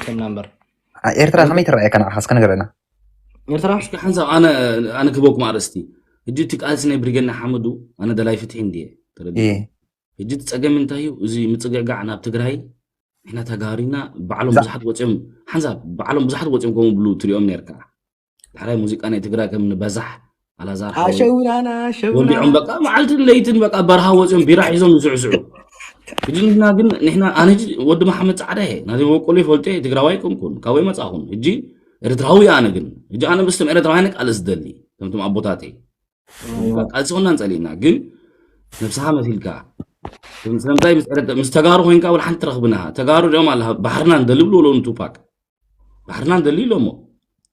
ከምና እምበር ኤርትራ ከመይ ትረኣየካ ንዓኻ እስከ ንገረና። ኤርትራ እስኪ ሓንሳብ ኣነ ኣነ ክበኩም ኣርእስቲ። ሕጂ እቲ ቃልሲ ናይ ብሪገና ሓመዱ ኣነ ደላይ ፍትሒ እንድየ ተረዲ። ሕጂ እቲ ጸገም እንታይ እዩ? እዚ ምጽግዕጋዕ ናብ ትግራይ ንሕና ተጋሪና ባዕሎም ብዙሓት ወፂኦም ሓንሳብ ባዕሎም ብዙሓት ወፂኦም ከምኡ ብሉ ትሪኦም ነርካ። ዳሕራይ ሙዚቃ ናይ ትግራይ ከም ንበዛሕ ኣላዛር ሓወይ ኣሸውናና ወዲዖም ኣሸውናና በቃ መዓልትን ለይትን በቃ በረሃ ወፂኦም ቢራ ሒዞም ይስዕስዑ። ሕጂ ንሕና ግን ንሕና ኣነ ሕጂ ወዲ መሓመድ ፃዕዳ እየ ናተይ በቆሎ ይፈልጦ እየ ትግራዋይ ከምኩን ካበይ መፃኹን ሕጂ ኤርትራዊ ኣነ ግን ሕጂ ኣነ ምስቶም ኤርትራውያን ቃልስ ደሊ ከምቶም ኣቦታተይ ቃልሲ ኮና ንፀሊእና ግን ነብስኻ መሲልካ ስለምንታይ ምስ ኤርትራ- ምስ ተጋሩ ኮይንካ ወላ ሓንቲ ትረኽብና ተጋሩ ሪኦም ኣለ ባሕርና ንደሊ ብልዎ ሎኑ ቱፓክ ባሕርና ንደሊ ኢሎሞ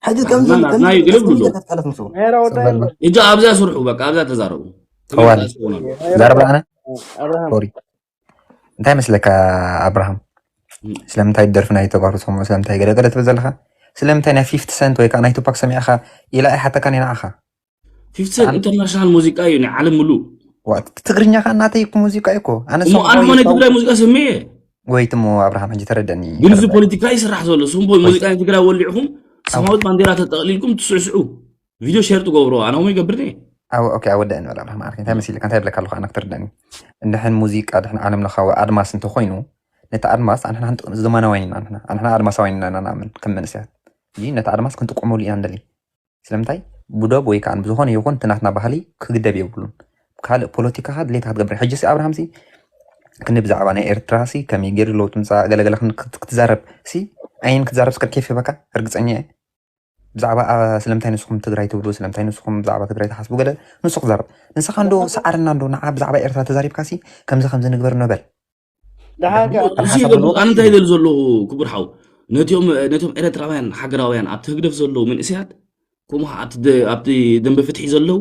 ሕጂ ከምዚ ናትና እዩ ገለ ብሎ። ቀለፍ ምስ ነራ ወዳይ እጃ ኣብዛ ስርሑ በቃ ኣብዛ ተዛረቡ ጠዋል ዛረባ ኣነ ኣብርሃም ሶሪ እንታይ መስለካ ኣብርሃም እም። ስለምንታይ ደርፊ ናይ ተጋሩ ሰምዑ ስለምንታይ ገለገለ ትብል ዘለካ ስለምንታይ ናይ ፊፍቲ ሰንት ወይ ከዓ ናይ ቱፓክ ሰሚዕካ ኢላ ኣይሓተካን ኢና ዓኻ ፊፍቲ ሰንት ኢንተርናሽናል ሙዚቃ እዩ ናይ ዓለም ምሉእ ዋ፣ ትግርኛ ከዓ እናተይ እኮ ሙዚቃ እዩ እኮ ኣነ እሞ ኣነ ናይ ትግራይ ሙዚቃ ስምየ ወይት እሞ ኣብርሃም ሕጂ ተረደኒ ግን እዚ ፖለቲካ ይስራሕ ዘሎ ስም ሙዚቃ ናይ ትግራይ ወሊዕኹም ሰማዊት ባንዴራ ተጠቕሊልኩም ትስዕስዑ ቪድዮ ሼር ትገብሮ ኣነ ሞ ይገብር ደ ኣወ ኦኬ ኣወደአ ንበል ኣብርሃም ዓርከይ እንታይ መሲልካ እንታይ ብለካ ኣለኹ ኣነ ክትርደኒ እንድሕን ሙዚቃ ድሕን ዓለም ለኻዊ ኣድማስ እንተኮይኑ ነቲ ኣድማስ ኣንሕና ክንጥ- ዘማናውያን ኢና ኣንሕና ኣንሕና ኣድማሳውያን ኢና ንኣምን ከም መንእሰያት እዚ ነቲ ኣድማስ ክንጥቀመሉ ኢና ንደሊ ስለምንታይ ብዶብ ወይ ከዓ ብዝኾነ ይኹን እቲ ናትና ባህሊ ክግደብ የብሉን ካልእ ፖለቲካኻ ድሌትካ ክትገብር ሕጂ ሲ ኣብርሃም ሲ ክንዲ ብዛዕባ ናይ ኤርትራ ሲ ከመይ ገይሩ ለውጢ ምፃእ ገለገለ ክን- ክት- ክትዛረብ ሲ ኣይን ክትዛረብ ስከ ኬፍ ይበካ ርግፀኛ እየ ብዛዕባ ኣ- ስለምንታይ ንስኹም ትግራይ ትብሉ ስለምንታይ ንስኹም ብዛዕባ ትግራይ ትሓስቡ ገለ ንሱ ክዛረብ ንስኻ እንዶ ሰዓርና እንዶ ንዓ ብዛዕባ ኤርትራ ተዛሪብካ ሲ ከምዚ ከምዚ ንግበር ኖበል ደሓር እዚ ይገርም ኣነ እንታይ ይደል ዘለኹ ክቡር ሓው ነቲኦም ነቲኦም ኤረትራውያን ሃገራውያን ኣብቲ ህግደፍ ዘለዉ መንእሰያት ከምኡ ከኣ ኣብቲ ደ- ኣብቲ ደንበ ፍትሒ ዘለዉ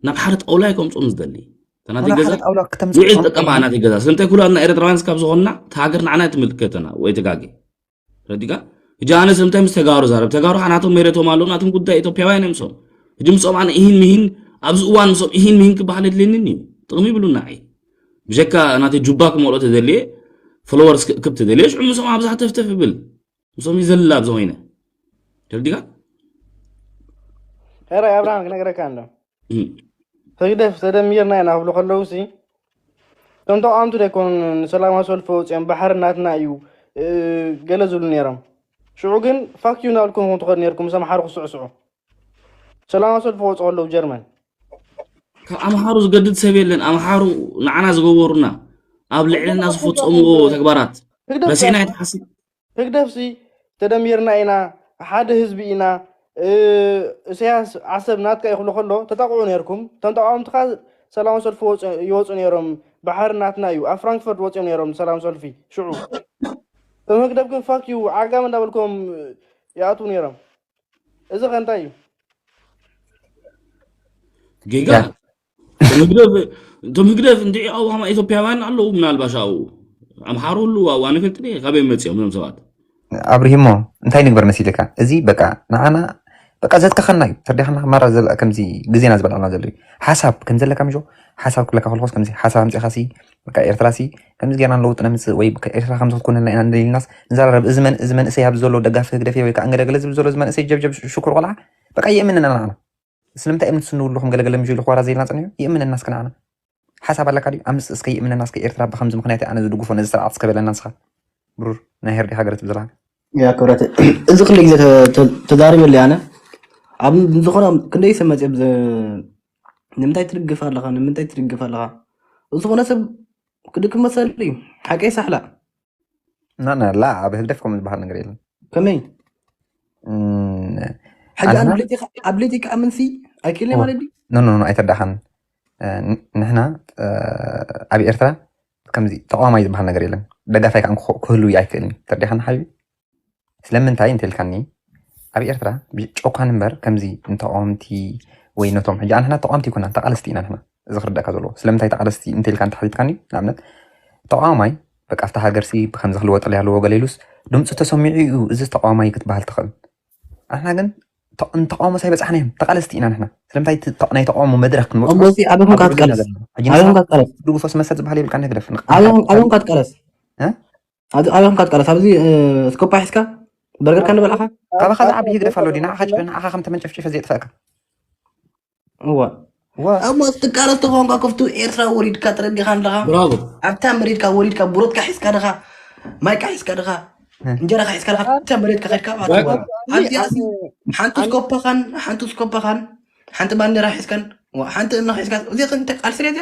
ናብ ሓደ ጣውላ ከምፅኦም ዝደሊ እታ ናተይ ገዛ ጣውላ ውዒ ክተምፅእ ዝጠቀማ ናተይ ገዛ ስለምንታይ ኩላትና ኤረትራውያን ስካብ ዝኾንና እታ ሃገር ንዓና ትምልከተና ወይ ተጋጌ ረዲካ ሕጂ ኣነ ስለምንታይ ምስ ተጋሩ ዛረብ ተጋሩ ከኣ ናቶም መሬቶም ኣለዉ ናቶም ጉዳይ ኢትዮጵያውያን እዮም ምስኦም ሕጂ ምስኦም ኣነ ኢሂን ምሂን ኣብዚ እዋን ምስኦም ኢሂን ምሂን ክበሃል የድልየንን እዩ ጥቕሚ ይብሉና እየ ብጀካ ናተይ ጁባ ክመልኦ ተደልየ ፎሎወርስ ክእክብ ተደልየ ሽዑ ምስኦም ኣብዛ ተፍተፍ ይብል ምስኦም ይዘልል ኣብዚ ኮይነ ተረዲካ ሄራይ ኣብርሃም ክነግረካ ኣሎ ህግደፍ ተደሚርና ኢና ክብሉ ከለዉ ሲ እቶም ተቃወምቲ ደይኮኑ ንሰላማዊ ሰልፊ ወፂኦም ባሕሪ ናትና እዩ ገለ ዝብሉ ነይሮም ሽዑ ግን ፋክት ዩ እናበልኩም ከም ትኸዱ ነይርኩም ምስ ኣምሓሩ ክስዕስዑ ሰላማዊ ሰልፊ ክወፁ ከለዉ ጀርመን ካብ ኣምሓሩ ዝገድድ ሰብ የለን ኣምሓሩ ንዓና ዝገበሩና ኣብ ልዕልና ዝፈፀምዎ ተግባራት ረሲዕና ይትሓስብ ህግደፍሲ ተደሚርና ኢና ሓደ ህዝቢ ኢና እሰያስ ዓሰብ ናትካ ይኽብሎ ከሎ ተጠቕዑ ነርኩም እቶም ተቃወምትኻ ሰላማዊ ሰልፊ ይወፁ ነይሮም ባሕሪ ናትና እዩ ኣብ ፍራንክፈርት ወፂኦም ነይሮም ሰላም ሰልፊ ሽዑ እቶም ህግደፍ ግን ፋክ ዩ ዓጋም እንዳበልኩም ይኣትዉ ነይሮም እዚ ከ እንታይ እዩ ጌጋ እቶም ህግደፍ እቶም ህግደፍ እንድዒ ኣብኡ ከማ ኢትዮጵያውያን ኣለዉ ምናልባሽ ኣብኡ ኣምሓሩ ኣለዉ ኣብኡ ኣነ ፈልጥ ድየ ካበይ መፂኦም እዞም ሰባት ኣብርሂሞ እንታይ ንግበር መሲልካ እዚ በቃ ንዓና በቃ ዘትከኸና እዩ ተርዲኻና ማራ ዘላ ከምዚ ግዜና ዝበላዕና ዘሎ እዩ ሓሳብ ከም ዘለካ ምሾ ሓሳብ ክብለካ ከልኮስ ከምዚ ሓሳብ ኣምፂኻሲ በቃ ኤርትራሲ ከምዚ ጌርና ንለውጥ ነምፅእ ወይ በቃ ኤርትራ ከምዚ ክትኮነልና ኢና እንደሊልናስ ንዘራረብ እዚ መን እዚ መንእሰይ ኣብዚ ዘሎ ደጋፊ ህግደፍ ወይ ከዓ እንገለገለ ዝብል ዘሎ እዚ መንእሰይ ጀብጀብ ሽኩር ቆልዓ በቃ የእምንና ንዓና ስለምንታይ እምነት ስንውሉ ከም ገለገለ ምሽ ኢሉ ክዋራ ዘይልና ፀኒሑ ይእምነና እስከ ንዓና ሓሳብ ኣለካ ድዩ ኣምፅእ እስከ ይእምነና እስከ ኤርትራ ብከምዚ ምክንያት ኣነ ዝድግፎ ነዚ ስርዓት እስከ በለና ንስኻ ብሩር ናይ ሄርዲ ሃገር ትብል ዘለካ ያ ክብረት እዚ ክልተ ግዜ ተዛሪበሉ ኣነ ኣብ ዝኾነ ክንደይ ሰብ መፅእ ንምንታይ ትድግፍ ኣለኻ ንምንታይ ትድግፍ ኣለኻ ዝኾነ ሰብ ክድክም መሰል እዩ ሓቀይ ሳሕላ ናናላ ኣብ ህግደፍ ከምኡ ዝበሃል ነገር የለን ከመይ እም፣ ሕጂ ኣነ ኣና- ብለይቲካ- ኣብ ለይቲካ ኣምንሲ ኣይክእልኒ ኦ። ማለት ድዩ ኖ ኖ ኖ ኣይተረዳእካን እ፣ ን- ንሕና እ፣ ኣብ ኤርትራ ከምዚ ተቃዋማይ ዝበሃል ነገር የለን ደጋፋይ ከዓ ክህ- ክህሉ ኣይክእልን ተረዲኻን ሓቢቢ ስለምንታይ እንተልካኒ ኣብ ኤርትራ ጨኳን እምበር ከምዚ ንተቃወምቲ ወይ ነቶም ሕጂ ኣንሕና ተቃወምቲ ይኮና ተቃለስቲ ኢና ንሕና እዚ ክርዳእካ ዘለዎ ስለምንታይ ተቃለስቲ እንተልካ እንተሓቲትካኒ ንኣብነት ተቃዋማይ በቃ ኣብታ ሃገርሲ ብከምዚ ክልወጠላ ኣለዎ ገለ ኢሉስ ድምፁ ተሰሚዑ እዩ እዚ ተቃዋማይ ክትበሃል ትኽእል ኣንሕና ግን ንተቃውሞ ሳይበፃሕና እዮም ተቃለስቲ ኢና ንሕና ስለምንታይ ናይ ተቃውሞ መድረክ ክንወፅሲ ኣበኹም ካትቃለስ ኣበኹም ካትቃለስ ድጉፎ ስመሰል ዝበሃል የብልካ ንግደፍ ኣበኹም ካትቃለስ ኣበኹም ካትቃለስ ኣብዚ እስኮፓ ሒዝካ በርገርካ ንበልዓኻ? ካባኻ ዝዓቢ ህግደፍ ኣሎ ድዩ? ንዓኻ ጭ- ንዓኻ ከም ተመንጨፍጭፈ ዘየጥፈእካ። እዋ እዋ እሞ ትቃለስ ተኾንካ ከፍቱ ኤርትራ ወሪድካ ተረዲኻ ኣለኻ። ብራቮ። ኣብታ መሬትካ ወሪድካ ብሮትካ ሒዝካ ድኻ፣ ማይካ ሒዝካ ድኻ፣ እንጀራኻ ሒዝካ ድኻ፣ ኣብታ መሬትካ ከድካ ኣብታ ኣብዚኣ ሲ ሓንቲ ስኮፓኻን ሓንቲ ስኮፓኻን ሓንቲ ባንዴራ ሒዝካን ዋ፣ ሓንቲ እምና ሒዝካ እዚ ክንተ ቃልሲ ሬድያ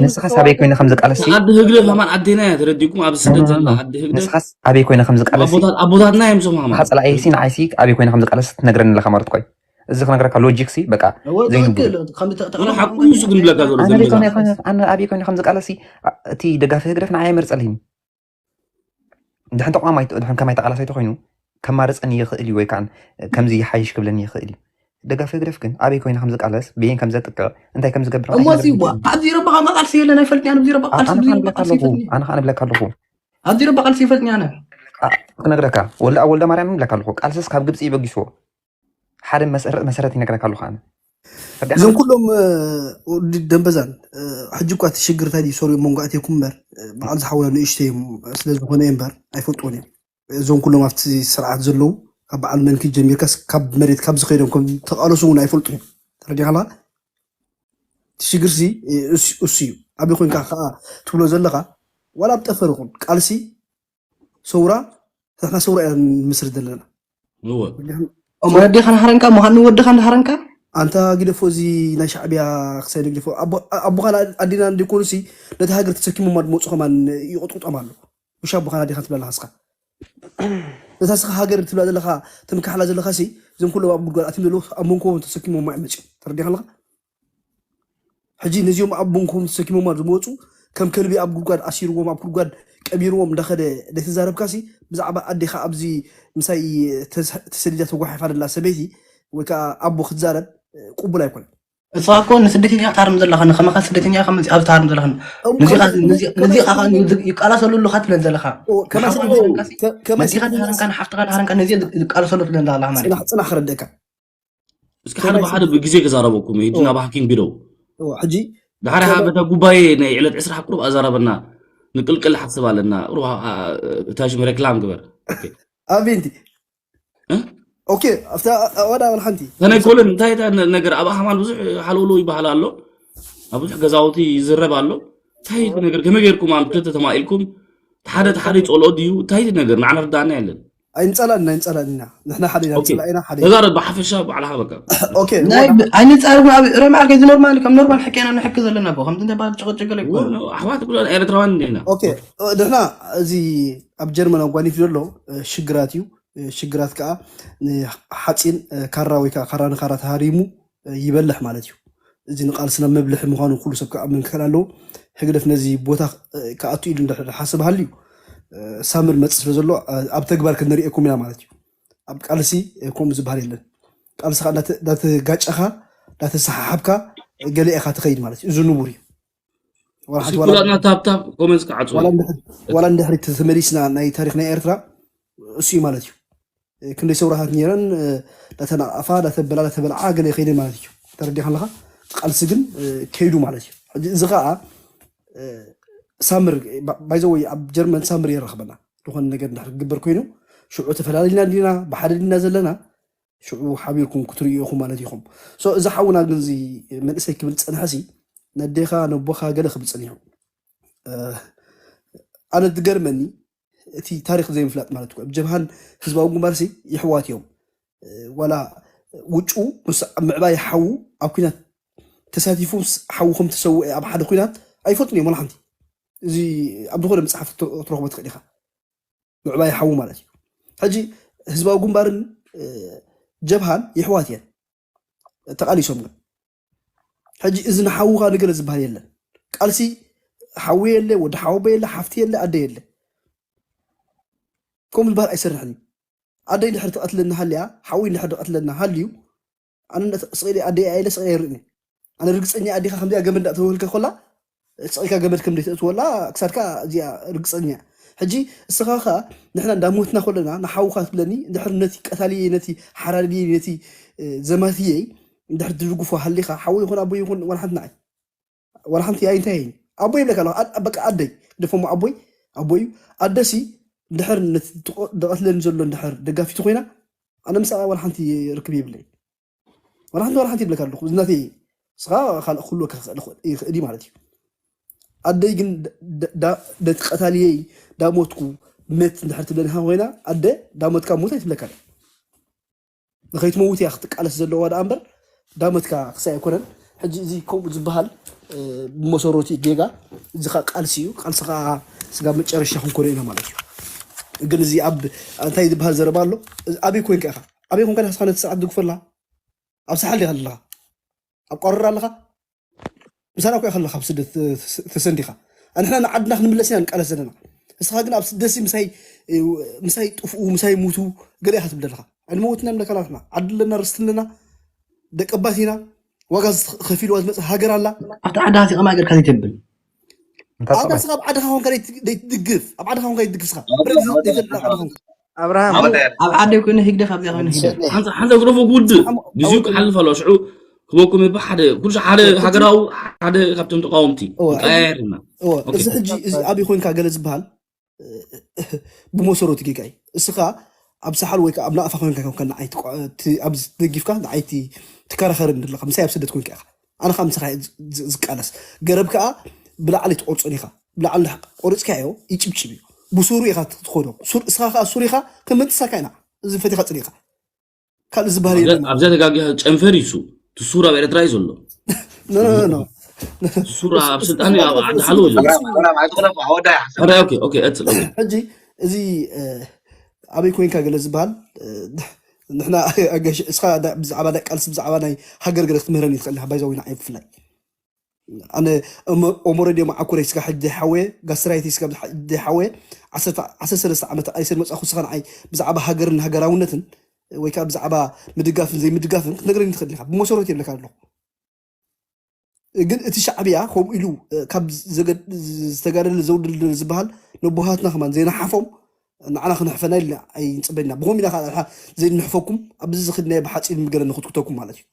ንስኻስ ኣበይ ኮይነ ከም ዝቃለስ ንዓዲ ህግደፍ ከማን ዓዴና እያ ተረዲኩም ኣብ ስደት ዘላ ዓዲ ህግደፍ ንስኻስ ኣበይ ኮይነ ከም ዝቃለስ ኣቦታት ኣቦታትና እዮም ሶም ከማን ንኻ ፀላኢ ሲ ንዓይ ሲ ኣበይ ኮይነ ከም ዝቃለስ ትነግረኒ ኣለኻ ማለት ኮይ እዚ ክነግረካ ሎጂክ ሲ በቃ ዘይንቡር ትኽክል ከም ተቕረብ ሓቁ ንሱ ግን ብለካ ዘሎ ኣነ ኣበይ ዘንበላ ኮይነ ኣነ ኣበይ ኮይነ ከም ዝቃለስ ሲ እቲ ደጋፊ ህግደፍ ንዓይ ኣይመርፀልኝ ድሕን ተቋማይ ድሕን ከማይ ተቃላሳይ ተኮይኑ ከማርፀኒ ይኽእል እዩ ወይ ከዓ ከምዚ ይሓይሽ ክብለኒ ይኽእል እዩ ደጋፊ ህግደፍ ግን ኣበይ ኮይነ ከም ዝቃለስ ብይን ከም ዘጥቅዕ እንታይ ከም ዝገብር እሞ እዚ ዋ ኣብዚ ረባኻ መቃልሲ የለን ኣይፈልጥን ኣነ ኣብዚ ረባ ቃልሲ ኣብዚ ረባ ቃልሲ ይፈልጥን ኣነ ከዓ ንብለካ ኣለኹ ኣብዚ ረባ ቃልሲ ይፈልጥን ኣነ ኣ- ክነግረካ ወልደ ወልደ ማርያም ንብለካ ኣለኹ ቃልስስ ካብ ግብፂ ይበጊስዎ ሓደ መሰረት መሰረት ይነግረካ ኣለኹ ኣነ ፈዲኻ እዞም ኩሎም እ፣ ወዲ ደንበዛን እ፣ ሕጂ እኳ እቲ ሽግር እንታይ ድዩ ሰሩ መንጎ ኣትየኩም እምበር እ፣ በዓል ዝሓውና ንእሽተይ እዮም ስለ ዝኾነ እምበር ኣይፈልጥዎን እዮም እዞም ኩሎም ኣብቲ ስርዓት ዘለዉ ካብ በዓል መንኪ ጀሚርካስ ካብ መሬት ካብ ዝኸይዶም ከም ተቃለሱ እውን ኣይፈልጡ እዮም ተረዲኻላ እቲ ሽግርሲ እሱ እዩ ኣበይ ኮይንካ ከዓ ትብሎ ዘለኻ ዋላ ኣብ ጠፈር ይኹን ቃልሲ ሰውራ ንሕና ሰውራ ኢና ንምስርት ዘለና እወ እሞ ኣዴኻ ንሃረንካ ምዃኑ ወድኻ ንሃረንካ ኣንታ ግደፎ እዚ ናይ ሻዕብያ ክሳይ ግደፎ ኣቦኻን ኣዲና እንዲኮኑሲ ነቲ ሃገር ተሰኪሞማ ድመፁ ከማን ይቕጥቁጦም ኣሎ ውሻ ኣቦኻን ኣዴኻ ትብላ ኣለኻ ስኻ እታ ስኻ ሃገር ትብላ ዘለኻ ትምካሕላ ዘለኻ ሲ እዞም ኩሎም ኣብ ጉድጓድ ኣትም ዘለዉ ኣብ መንኮቦም ተሰኪሞማ እዮም መፅኦም ተረዲኻ ኣለኻ ሕጂ ነዚኦም ኣብ መንኮቦም ተሰኪሞማ ዝመፁ ከም ከልቢ ኣብ ጉድጓድ ኣሲርዎም ኣብ ጉድጓድ ቀቢርዎም እንዳኸደ ዘይተዛረብካሲ ብዛዕባ ኣዴኻ ኣብዚ ምሳይ ተሰዲዳ ተጓሒፋ ደላ ሰበይቲ ወይ ከዓ ኣቦ ክትዛረብ ቅቡል ኣይኮነን ንስኻ እኮ ንስደተኛ ትሃርም ዘለኻ ንኸማኻ ስደተኛ ኢኻ መፂእ ኣብዚ ትሃርም ዘለኻ ነዚኻ ይቃላሰሉ ኣለኻ ትብለን ዘለኻ መፂኻ ትሃረምካ ንሓፍትኻ ትሃረምካ ነዚ ይቃላሰሉ ትብለን ዘለኻ ማለት እዩ ፅናሕ ክረደእካ እስኪ ሓደ ብሓደ ብግዜ ክዛረበኩም ሂጂ ናብ ሃኪም ቢሮ ሕጂ ዳሕሪ በታ ጉባኤ ናይ ዕለት ዕስራ ቁሩብ ኣዛረበና ንቅልቅል ሓስብ ኣለና እታሽም ሬክላም ግበር ኣቤንቲ ኦኬ ኣብታ ወዳ ሓንቲ ተነኮልን እንታይ ነገር ኣብ ኣማል ብዙሕ ሓለውሎ ይበሃል ኣሎ ኣብ ብዙሕ ገዛውቲ ይዝረብ ኣሎ እንታይ ነገር ከመይ ገይርኩም ኣብ ክልተ ተማኢልኩም ሓደ ሓደ ይፀልኦ ድዩ እንታይ ነገር ንዓና ርዳእና የለን ኣይንፀላእን ኣይንፀላእን ኢና ንሕና ሓደ ኢና ንፀላእ ኢና ሓደ ተዛረብ ብሓፈሻ ባዕልኻ በቃ ኦኬ ኣይንፃረብ ረማዓርከ እዚ ኖርማል ከም ኖርማል ሕቂ ኢና ንሕኪ ዘለና ብ ከምዚ እንታይ ባል ጭቕጭቅ ገለ ይኮ ኣሕዋት ኩለን ኤርትራውያን እንዲና ኦኬ ንሕና እዚ ኣብ ጀርመን ኣጓኒፍ ዘሎ ሽግራት እዩ ሽግራት ከዓ ሓፂን ካራ ወይ ከዓ ካራ ንካራ ተሃሪሙ ይበልሕ ማለት እዩ። እዚ ንቃልስና መብልሒ ምዃኑ ኩሉ ሰብ ክኣምን ክኽእል ኣለዎ። ህግደፍ ነዚ ቦታ ክኣቱ ኢሉ እንድሕር ሓስብ ሃልዩ ሳምር መፅእ ስለ ዘሎ ኣብ ተግባር ክንርእየኩም ኢና ማለት እዩ። ኣብ ቃልሲ ከምኡ ዝበሃል የለን። ቃልስኻ እንዳተጋጨኻ እንዳተሰሓሓብካ ገለ ኢኻ ትኸይድ ማለት እዩ። እዚ ንቡር እዩ። ኩላትና ታብታብ ኮመንስ ክዓፅዎ ዋላ እንድሕር ተመሊስና ናይ ታሪክ ናይ ኤርትራ እሱ እዩ ማለት እዩ። ክንደይ ሰውራታት ነይረን ዳተናቃፋ ዳተበላ ዳተበልዓ ገለ ከይደ ማለት እዩ ተረዲኻ ኣለካ ቃልሲ ግን ከይዱ ማለት እዩ ሕጂ እዚ ከዓ ሳምር ባይዘወይ ኣብ ጀርመን ሳምር የራኽበና ዝኾነ ነገር እንድሕር ክግበር ኮይኑ ሽዑ ተፈላለና ዲና ብሓደ ዲና ዘለና ሽዑ ሓቢርኩም ክትርእዩ ኢኹም ማለት ኢኹም እዚ ሓውና ግን መንእሰይ ክብል ፀንሐ ሲ ነዴኻ ነቦኻ ገለ ክብል ፀኒሑ ኣነ ዝገርመኒ እቲ ታሪክ ዘይምፍላጥ ማለት እኮ ጀብሃን ህዝባዊ ግንባርሲ ይሕዋት እዮም ዋላ ውጩ ምስ ምዕባይ ሓዉ ኣብ ኩናት ተሳቲፉ ምስ ሓዉ ከም ተሰውአ ኣብ ሓደ ኩናት ኣይፈልጡን እዮም ዋላ ሓንቲ እዚ ኣብ ዝኾነ መፅሓፍ ትረኽቦ ትኽእል ኢኻ ምዕባይ ሓዉ ማለት እዩ ሕጂ ህዝባዊ ግንባርን ጀብሃን ይሕዋት እየን ተቃሊሶም ግን ሕጂ እዚ ንሓውኻ ንገለ ዝበሃል የለን ቃልሲ ሓዊ የለ ወዲ ሓወቦ የለ ሓፍቲ የለ ኣደ የለ ከምኡ ዝበሃል ኣይሰርሕን እዩ ኣደይ ድሕር ትቐትለኒ ሃልያ ሓዊ ድሕር ትቐትለና ሃልዩ ኣነ ስቕ ኣደይ ኣየለ ስቕ ኣይርእኒ ኣነ ርግፀኛ ኣዴኻ ከምዚኣ ገመድ እንዳተወልከ ኮላ ስቕልካ ገመድ ከም ዘይተእትወላ ክሳድካ እዚኣ ርግፀኛ ሕጂ እስኻ ኸ ንሕና እንዳሞትና ኮለና ንሓውካ ትብለኒ ድሕር ነቲ ቀታልየ ነቲ ሓራድየ ነቲ ዘማትየይ እንድሕር ትድግፎ ሃሊኻ ሓወይ ይኹን ኣቦይ ይኹን ዋላ ሓንቲ ንዓይ ዋላ ሓንቲ ኣይ እንታይ በቃ ኣደይ ግደፎሞ ኣቦይ ኣቦይ ኣደሲ እንድሕር ነቲ ትቆ- ዝቐትለኒ ዘሎ እንድሕር ደጋፊቱ ኮይና ኣነ ምስኣ ዋላ ሓንቲ ርክብ የብለይ። ዋላ ሓንቲ ዋላ ሓንቲ ይብለካ ኣለኹ። እዚ ናተይ ስኻ ካልእ ክህልወካ ክኽእል ይኽእል- ይኽእል እዩ ማለት እዩ። ኣደይ ግን ደ- ደ- ዳ- ነቲ ቀታልየይ ዳሞትኩ መት እንድሕር ትብለኒ ኮይና ኣደ ዳሞትካ ሙት ኣይትብለካ። ንኸይትመውት እያ ክትቃለስ ዘለዋ ደኣ እምበር ዳመትካ ክሳይ ኣይኮነን። ሕጂ እዚ ከምኡ ዝበሃል ብመሰረቱ ጌጋ፣ እዚ ኸዓ ቃልሲ እዩ። ቃልሲ ኸዓ ስጋብ መጨረሻ ክንኮኖ ኢና ማለት እዩ። ግን እዚ ኣብ እንታይ ዝበሃል ዘረባ ኣሎ? ኣበይ ኮንካ ኢኻ? ኣበይ ኮንካ ንስኻ ነቲ ስርዓት ትድግፎ ኣለኻ? ኣብ ሳሕል ዲኻ ኣለኻ? ኣብ ቆረራ ኣለኻ? ምሳና እኮ ኢኻ ኣለኻ ኣብ ስደት ተሰንዲኻ። ንሕና ንዓድና ክንምለስ ኢና ንቃለስ ዘለና። ንስኻ ግን ኣብ ስደትሲ ምሳይ ምሳይ ጥፍኡ ምሳይ ሙቱ ገለ ኢኻ ትብል ዘለኻ። ኣይንመውትን ኢና ንብለካ ኣለና። ዓዲ ኣለና፣ ርስቲ ኣለና፣ ደቂ ኣባት ኢና። ዋጋ ከፊልዋ ዝመፅእ ሃገር ኣላ። ኣብቲ ዓድኻ ሲቐማ ገርካ ዘይተብል። ኣታ ንስኻ ኣብ ዓድኻ ኮንካ ደይትድግፍ፣ ኣብ ዓድኻ ኮንካ ደይትድግፍ ስኻ። ብረግዚ ዘይተድላ ዓድኻ ኮንካ። ኣብርሃም ኣብ ዓደይ ኮይነ ህግደፍ ኣብዚኣ ኮይነ ህግደፍ ሓንሳ ሓንሳ ግረፎ ጉድ ግዚኡ ክሓልፍ ኣለዎ። ሽዑ ክበኩም ይባ ሓደ ኩሉ ሓደ ሃገራዊ ሓደ ካብቶም ተቃወምቲ እወ፣ ቀያየርና። እወ፣ ኦኬ። እዚ ሕጂ እዚ ኣበይ ኮይንካ ገለ ዝበሃል ብመሰረቱ ጌጋ እዩ። እስኻ ኣብ ሳሓል ወይ ከዓ ኣብ ናቕፋ ኮይንካ ከም ንዓይ ትቋ- ት- ኣብ ትደጊፍካ ንዓይ ት- ትከራኸርን ዘለኻ ምሳይ ኣብ ስደት ኮይንካ ኢኻ። ኣነ ከዓ ምሳኻ እየ ዝ- ዝ- ዝቃለስ። ገረብ ከዓ ብላዕሊ ትቆርጾን ኢኻ። ብላዕሊ እንድሕር ቆሪጽካዮ ይጭብጭብ እዩ። ብሱሩ ኢኻ ትኾዶ። ሱር- እስኻ ከዓ ሱር ኢኻ ከመንጥሳካ ኢና። እዚ ፈቲኻ ጽሊእኻ ካልእ ዝበሃል የለን። ኣብዚኣ ተጋጊኻ ጨንፈር እዩ እሱ። እቲ ሱር ኣብ ኤርትራ እዩ ዘሎ። ኖ ኖ ኖ ሱር ኣብ ስልጣን እዩ ኣብ ዓዲ ሓሉ እዩ ዘሎ። ሕራይ ኦኬ ኦኬ እትል ኦኬ። ሕጂ እዚ ኣበይ ኮይንካ ገለ ዝበሃል ንሕና ኣጋሽ እስኻ ብዛዕባ ናይ ቃልሲ ብዛዕባ ናይ ሃገር ገለ ክትምህረኒ ትኽእል ኢኻ ባይዛዊ ንዓይ ብፍላይ ኣነ ኦሞረድ እዮም ዓኩረይ ስጋ ሕጂ ሓወየ ጋስራይት ስጋ ሕጂ ሓወየ ዓሰርተ ሰለስተ ዓመት ኣይሰን መጻኹ ስኻ ንዓይ ብዛዕባ ሃገርን ሃገራውነትን ወይ ከዓ ብዛዕባ ምድጋፍን ዘይምድጋፍን ክትነግረኒ ትኽእል ኢኻ ብመሰረት የብለካ ኣለኹ ግን እቲ ሻዕብያ ከምኡ ኢሉ ካብ ዝተጋደለ ዘውድል ዝበሃል ነቦሃትና ከማን ዘይነሓፎም ንዓና ክንሕፈና ኢልና ኣይንፅበና ብኸም ኢና ከዓ ዘይንሕፈኩም ኣብዚ ዝኽድናዮ ብሓፂን ምግረ ንክትኩተኩም ማለት እዩ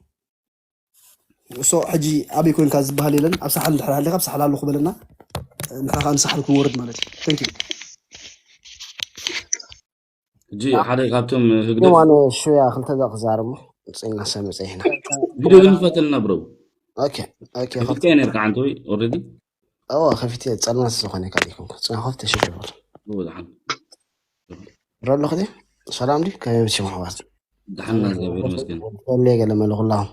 እሶ ሕጂ ኣበይ ኮንካ ዝበሃል የለን ኣብ ሳሓል እንድሕር ሃሊካ ኣብ ሳሓል ኣለኹ በለና ንሕና ከዓ ንሳሓል ክንወርድ ማለት እዩ thank you ሕጂ ሓደ ካብቶም ህግደፍ ኣነ ሹያ ክልተ ደቂ ክዛረብ ሞ ፅና ሰምፀ ኢና ቪድዮ ግን ፈተልና ብሮ ኦኬ ኦኬ ከፊትካ ነርካ ዓንተ ወይ ኦልሬዲ እወ ከፊት ፀልማት ዝኾነ ካልኩም ፅና ከፍተ ሽግር ብዝሓን ረሎ ክዲ ሰላም ዲ ከመይ ምስ ማሕዋት ድሓና እግዚኣብሔር ይመስገን ለ ገለ መለ ኩላኹም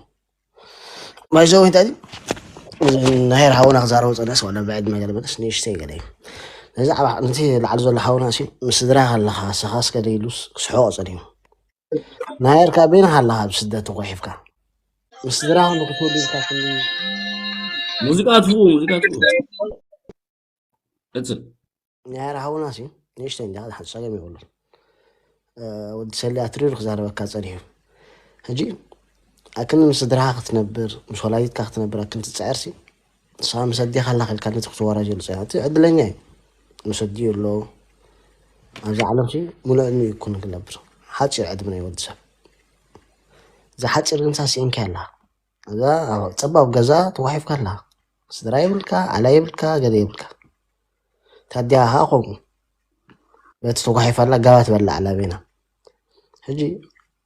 ማይዘው እንታይ ናሄር ሃውና ክዛረቡ ፀነስ ዋላ ብዕድመ ገለ መለስ ንእሽተይ ገለ እዩ ነዚ ዓባ ነቲ ላዕሊ ዘሎ ሃውና ሲ ምስ ስድራ ከለኻ ሰኻስ ገለ ኢሉስ ክስሕቆ ፀኒሑ ናሄር ካብ በይንኻ ኣለኻ ኣብ ስደት ተጓሒፍካ ምስ ስድራ ንክትወዱ ኢልካ ሙዚቃ ትፍኡ ሙዚቃ ትፍኡ እጽል ናይ ሃውና ሲ ንእሽተይ እንዲያ ዝሓን ጸገም የብሉን። ወዲ ሰሊ ኣትሪሩ ክዛረበካ ጸኒሑ። ሕጂ ኣክን ምስ ስድራኻ ክትነብር ምስ ወላዲትካ ክትነብር ኣክን ትጽዕር ሲ ንስኻ ምስ ኣዴኻ ኣላ ከልካ ነቲ ክትወራጀሉ ጸኒሑ። እቲ ዕድለኛ እዩ። ምስ ኣዲኡ ኣሎ። ኣብዚ ዓለም ሲ ሙሉእ ዕድሚኡ ይኩን ክነብር። ሓጺር ዕድመ ናይ ወዲ ሰብ። እዛ ሓጺር ግን ሳስኢንካ ኣላ። እዛ ኣብ ጸባብ ገዛ ተዋሒፍካ ኣላ። ስድራ የብልካ፣ ዓላ የብልካ፣ ገለ የብልካ። ታዲያ ኸዓ ኾንኩ በቲ ተጓሒፋላ ጋባ ትበላ ዓላ ቤና። ሕጂ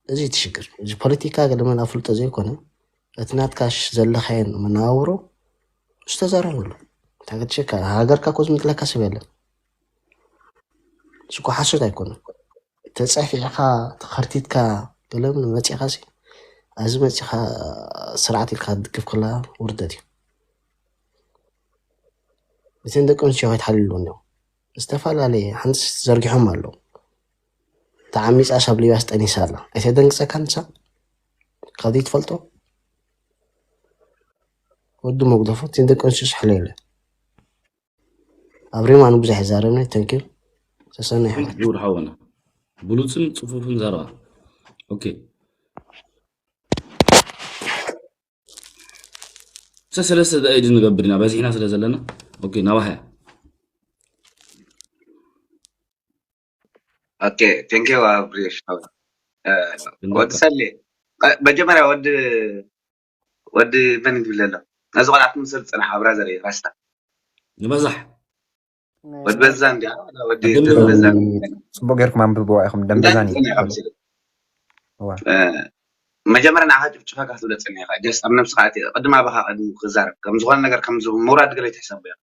እዚ ትሽግር እዚ ፖለቲካ ገለ መን ኣፍልጦ ዘይኮነ እቲ ናትካሽ ዘለኻየን መነባብሮ ዝተዛረበሉ ታገትሸካ ሃገርካ ኮ ዝምጥለካ ሰብ የለን። እሱ እኮ ሓሶት ኣይኮነን። ተጸፊዕካ ተኸርቲትካ ገለምን መጺኻ ሲ ኣብዚ መጺኻ ስርዓት ኢልካ ክትድግፍ ከላ ውርደት እዩ። እተን ደቂ ኣንስትዮ ከይትሓልልዎ እንዲኹም ዝተፈላለየ ሓንቲ ዘርጊሖም ኣለዉ። ተዓሚጻ ሳብ ሊባስ ጠኒሳ ኣላ ኣይተደንግጸካ ንሳ ካብዚ ትፈልጦ ወዲ መጉደፎ እተን ደቂ ኣንስትዮ ስሕሎ የለን። ኣብ ሪም ኣነ ብዙሕ ይዛረብኒ ተንኪ ሰሰናይ ሕማት ክቡር ሓውና ብሉፅን ፅፉፍን ዘረባ ኦኬ ሰለስተ ደቂቅ ንገብር ኢና በዚሕና ስለ ዘለና ኦኬ ናባሃያ ኦኬ ቴንኪ ኣብሪሽ ወዲ ሰሌ መጀመርያ ወዲ ወዲ መን ይብል ኣሎ ነዚ ቆልዓ ትምስል ፅናሕ ኣብራ ዘርኢ ራስታ ንበዛሕ ወዲ በዛ እንዲያ ወዲ ግን ደም በዛ ጽቡቅ ጌርኩም ኣንብብዋ ኢኹም። ደም እንታይ በዛን እዩ ትጽንሕ ኢኻ ክብል መሲሉ እዋ መጀመርያ ንዓኻ ጭፍጭፋ ካትብለ ጸኒኻ ጀስት ኣብ ነብስኻ ኣቲ ቅድም ኣባኻ ቅድም ክዛረብ ከም ዝኾነ ነገር ከም ዝ- ምውራድ ገለ ይትሕሰቦ እያ።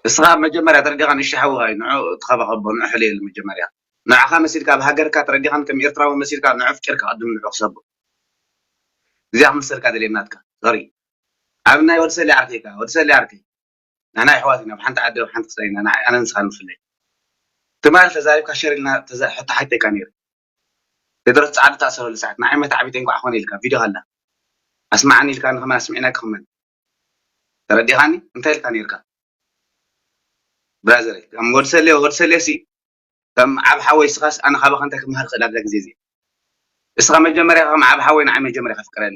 እስኻ መጀመርያ ተረዲኻ ንእሽቶ ሓውኻ እዩ ንዑ ተኸባኸቦ ንዑ ሕልየሉ መጀመርያ ንዕኻ መሲልካ ኣብ ሃገርካ ተረዲኻን ከም ኤርትራዊ መሲልካ ንዑ ኣፍቂርካ ቅድም ንዑ ክሰቦ እዚኣ ክመሰልካ ደልየ ናትካ ሶሪ ኣብ ናይ ወዲ ሰሊ ዓርከይካ ወዲ ሰሊ ዓርከይ ንሕና ኣሕዋት ኢና፣ ኣብ ሓንቲ ዓዲ ኣብ ሓንቲ ክሳድ ኢና፣ ንዓይ ኣነ ንስኻ ንፍለይ። ትማሊ ተዛሪብካ ሸር ኢልና ተዛ- ሕቶ ሓቲተካ ነይረ። ቴድሮስ ጻዕዱ ተኣሰረሉ ሰዓት ንዓይ መታዕቢተይ እንኳዕ ኮነ ኢልካ ቪድዮ ኣላ ኣስምዓኒ ኢልካኒ ከማን ኣስሚዕናካ ከማን ተረዲኻኒ እንታይ ኢልካ ነይርካ ብራዘረይ ከም ወዲ ሰሌ ወዲ ሰሌ ሲ ከም ዓብ ሓወይ እስኻስ ኣነ ካባኻ እንታይ ክመሃር ክእል ኣብዛ ግዜ እዚኣ እስኻ መጀመርያ ከም ዓብ ሓወይ ንዓይ መጀመርያ ከፍቅረኒ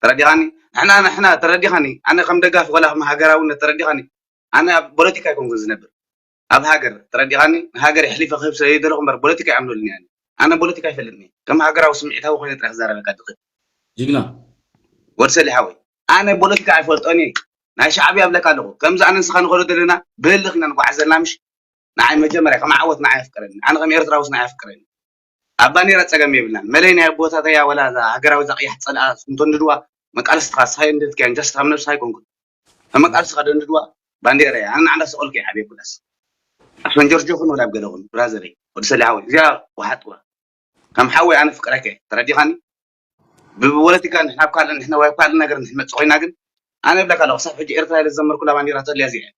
ተረዲኻኒ ንሕና ንሕና ተረዲኻኒ ኣነ ከም ደጋፊ ወላ ከም ሃገራውነት ተረዲኻኒ ኣነ ኣብ ፖለቲካ ኣይኮንኩን ዝነብር ኣብ ሃገር ተረዲኻኒ ንሃገር የሕሊፈ ክህብ ስለ ይደለኹ እምበር ፖለቲካ ይኣምነሉን እየ ኣነ ፖለቲካ ኣይፈልጥን እየ ከም ሃገራዊ ስምዒታዊ ኮይነ ጥራሕ ክዛረበካ ዝኽእል ጅግና ወዲ ሰሊሕ ሓወይ ኣነ ፖለቲካ ኣይፈልጦን እየ ናይ ሻዕብያ እብለካ ኣለኹ ከምዚ ኣነ ንስኻ ንኸዶ ዘለና ብህልኽ ኢና ንጓዓዝ ዘለና ምሽ ንዓይ መጀመርያ ከም ዓወት ንዓይ ኣፍቅረኒ ኣነ ከም ኤርትራውስ ንዓይ ኣፍቅረኒ ኣብ ባንዴራ ጸገም የብልናን መለይ ናይ ኣቦታተያ ወላ እዛ ሃገራዊ እዛ ቅያሕ ጸልኣ እንተንድድዋ መቃልስትኻ ስኻዮ እንደትከያን ጃስት ካብ ነብስኻ ኣይኮንኩን ካብ መቃልስትኻ ደንድድዋ ባንዴራ እያ ኣነ ንዓንዳ ሰቆልከ ይዓብየ ኩላስ ኣብ ሰንጀርጆ ኩን ወላ ኣብ ገለ ኩን ብራዘረይ ወዲ ሰሊሕ ሓወይ እዚኣ ወሓጥዋ ከም ሓወይ ኣነ ፍቅረከ ተረዲኻኒ ብፖለቲካ ንሕና ኣብ ካልእ ንሕና ወይ ኣብ ካልእ ነገር ንሕመጽእ ኮይና ግን ኣነ ይብለካ ኣለኹ ክሳብ ሕጂ ኤርትራ ኢለ ዝዘመርኩላ ባንዴራ ተልያ እዚኣ እያ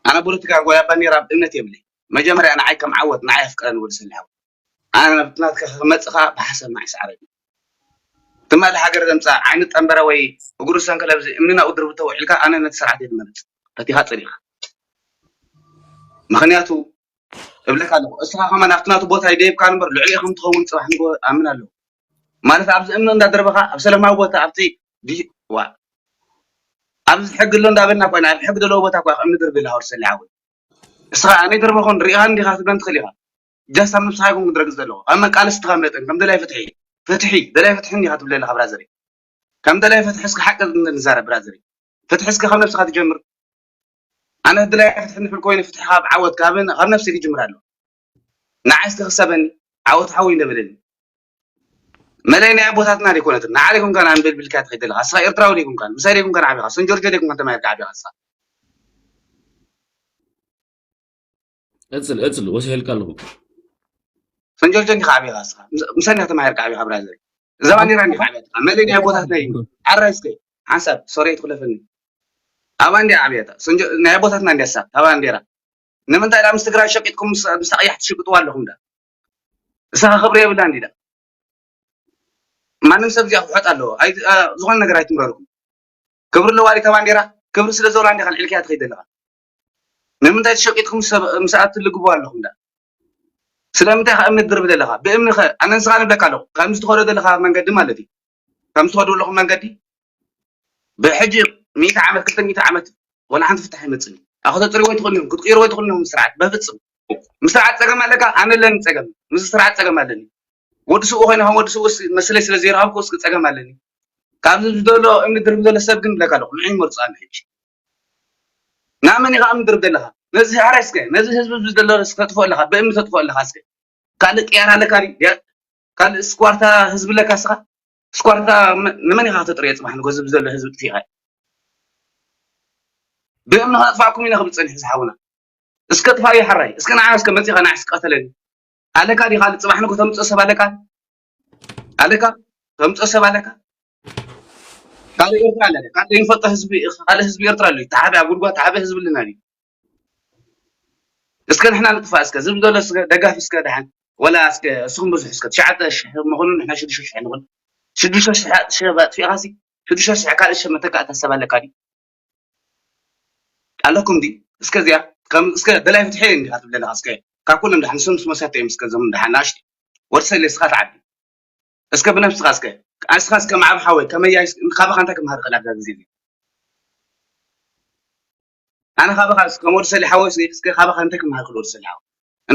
ኣነ ፖለቲካ ወይ ኣብ ባንዴራ እምነት የብለይ መጀመርያ ንዓይ ከም ዓወት ንዓይ ኣፍቅረኒ ወዲ ሰሊሕ ሓወይ ኣነ ናብቲ ናትካ ክመጽእ ከኣ ብሓሳብ ንዓይ ሰዓረኒ ትማሊ ሃገር ዘምጽኣ ዓይኒ ጠንበረ ወይ እግሩ ሰንከል ኣብዚ እምኒ ናብኡ ድርብቶ ውዒልካ ኣነ ነቲ ስርዓት እየ ዝመርጽ ፈቲኻ ጸሊእኻ ምኽንያቱ እብለካ ኣለኹ እስኻ ከማን ኣብቲ ናቱ ቦታ ይደይብካ እምበር ልዕሊኡ ከም ትኸውን ጽባሕ ንግሆ ኣምን ኣለኹ ማለት ኣብዚ እምኒ እንዳደርበኻ ኣብ ሰላማዊ ቦታ ኣብቲ ዋ ኣብዚ ሕጊ ኣሎ እንዳበልና ኮይና ኣብ ሕጊ ዘለዎ ቦታ እኳ እምኒ ድርብ ኢልካ ወዲ ሰሊሕ ሓወይ እስኻ ኣነ ይደርበኹን ርኢኻን ዲኻ ክትብለን ትኽእል ኢኻ ጃስት ኣብ ነብስኻ ይኩን ክትረግጽ ዘለኹ ኣብ መቃለስትኻ መጠን ከም ደላይ ፍትሒ ፍትሒ ደላይ ፍትሒ እንዲኻ ትብለ ኣለኻ ብራዘር ከም ደላይ ፍትሒ እስኪ ሓቂ ንዛረብ ብራዘር ፍትሒ እስኪ ካብ ነብስኻ ትጀምር ኣነ ደላይ ፍትሒ ንብል ኮይነ ፍትሒ ካብ ዓወት ካብ ካብ ነብሲ ክጅምር ኣሎ ንዓይ እስኪ ክሰበኒ ዓወት ሓወይ እንደበለኒ መለይ ናይ ኣቦታትና ደይኮነትን ንዓለ ይኮንካን ኣንብል ብልካ ትኸይድ ዘለኻ እስኻ ኤርትራዊ ደይኮንካን ምሳይ ደይኮንካን ዓቢኻ ሰንጆርጆ ደይኮንካን ተማሂርካ ዓቢኻ እስኻ እጽል እጽል ወሲሐልካ ኣለኹ ሰንጆርጆ እንዲኻ ዓቢኻ እስኻ ምሳይ እንዲኻ ተማሂርካ ዓቢኻ ብራዘር እዛ ባንዴራ እንዲኻ ዓብያትካ መለይ ናይ ኣቦታትና እዩ ዓራይ እስከ ሓንሳብ ሶሪ ትኽለፈኒ ኣባ እንዲያ ዓብያታ ናይ ኣቦታትና እንዲያ እሳ እታ ባንዴራ ንምንታይ ዳ ምስ ትግራይ ሸቂጥኩም ምስ ኣቕያሕ ትሽቅጥዋ ኣለኹም ዳ እሳ ክብሪ የብላ እንዲዳ ማንም ሰብ እዚኣ ክውሐጥ ኣለዎ ዝኾነ ነገር ኣይትምረርኩም ክብሪ ኣለዋ ዲታ ባንዴራ ክብሪ ስለ ዘብላ እንዲኻ ንዕልክያ ትኸይድ ዘለኻ ንምንታይ ተሸቂጥኩም ምስኣ ትልግቡ ኣለኹም ዳ ስለምንታይ ከ እምኒ ትድርብ ዘለኻ ብእምኒ ከ ኣነ ንስኻ ንብለካ ኣለኹ ከምዚ ትኸዶ ዘለኻ መንገዲ ማለት እዩ ከምዚ ትኸዱ ኣለኹም መንገዲ ብሕጂ ሚእቲ ዓመት ክልተ ሚእቲ ዓመት ወላ ሓንቲ ፍታሕ ይመፅእ እዩ ኣኸተፅሪ ወይ ትኽእሉ እዮም ክትቅይሩ ወይ ትኽእሉ እዮም ስርዓት በፍፅም ምስ ስርዓት ፀገም ኣለካ ኣነ ኣለኒ ፀገም ምስ ስርዓት ፀገም ኣለኒ ወዲ ስብኡ ኮይነ ከም ወዲ ስብኡ መስለይ ስለ ዘይረኸብኩ እስኪ ፀገም ኣለኒ ካብዚ ዝደሎ እምኒ ድርብ ዘሎ ሰብ ግን ብለካ ኣለኹ ንዑ ይመርፁ ኣነ ሕጂ ናብ መን ኢኻ እምኒ ድርብ ዘለኻ ነዚ ሕራይ እስከ ነዚ ህዝቢ እዚ ዘሎ ተጥፎ ኣለኻ ብእምኒ ተጥፎ ኣለኻ እስከ ካልእ ቅያር ኣለካ ካልእ ስኳርታ ህዝቢ ኣለካ እስኻ ስኳርታ ንመን ኢኻ ተጥርዮ ፅባሕ ንጎ ህዝቢ ዘሎ ህዝቢ ጥፊኻ ብእምኒ ከጥፋእኩም ኢና ክብል ፀኒሑ ዝሓውና እስከ ጥፋ እዩ ሓራይ እስከ ንዓ እስከ መፂኻ ንዓ ስቀተለኒ ኣለካ ዲ ካልእ ፅባሕ ንጎ ተምፅኦ ሰብ ኣለካ ኣለካ ተምፅኦ ሰብ ኣለካ ካልእ ኤርትራ ኣለካ ካልእ ዘይንፈልጦ ህዝቢ ካልእ ህዝቢ ኤርትራ ኣሎ ተሓበ ኣብ ጉድጓ ተሓበ ህዝቢ ኣለና ድዩ እስከ ንሕና ንጥፋእ እስከ ዝብል ዘሎ እስከ ደጋፊ እስከ ደሓን ወላ እስከ እስኹም ብዙሕ እስከ ትሽዓተ ሽሕ መኾኑ ንሕና ሽዱሽተ ሽሕ ንኹን ሽዱሽተ ሽሕ ሽሕ ኣጥፊእኻሲ ሽዱሽተ ሽሕ ካልእ ሽሕ መተካእታ ሰብ ኣለካ ድዩ ኣለኩም ድዩ እስከ እዚኣ ከም እስከ ደላይ ፍትሒ እንዲኻ ትብለለኻ እስከ ካብ ኩሎም ደሓን ንሶም ምስ መሳቶ እዮም እስከ ዞም ደሓን ናእሽቱ ወዲ ሰሌ እስኻ ትዓቢ እስከ ብነብስኻ እስከ እስኻ እስከ ማዕብ ሓወይ ከመያ ካባኻ እንታይ ክምሃር ክእል ኣብዛ ግዜ እዚኣ ኣነ ካባኻ እስከ ወዲ ሰሊ ሓወይ እስከ እስከ ካባኻ እንታይ ክምሃር ክእል ወዲ ሰሊ ሓወይ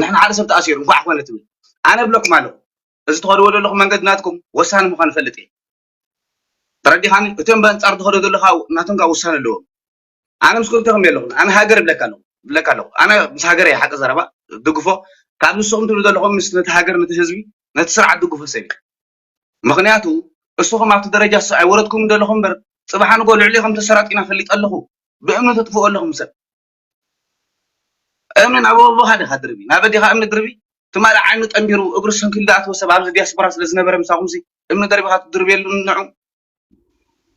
ንሕና ሓደ ሰብ ተኣሲሩ እንኳዕ ኮነ ትብል ኣነ ብለኩም ኣለኹ እዚ ትኸድዎ ዘለኹም መንገዲ ናትኩም ወሳኒ ምዃኑ ፈልጥ እየ ተረዲኻኒ እቶም በንጻር ትኸዶ ዘለኻ ናቶም ጋር ውሳነ ኣለዎም ኣነ ምስ ክልተኹም የለኹም። ኣነ ሃገር እብለካ ኣለኹ፣ እብለካ ኣለኹ። ኣነ ምስ ሃገር እየ ሓቂ ዘረባ ድግፎ። ካብ ንስኹም ትብሉ ዘለኹም ምስ ነቲ ሃገር፣ ነቲ ህዝቢ፣ ነቲ ስርዓት ድግፎ ሰብ እየ። ምኽንያቱ እስኹም ኣብቲ ደረጃ ስ-፣ ኣይወረድኩም ዘለኹም እምበር፣ ጽባሕ ንጎ ልዕሊ ከም ተሰራጢና ፈሊጠ ኣለኹ። ብእምኒ ተጥፍኡ ኣለኹም ሰብ። እምኒ ናብ ኣቦኻ ዲኻ ድርቢ፣ ናብ ኣዴኻ እምኒ ድርቢ። ትማሊ ዓይኑ ጠንቢሩ እግሩ ሰንኪሉ ዝኣተወ ሰብ ኣብዚ ዲያስፖራ ስለ ዝነበረ ምሳኹምሲ እምኒ ደርቢኻ ትድርብየሉ ንዑ።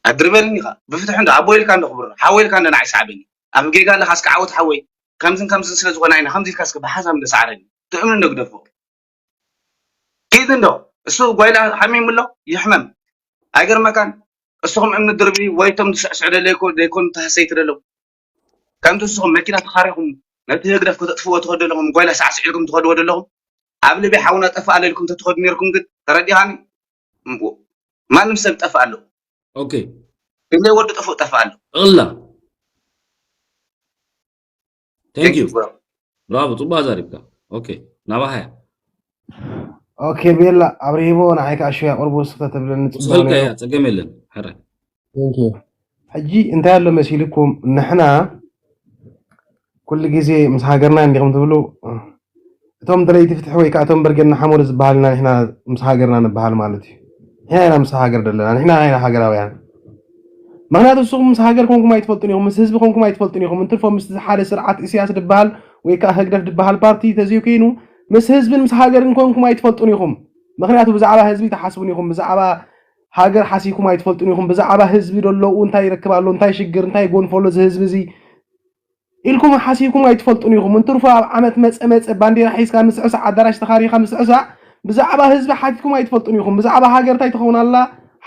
ኣድርበልኒ ኢኻ። ብፍትሒ እንዶ ኣቦ ኢልካ እንዶ ክብሮ፣ ሓወ ኢልካ እንዶ ንዓይ ሰዓበኒ። ኣብ ጌጋ ኣለኻ እስከ ዓወት ሓወይ። ከምዝን ከምዝን ስለ ዝኾነ ኣይነ ከምዚ ኢልካ እስከ ብሓሳብ እንዶ ሰዓረኒ። እቲ እምኒ እንዶ ግደፎ። ኪድ እንዶ እሱ ጓይላ ሓሚሙ ኣሎ ይሕመም። ኣይገርመካን? እስኹም እምኒ ድርቢ ወይ እቶም ዝስዕስዑ ደለይኮ-፣ ደይኮኑ ተሃሰይቲ ደለዉ። ከምቲ ንስኹም መኪና ተኻሪኹም ነቲ ህግደፍ ከተጥፍዎ ትኸዱ ኣለኹም፣ ጓይላ ሳዕስዕ ኢልኩም ትኸድዎ ዘለኹም፣ ኣብ ልቢ ሓውና ጠፍእ ኣሎ ኢልኩም ተትኸዱ ነይርኩም ግን፣ ተረዲኻኒ? እምቦ፣ ማንም ሰብ ጠፍእ ኣሎ። ኦኬ። ክንደይ ወዲ ጠፍእ ጠፍእ ኣሎ። ጠቕልላ። Thank you። Thank you, bro። ብራቮ፣ ጽቡቕ ኣዛሪብካ። ኦኬ፣ ናባኻ እያ። ኦኬ፣ ቤላ፣ ኣብርሂሞ፣ ንዓይ ከኣ ሽያ ቁርቡ ስኽተ ተብለኒ ጽቡቕ ስኽልካ ነይሩ። እያ፣ ጸገም የለን። ሕራይ። Thank you። ሕጂ እንታይ ኣሎ መሲልኩም፣ ንሕና ኩሉ ግዜ ምስ ሃገርና እንዲኹም ትብሉ፣ እቶም ደለይቲ ፍትሒ ወይ ከኣ እቶም በርጌድ ንሓመዱ ዝበሃልና ንሕና ምስ ሃገርና ንበሃል ማለት እዩ። ንሕና ኢና ምስ ሃገር ዘለና፣ ንሕና ኢና ሃገራውያን። ምኽንያቱ ንስኹም ምስ ሃገር ኮንኩም ኣይትፈልጡን ኢኹም፣ ምስ ህዝቢ ኮንኩም ኣይትፈልጡን ኢኹም። እንትርፎ ምስ ሓደ ስርዓት ኢሳያስ ድበሃል ወይ ከኣ ህግደፍ ድበሃል ፓርቲ ተዘይኮይኑ ምስ ህዝብን ምስ ሃገርን ኮንኩም ኣይትፈልጡን ኢኹም። ምኽንያቱ ብዛዕባ ህዝቢ ኣይትሓስቡን ኢኹም፣ ብዛዕባ ሃገር ሓሲብኩም ኣይትፈልጡን ኢኹም። ብዛዕባ ህዝቢ ዶ ኣለዉ፣ እንታይ ይረክብ ኣሎ፣ እንታይ ሽግር፣ እንታይ ይጎንፎ ኣሎ እዚ ህዝቢ እዚ ኢልኩም ሓሲብኩም ኣይትፈልጡን ኢኹም። እንትርፎ ኣብ ዓመት መጸ መጸ ባንዴራ ሒዝካ ምስዕሳዕ፣ ኣዳራሽ ተኻሪኻ ምስዕሳዕ፣ ብዛዕባ ህዝቢ ሓቲትኩም ኣይትፈልጡን ኢኹም። ብዛዕባ ሃገር እንታይ ትኸውን ኣላ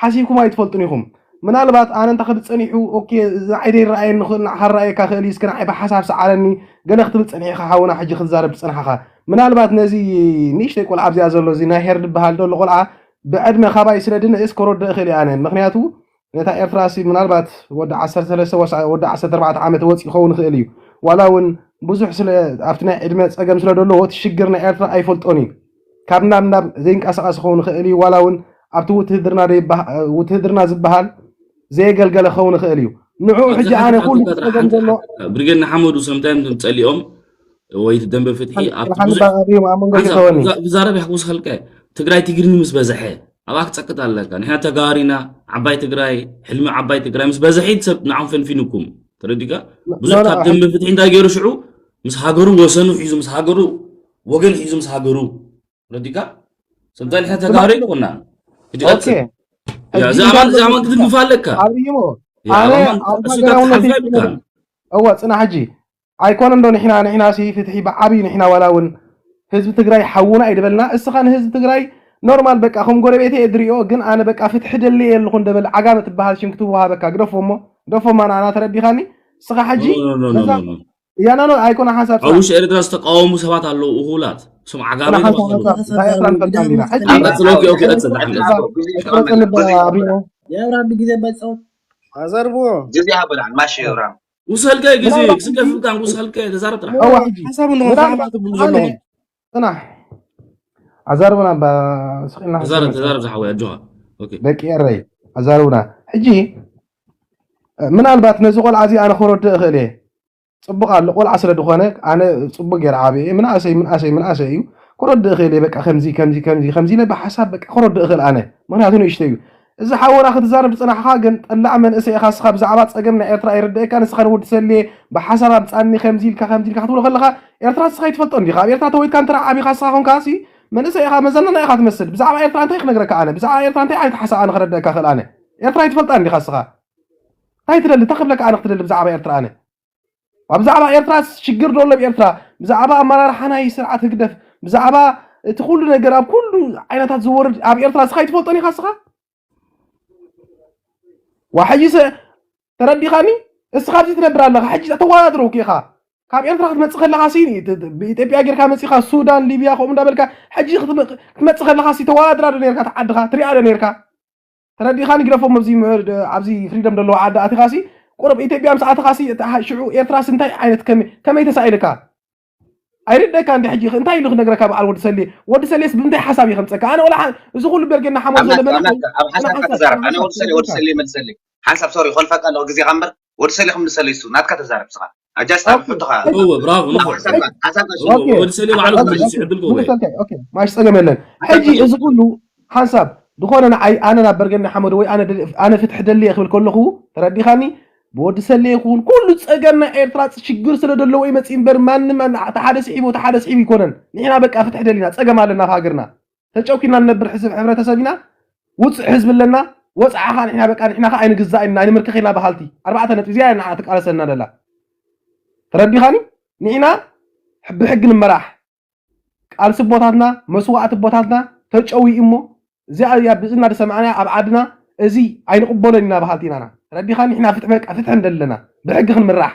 ሓሲብኩም ኣይትፈልጡን ኢኹም። ምናልባት ኣነ እንተ ክብል ጸኒሑ፣ ኦኬ፣ እዚ ዓይደይ ይረኣየኒ ይኽእል፣ ንዓኻ ክረኣየካ ክእል እዩ፣ እስኪ ንዓይ ብሓሳብ ሰዓረኒ፣ ገለ ክትብል ጸኒሕካ ሓውና፣ ሕጂ ክትዛረብ ዝጸናሕኻ። ምናልባት ነዚ ንእሽተይ ቆልዓ ኣብዚኣ ዘሎ፣ እዚ ናይ ሄር ዝበሃል ዘሎ ቆልዓ፣ ብዕድመ ካባይ ስለ ድንእስ ከረድእ እኽእል እየ ኣነ። ምኽንያቱ ነታ ኤርትራሲ ምናልባት ወዲ ዓሰርተ ሰለስተ ወሳ-፣ ወዲ ዓሰርተ ኣርባዕተ ዓመት ወጺኡ ክኸውን ይኽእል እዩ። ዋላ እውን ብዙሕ ስለ፣ ኣብቲ ናይ ዕድመ ጸገም ስለ ዘለዎ፣ እቲ ሽግር ናይ ኤርትራ ኣይፈልጦን እዩ። ካብ ናብ ናብ ዘይንቀሳቐስ ክኸውን ይኽእል እዩ። ዋላ እውን ኣብቲ ውትህድርና ዘይበሃ-፣ ውትህድርና ዝበሃል ዘየገልገለ ክኸውን ይኽእል እዩ። ንዕኡ ሕጂ ኣነ ኩሉ ጸገም ዘሎ ብርጌድ ንሓመዱ ሰምታይም ጸሊኦም ወይ እቲ ደንበ ፍትሒ ኣብቲ ሓንሳብ ብዙሕ ብዛ-፣ ብዛረብ ያሕጉስ ከልቀ ትግራይ ትግርኝ ምስ በዝሐ ኣብኣ ክጸቅጥ ኣለካ። ንሕና ተጋሩ ኢና፣ ዓባይ ትግራይ፣ ሕልሚ ዓባይ ትግራይ ምስ በዝሐ እዩ ሰብ ንዓኹም ፈንፊኑኩም። ተረዲካ? ብዙሕ ኖ፣ ኖ፣ ካብ ደንበ ፍትሒ እንታይ ገይሩ ሽዑ ምስ ሃገሩ ወሰኑ ሒዙ፣ ምስ ሃገሩ ወገን ሒዙ፣ ምስ ሃገሩ። ተረዲካ? ሰምታይ ንሕና ተጋሩ ይኮና። ሕጂ ኦኬ። ቀጽል። ያ፣ ሕጂ እዚ ኣማን፣ እዚ ኣማን ክትድግፍ ኣለካ። ኣብርሂሞ፣ ያ፣ ኣነ ኣማን ኣብ እሱ ሃገራውነት ክትሓልፋ ኣይብልካን። እወ፣ ጽናሕ ሕጂ። ኣይኮነን ዶ ንሕና፣ ንሕና ሲ ፍትሒ ብዓብዩ ንሕና ዋላ እውን ህዝቢ ትግራይ ሓውና እዩ ዝበልና። እስኻ ንህዝቢ ትግራይ ኖርማል በቃ ከም ጎረቤተይ እየ ዝሪኦ፣ ግን ኣነ በቃ ፍትሒ ደልየ ኣለኹ እንደበል ዓጋመ ትበሃል ሽም ክትወሃበካ ግደፎ እሞ፣ ግደፎ እማ ንዓና ተረዲኻኒ። እስኻ ሕጂ ኖ፣ ኖ፣ ኖ፣ ኖ፣ በዛ ኖ፣ ኖ። ያና ኖ ኣይኮነ ሓንሳብ ኣብ ጽናሕ። ውሽጢ ኤርትራ ዝተቃወሙ ሰባት ኣለዉ፣ እኹላት። እሶም ዓጋመ ጽናሕ፣ ይበሃሉ። ሓንሳብ፣ ሓንሳብ፣ እንታይ ኤርትራ ንፈልጣ እንዲና። ሕጂ ኣብ ቀጽሎ፣ ኦኬ፣ ኦኬ፣ ቀጽል፣ ቀጽል። ግዜ ግዜ ይሃበላ፣ ማሽ ይብራም። ውሰልከ ግዜ፣ ክስከፍልካ፣ ውሰልከ፣ ተዛረብ ጥራሕ። እዋ፣ ሕጂ፣ ሓሳብ እንሆ፣ ምናልባት፣ ሰዓት ትብሉ ዘለኹም። ጽናሕ። ኣዛርቡና፣ እባ፣ ስቕ ኢልና ተዛረብ፣ ክንሰምዕ። ተዛረብ፣ ዝሓወይ፣ ኣጆኻ። ኦኬ። ደቂ ኤረይ፣ ኣዛርቡና። ሕጂ፣ ምናልባት ነዚ ቆልዓ እዚ ኣነ ክረድእ እኽእል እየ። ጽቡቕ ኣሎ፣ ቆልዓ ስለ ዝኾነ፣ ኣነ ጽቡቕ ገይረ ዓብየ እየ። ምንኣሰይ፣ ምንኣሰይ፣ ምንኣሰይ እዩ። ክረድእ እኽእል እየ፣ በቃ፣ ከምዚ፣ ከምዚ፣ ከምዚ፣ ከምዚ ኢለ ብሓሳብ፣ በቃ፣ ክረድእ እኽእል ኣነ። ምኽንያቱ ንእሽተይ እዩ። እዚ ሓውና ክትዛረብ ዝጸናሕኻ ግን ጠላዕ መንእሰይ ኢኻ። ንስኻ ብዛዕባ ጸገም ናይ ኤርትራ ኣይርድኣካን። ንስኻ ንወዲ ሰሌ ብሓሳብ ኣምጻኒ ከምዚ ኢልካ ከምዚ ኢልካ ክትብሎ ከለኻ ኤርትራ ንስኻ ኣይትፈልጦን ዲኻ? ኣብ ኤርትራ ተወሊድካ እንተ ዓቢኻ ንስኻ ኮንካሲ መንእሰይ ኢኻ፣ መዘናና ኢኻ ትመስል። ብዛዕባ ኤርትራ እንታይ ክነግረካ ኣነ? ብዛዕባ ኤርትራ እንታይ ዓይነት ሓሳብ ኣነ ክረድኣካ ክእል ኣነ? ኤርትራ ኣይትፈልጣን ዲኻ ንስኻ? እንታይ ትደሊ? እንታይ ክብለካ ኣነ ክትደሊ ብዛዕባ ኤርትራ ኣነ? ኣብ ብዛዕባ ኤርትራ ሽግር ዶ ኣሎ ኣብ ኤርትራ? ብዛዕባ ኣመራርሓ ናይ ስርዓት ህግደፍ፣ ብዛዕባ እቲ ኩሉ ነገር ኣብ ኩሉ ዓይነታት ዝወርድ ኣብ ኤርትራ ንስኻ ኣይትፈልጦን ኢኻ ንስኻ? ዋ፣ ሕጂ ሰ-፣ ተረዲኻኒ? እስኻ ኣብዚ ትነብር ኣለኻ፣ ሕጂ ተወዳድሮ እኮ ኢኻ። ካብ ኤርትራ ክትመጽእ ከለኻ ሲ፣ ት-፣ ት-፣ ብኢትዮጵያ ጌርካ መጺኻ፣ ሱዳን፣ ሊብያ፣ ከምኡ እንዳበልካ፣ ሕጂ ክትመ-፣ ክትመጽእ ከለኻ ሲ፣ ተወዳድራ ዶ ኔርካ፣ እቲ ዓድኻ ትሪኣ ዶ ኔርካ? ተረዲኻኒ? ግደፎም፣ ኣብዚ ም-፣ ድ-፣ ኣብዚ ፍሪደም ዘለዎ ዓዲ ኣቲኻ ሲ፣ ቁሩብ ኢትዮጵያ ምስ ኣተኻ ሲ፣ እቲ ሓ-፣ ሽዑ ኤርትራ ሲ እንታይ ዓይነት ከመይ፣ ከመይ ተሳኢልካ? ኣይርደካ እንዲ ሕጂ እንታይ ኢሉ ክነግረካ በዓል ወዲ ሰሌ? ወዲ ሰሌስ ብምንታይ ሓሳብ እዩ ከምፀካ? ኣነ ወላ ሓ-፣ እዚ ኩሉ ቤርጌና ሓሞት ኣብ ዘሎ ናትካ፣ መናኸ-፣ ኣብ ሓሳብካ ተዛረብ። ኣነ ወዲ ሰሌ፣ ወዲ ሰሌ መልሰለይ። ሓንሳብ ሶሪ፣ ይኾልፈካ ኣለኹ ግዜኻ እምበር፣ ወዲ ሰሌ ክምልሰለይ እሱ ናትካ ተዛረብ ስኻ ኣጃስታ ሕቶኻ እወ ብራቮ ንፉዕ ሓሳብካ ሓሳብካ ሽሙ እወ ወዲ ሰሌ ባዕሉ ክምልስ ይዕድል ክወ ኦኬ ማሽ ጸገም የለን። ሕጂ እዚ ኩሉ ሓንሳብ ዝኾነ ንዓይ ኣነ ናብ በርገኒ ሓመዱ ወይ ኣነ ደሊ- ኣነ ፍትሒ ደሊ እየ ክብል ከለኹ ተረዲኻኒ ብወዲ ሰሌ ይኹን ኩሉ ጸገም ናይ ኤርትራ ሽግር ስለ ዘለዎ ይመጽእ እምበር ማንም ኣን- እቲ ሓደ ስዒቡ እቲ ሓደ ስዒቡ ይኮነን። ንሕና በቃ ፍትሒ ደሊና ጸገም ኣለና ኣብ ሃገርና ተጨኪና ንነብር ሕዝብ ሕብረተሰብ ኢና ውፅዕ ህዝቢ ኣለና ወፅዓኻ ንሕና በቃ ንሕና ከ ኣይንግዛእ ኢና ኣይንምርክኽ ኢና በሃልቲ ኣርባዕተ ነጥቢ እዚኣ ንዓ ትቃለሰና ደላ ተረዲኻኒ ንሕና ብሕጊ ንመራሕ ቃልሲ ቦታትና መስዋእቲ ቦታትና ተጨዊ እሞ እዚኣ እያ ብእዝና ዝሰማዕና ኣብ ዓድና እዚ ኣይንቕበሎን ኢና በሃልቲ ኢና ተረዲኻኒ ንሕና ፍትሒ በቃ ፍትሒ እንደለና ብሕጊ ክንምራሕ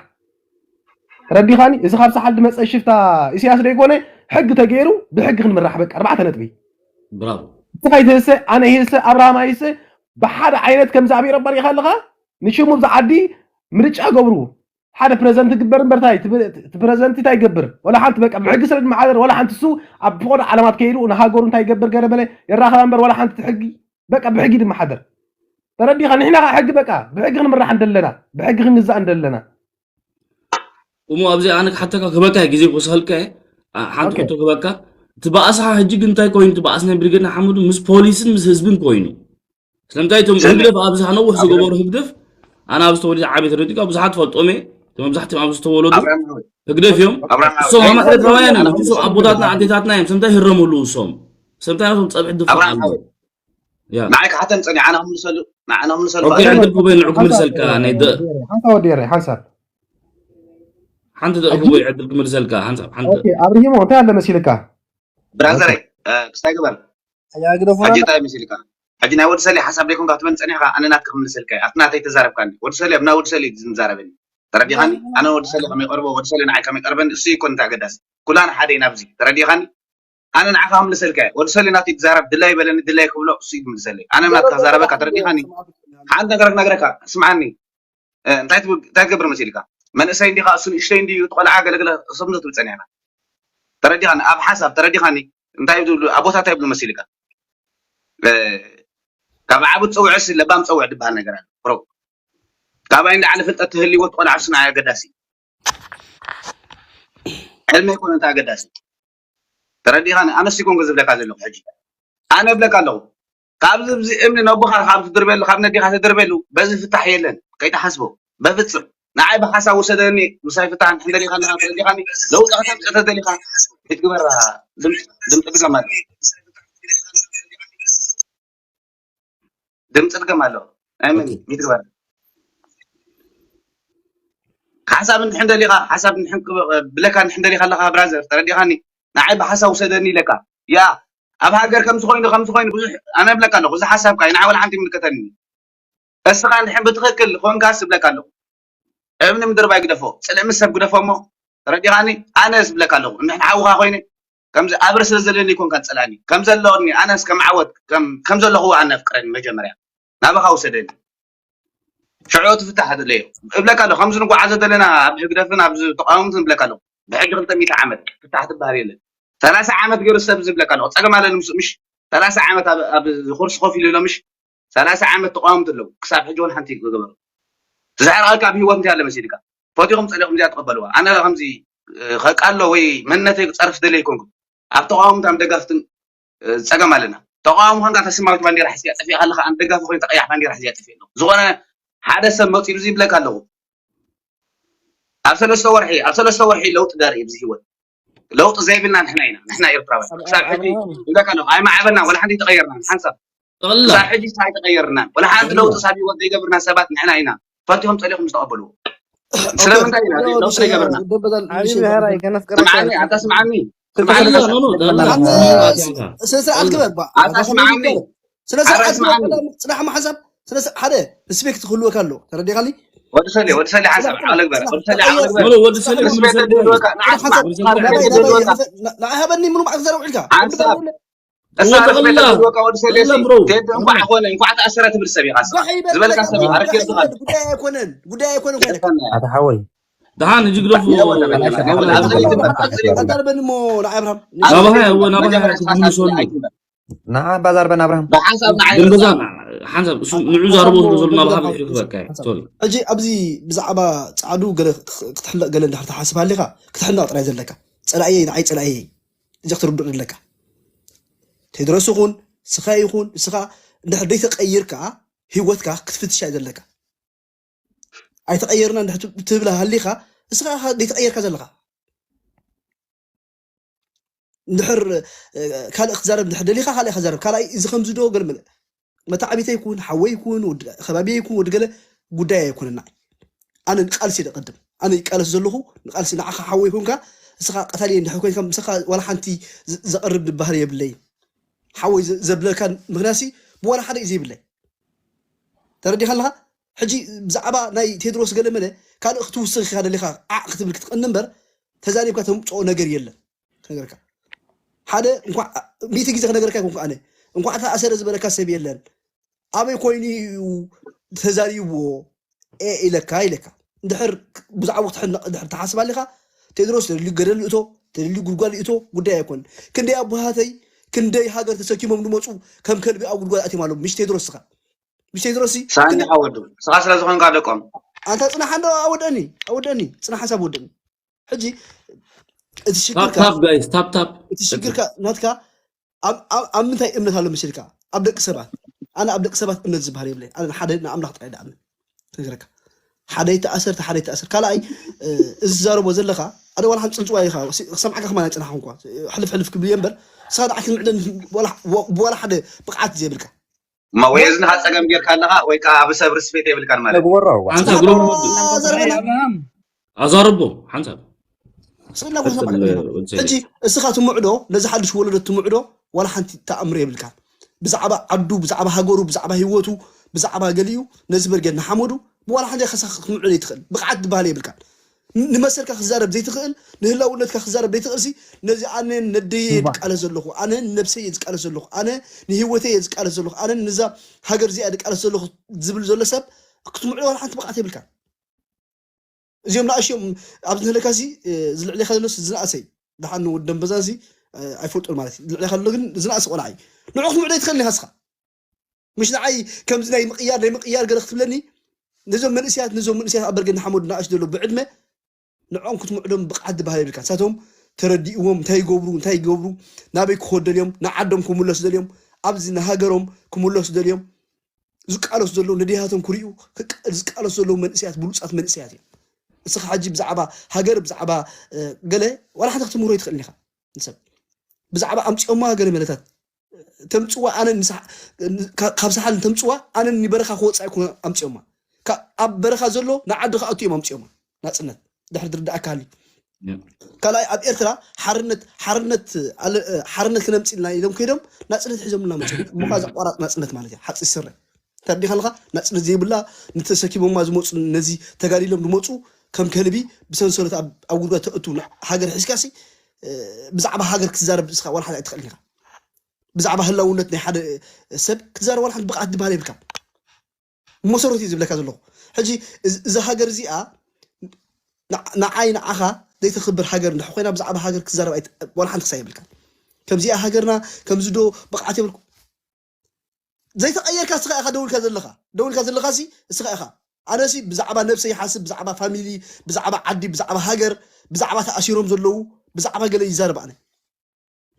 ተረዲኻኒ እዚ ካብ ሰሓል ዝመፀ ሽፍታ ኢሳያስ ደይኮነ ሕጊ ተገይሩ ብሕጊ ክንምራሕ በቃ ኣርባዕተ ነጥቢ ብራቮ ንስኻ ይትህሰ ኣነ ይህሰ ኣብርሃም ኣይህሰ ብሓደ ዓይነት ከምዚ ኣብ ኤሮጳ ሪኢኻ ኣለኻ ንሽሙ ብዚ ዓዲ ምርጫ ገብሩ ሓደ ፕረዘንት ግበር እምበር ታይ እቲ ፕረዘንት እንታይ ይገብር ወላ ሓንቲ በቃ ብሕጊ ስለ ዝመሓደር ወላ ሓንቲ እሱ ኣብ ፍቆዶ ዓለማት ከይዱ ንሃገሩ እንታይ ይገብር ገለ በለ የራኸባ እምበር ወላ ሓንቲ እቲ ሕጊ በቃ ብሕጊ ዝመሓደር ተረዲኻ ንሕና ከዓ ሕጊ በቃ ብሕጊ ክንምራሕ እንደለና ብሕጊ ክንግዛእ እንደለና እሞ ኣብዚ ኣነ ክሓተካ ክበካ ግዜ ክወስኸልካ ሓንቲ ሕቶ ክበካ እቲ ባእስኻ ሕጂ ግን እንታይ ኮይኑ እቲ ባእስ ናይ ብሪገድ ሓሙዱ ምስ ፖሊስን ምስ ህዝብን ኮይኑ ስለምንታይ እቶም ህግደፍ ኣብዝሓ ነውሕ ዝገበሩ ህግደፍ ኣነ ኣብ ዝተወልደ ዓበይ ተረዲካ ብዙሓት ፈልጦም እየ መብዛሕትኦም ኣብ ዝተወለዱ ህግደፍ እዮም እሶም ኣማ ኤርትራውያን እዮም እሶም ኣቦታትና ኣዴታትና እዮም ሰምታይ ህረምሉ እሶም ሰምታይ ናቶም ፀብሒ ድፋዕ ኣሎ ንዓይ ክሓተን ፀኒዓ ኣነ ክምልሰሉ ንዓነ ክምልሰሉ ዕድል ክበይ ንዑ ክምልሰልካ ናይ ሓንሳ ወዲ ረ ሓንሳብ ሓንቲ ደቂ ክበይ ዕድል ክምልሰልካ ሓንሳብ ሓንቲ ኣብርሂሞ እንታይ ኣለ መሲልካ ብራዘረይ ክስታይ ግበር ሕጂ እንታይ መሲልካ ሕጂ ናይ ወዲ ሰሌ ሓሳብ ደይኮንካ ክትበን ፀኒሕካ ኣነ ናትካ ክምልሰልካ ኣብቲ ናተይ ተዛረብካኒ ወዲ ሰሌ ኣብ ናይ ወዲ ሰሌ ዝምዛረበኒ ተረዲኻኒ ኣነ ወዲ ሰሌ ከመይ ቀርቦ ወዲ ሰሌ ንዓይ ከመይ ቀርበኒ እሱ ይኮን እንታይ ኣገዳሲ ኩላና ሓደ ኢና ኣብዚ ተረዲኻኒ ኣነ ንዓኻ ክምልሰልካ እየ ወዲ ሰሌ ናተይ ትዛረብ ድላይ በለኒ ድላይ ክብሎ እሱ ይምልሰለይ ኣነ ናትካ ክዛረበካ ተረዲኻኒ ሓንቲ ነገር ክነግረካ ስምዓኒ እንታይ ትብል- እንታይ ትገብር መሲልካ መንእሰይ እንዲኻ እሱ ንእሽተይ እንዲ እቲ ቆልዓ ገለግለ ሰብኖ ትብል ፀኒሕና ተረዲኻኒ ኣብ ሓሳብ ተረዲኻኒ እንታይ ትብሉ ኣቦታት እንታይ ይብሉ መሲልካ ካብ ዓቡ ትፀውዕስ ለባም ፀውዕ ዝበሃል ነገር ኣሎ ብሮ ካባይ ንላዕሊ ፍልጠት ትህልዎ እቲ ቆልዓ እሱ ንዓይ ኣገዳሲ ዕልሚ ኣይኮነ እንታይ ኣገዳሲ ተረዲኻኒ ኣነስ ይኮንኩ ዝብለካ ዘለኹ ሕጂ ኣነ እብለካ ኣለኹ ካብዚ ብዚ እምኒ ነቦኻ ካብ ትድርበሉ ካብ ነዲኻ ትድርበሉ በዚ ፍታሕ የለን ከይትሓስቦ በፍፅም ንዓይ ብሓሳብ ውሰደኒ ምሳይ ፍታሕ እንድሕር ደሊኻ ኣለኻ ተረዲኻኒ ለውጢ ከተምፅእ ተደሊኻ ይትግበራ ድምፂ ድገም ኣሎ ድምፂ ድገም ኣሎ ኣይመን ይትግበራ ሓሳብ እንድሕን ደሊኻ ሓሳብ ብለካ እንድሕን ደሊኻ ኣለኻ ብራዘር ተረዲኻኒ ንዓይ ብሓሳብ ውሰደኒ ኢለካ ያ ኣብ ሃገር ከምዚ ኮይኑ ከምዚ ኮይኑ ብዙሕ ኣነ እብለካ ኣለኹ እዚ ሓሳብካ ንዓይ ወላ ሓንቲ ይምልከተኒ እስኻ እንድሕን ብትኽክል ኮንካስ እብለካ ኣለኹ እብኒ ምድርባይ ግደፎ ፅልእ ምስ ሰብ ግደፎ እሞ ተረዲኻኒ ኣነ ዝብለካ ኣለኹ እንድሕን ሓውኻ ኮይነ ከምዚ ኣብረ ስለ ዘለኒ ይኮንካ ዝፀላኒ ከም ዘለኒ ኣነስ ከም ዓወት ከም ዘለኹዎ ኣነ ኣፍቅረኒ መጀመርያ ናባኻ ውሰደኒ ሽዑ ትፍታሕ ኣለዮ እብለካ ኣሎ ከምዚ ንጓዓዞ ዘለና ኣብ ህግደፍን ኣብ ተቃወምትን እብለካ ኣሎ ብሕጂ ክልተ ሚእቲ ዓመት ፍታሕ ትበሃል የለን ሰላሳ ዓመት ገይሩ ሰብ ዝብለካ ኣሎ ፀገም ኣለኒ ምስ ምሽ ሰላሳ ዓመት ኣብ ኩርሲ ኮፍ ኢሉ ኣሎ ምሽ ሰላሳ ዓመት ተቃወምቲ ኣለዉ ክሳብ ሕጂ እውን ሓንቲ ገበሩ ዝሕርቐካ ኣብ ህይወት እንታይ ኣለ መሲልካ ፈቲኹም ፀሊኹም እዚኣ ትቐበልዋ ኣነ ከምዚ ከቃሎ ወይ መንነተይ ክፀርፍ ደለ ይኮንኩ ኣብ ተቃወምቲ ኣብ ደጋፍትን ፀገም ኣለና ተቃዋሚ ኮንካ ተስማዊት ባንዴራ ሕዝያ ጠፊእካ ኣለካ ኣነ ደጋፊ ኮይንካ ቀያሕ ባንዴራ ሕዝያ ጠፊእ ኣለኩ ዝኾነ ሓደ ሰብ መፂሉ እዚ ይብለካ ኣለኩ ኣብ ሰለስተ ወርሒ ኣብ ሰለስተ ወርሒ ለውጢ ደርኢ ብዚ ህይወት ለውጢ ዘይብልና ንሕና ኢና ንሕና ኤርትራውያን ክሳብ ሕጂ ይብለካ ኣለኩ ኣይማዕበልና ወላ ሓንቲ ተቀየርና ሓንሳብ ክሳብ ሕጂ ኣይተቀየርናን ወላ ሓንቲ ለውጢ ሳብ ህይወት ዘይገብርና ሰባት ንሕና ኢና ፈቲሆም ፀሊኹም ዝተቐበልዎ ስለምንታይ ኢና ለውጢ ዘይገብርና ስምዓኒ ኣታ ስምዓኒ ስነ ስርዓት ግበር ባ ኣታ ስምዓኒ ስነ ስርዓት ግበር ጽናሕ ማሕሳብ ስነ ስርዓት ሓደ ሪስፔክት ክህልወካ ኣሎ ተረዲኻኒ ወዲ ሰሌ ወዲ ሰሌ ሓንሳብ ዓቕሊ ግበር ወዲ ሰሌ ዓቕሊ ግበር ወዲ ሰሌ ሪስፔክት ክህልወካ ንዓኻ ንዓይ ሃበኒ ምኑ ማዕክ ዘረብ ውዒልካ ሓንሳብ እሳ ሪስፔክት ክህልወካ ወዲ ሰሌ ቴዲ እንኳዕ ኮነ እንኳዕ ተኣሰረ ትብል ሰብ ኢኻ ዝበለካ ሰብ ኣረኪርካ ጉዳይ ኣይኮነን ጉዳይ ኣይኮነን ኣታ ሓወይ ደሓን እጅ ግደፉ ኣዛርበኒ ሞ ንኣብርሃም ናባሃ እወ ናባሃ ትምልሰሉ ንዓ ባዛርበን ኣብርሃም ብሓንሳብ ንዓይ ደንበዛ ሓንሳብ ንዑ ዛረቦ ዘሎ ዘሎ ማብሃብ ይሕልፈካ። ሶሪ። ሕጂ ኣብዚ ብዛዕባ ጻዕዱ ገለ ክትሕለቕ ገለ እንድሕር ትሓስብ ሃሊኻ ክትሕነቕ ጥራይ ዘለካ። ጸላእየይ ንዓይ ጸላእየይ እዚ ክትርድእ ዘለካ። ቴድሮስ ይኹን ስኻ ይኹን ስኻ እንድሕር ደይተቀይርካ ህይወትካ ክትፍትሻ እዩ ዘለካ። ኣይተቀየርና እንድሕር ትብላ ሃሊኻ እስኻ ደይተቀየርካ ዘለኻ። እንድሕር ካልእ ክትዛረብ እንድሕር ደሊኻ ካልእ ክትዛረብ ካልኣይ እዚ ከምዚ ዶ ገለ መለ መታዕቢተይ ይኩን ሓወይ ይኩን ወዲ ከባቢየ ይኩን ወዲ ገለ ጉዳይ ኣይኮነና። ኣነ ንቃልሲ ደቀድም ኣነ ይቃለስ ዘለኹ ንቃልሲ ንዓኻ ሓወይ ኮንካ እስኻ ቀታሊ እንድሕር ኮንካ ምሳኻ ዋላ ሓንቲ ዘ- ዘቐርብ ባህሪ የብለይ። ሓወይ ዘ- ዘብለካ ምክንያሲ ብዋላ ሓደ እዩ ዘይብለይ። ተረዲኻ ኣለኻ? ሕጂ ብዛዕባ ናይ ቴድሮስ ገለ መለ ካልእ ክትውስኽ ኢኻ ደሊኻ ዓዕ ክትብል ክትቀኒ እምበር ተዛሪብካ ተምፅኦ ነገር የለን። ክነገርካ ሓደ እንኳዕ ሚእቲ ግዜ ክነገርካ ይኮንኩ ኣነ እንኳዕ ተኣሰረ ዝበለካ ሰብ የለን። ኣበይ ኮይኑ እዩ ተዛሪብዎ? ኤ ኢለካ ኢለካ እንድሕር ብዛዕባ ክትሕነቕ እንድሕር ትሓስብ ኣሊኻ ቴድሮስ ተደልዩ ገደል ይእቶ ተደልዩ ጉድጓድ ይእቶ ጉዳይ ኣይኮን። ክንደይ ኣቦሃተይ ክንደይ ሃገር ተሰኪሞም ዝመፁ ከም ከልቢ ኣብ ጉድጓድ ኣትዮም ኣለዉ። ምሽ ቴድሮስ ስኻ ምሽ ቴድሮስ ሲ ሳኒ ሓወዱ ስኻ ስለ ዝኾንካ ደቆም ኣንታ ፅናሓ እንዶ ኣወደኒ ኣወደኒ ፅናሕ ሓንሳብ ወደኒ። ሕጂ እቲ ሽግርካ ታፕ ጋይስ ታፕ ታፕ እቲ ሽግርካ ናትካ ኣብ ኣብ- ኣብ ምንታይ እምነት ኣሎ መሲልካ ኣብ ደቂ ሰባት ኣነ ኣብ ደቂ ሰባት እምነት ዝበሃል የብለይ። ኣነ ሓደ ንኣምላኽ ጥራይ ደኣምን ክነግረካ ሓደ ይተኣሰር ሓደ ይተኣሰር ካልኣይ እ፣ እዚ ዝዛረቦ ዘለኻ ኣደ ዋላ ሓንቲ ፅንፅዋ ኢኻ ሲ- ክሰምዓካ ከማን ኣይፅናሕኩ እንኳ ሕልፍ ሕልፍ ክብል እየ እምበር ንስኻ ደኣ ክንምዕደን ዋላ- ወ- ብዋላ ሓደ ብቕዓት ዘይብልካ እማ ወይ እዚ ንኻ ፀገም ጌርካ ኣለኻ ወይ ከዓ ኣብ ሰብ ርስፔት የብልካን ማለት እዩ። ነግበሮ ሓንሳብ ግሎም ወዲ ዘረበና ኣብርሃም ኣዛርቦ ሓንሳብ ስእላ ጎሳ ማለት ነው። ሕጂ እስኻ ትምዕዶ ነዚ ሓድሽ ወለዶ ትምዕዶ ዋላ ሓንቲ ተኣምር የብልካን። ብዛዕባ ዓዱ ብዛዕባ ሃገሩ ብዛዕባ ህይወቱ ብዛዕባ ገሊኡ ነዚ በርጌድ ንሓመዱ ብዋላ ሓንቲ ከሳ ክትምዕዶ ይትኽእል ብቕዓት ዝበሃል የብልካን። ን- ንመሰልካ ክዛረብ ዘይትኽእል ንህላውነትካ ክዛረብ ዘይትኽእል ሲ ነዚ ኣነ ነደየ እየ ዝቃለስ ዘለኹ ኣነ ንነብሰይ እየ ዝቃለስ ዘለኹ ኣነ ንህይወተይ እየ ዝቃለስ ዘለኹ ኣነ ንዛ ሃገር እዚኣ ዝቃለስ ዘለኹ ዝብል ዘሎ ሰብ ክትምዕዶ ዋላ ሓንቲ ብቕዓት የብልካን። እዚኦም ንኣሽዮም ኣብዚ ንህለካ ሲ ዝልዕሌካ ዘሎ ዝንኣሰይ ደሓን ወዲ ደንበዛ ሲ ኣይፈልጦን ማለት እዩ። ዝልዕሌካ ዘሎ ግን ዝንኣሰ ቆልዓ እዩ። ንዑ ክትምዕዶ ይትኽእል ኢኻ ስኻ ምሽ ንዓይ ከምዚ ናይ ምቕያር ናይ ምቕያር ገለ ክትብለኒ ነዞም መንእስያት ነዞም መንእስያት ኣብ በርገ ንሓመዱ ንኣሽ ዘሎ ብዕድመ ንዖም ክትምዕዶም ብቕዓት ዝበሃል የብልካ። ንሳቶም ተረዲእዎም እንታይ ይገብሩ እንታይ ይገብሩ ናበይ ክኸዱ ደልዮም ንዓዶም ክምለሱ ደልዮም ኣብዚ ንሃገሮም ክምለሱ ደልዮም ዝቃለሱ ዘለዉ ነዲሃቶም ክሪኡ ዝቃለሱ ዘለዉ መንእሰያት ብሉፃት መንእሰያት እዮም። እስኻ ሕጂ ብዛዕባ ሃገር ብዛዕባ ገለ ዋላ ሓንቲ ክትምህሮ ይትኽእልን ኢኻ ንሰብ ብዛዕባ ኣምፅኦማ ገለ መለታት ተምፅዋ ኣነ ካብ ሳሓል ተምፅዋ ኣነ ንበረኻ ክወፃ ይኮነ ኣምፅኦማ ኣብ በረኻ ዘሎ ንዓዲ ክኣቱ እዮም ኣምፅኦማ ናፅነት ድሕሪ ዝርዳእካ ሃልዩ ካልኣይ ኣብ ኤርትራ ሓርነት ሓርነት ሓርነት ክነምፅእ ኢልና ኢሎም ከይዶም ናፅነት ሒዞምልና መፅኦም እሞ እዛ ቆራፅ ናፅነት ማለት እያ ሓፂር ስረ ተረዲኻ ኣለኻ ናፅነት ዘይብላ ንተሰኪሞማ ዝመፁ ነዚ ተጋዲሎም ዝመፁ ከም ከልቢ ብሰንሰለት ኣብ ጉድጓድ ተእቱ ሃገር ሒዝካሲ ብዛዕባ ሃገር ክትዛረብ እስኻ ዋላ ሓደ ኣይትኽእልን ኢኻ ብዛዕባ ህላውነት ናይ ሓደ ሰብ ክትዛረብ ዋላ ሓንቲ ብቕዓት ዝበሃል የብልካ መሰረት እዩ ዝብለካ ዘለኹ ሕጂ እዚ ሃገር እዚኣ ንዓይ ንዓኻ ዘይተኽብር ሃገር እንድሕ ኮይና ብዛዕባ ሃገር ክትዛረብ ዋላ ሓንቲ ክሳብ የብልካ ከምዚኣ ሃገርና ከምዚ ዶ ብቕዓት የብልኩ ዘይተቐየርካ እስኻ ኢኻ ደውልካ ዘለኻ ደውልካ ዘለኻ ሲ እስኻ ኢኻ ኣነሲ ብዛዕባ ነብሰይ ይሓስብ ብዛዕባ ፋሚሊ ብዛዕባ ዓዲ ብዛዕባ ሃገር ብዛዕባ ተኣሲሮም ዘለዉ ብዛዕባ ገለ ይዛረብ ኣነ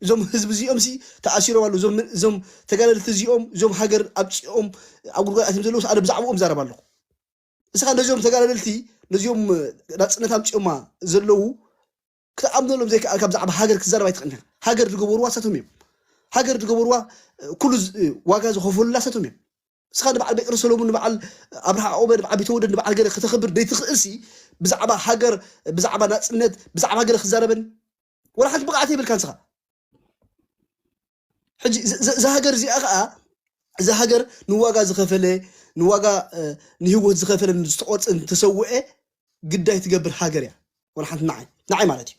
እዞም ህዝቢ እዚኦም ሲ ተኣሲሮም ኣለዉ እዞም ተጋደልቲ እዚኦም እዞም ሃገር ኣብፂኦም ኣብ ጉድጓድ ኣትዮም ዘለዉ ኣነ ብዛዕባኦም ዛረብ ኣለኹ እስኻ ነዚኦም ተጋዳደልቲ ነዚኦም ናፅነት ኣምፂኦማ ዘለዉ ክትኣምነሎም ዘይከኣልካ ብዛዕባ ሃገር ክትዛረብ ኣይትኽእልን ሃገር ዝገበርዋ ሳቶም እዮም ሃገር ዝገበርዋ ኩሉ ዋጋ ዝኸፈሉላ ሳቶም እዮም እስኻ ንበዓል ቤቅረ ሰሎሙን ንበዓል ኣብርሃ ኦበ ንበዓል ቢተወደድ ንበዓል ገለ ከተኽብር ዘይትኽእልሲ ብዛዕባ ሃገር ብዛዕባ ናፅነት ብዛዕባ ገለ ክዛረበን ወላ ሓንቲ ብቕዓት የብልካ ንስኻ ሕጂ እዛ ሃገር እዚኣ ከዓ እዛ ሃገር ንዋጋ ዝኸፈለ ንዋጋ ንህይወት ዝኸፈለ ዝተቆርፀ ዝተሰውአ ግዳይ ትገብር ሃገር እያ ወላ ሓንቲ ንዓይ ንዓይ ማለት እዩ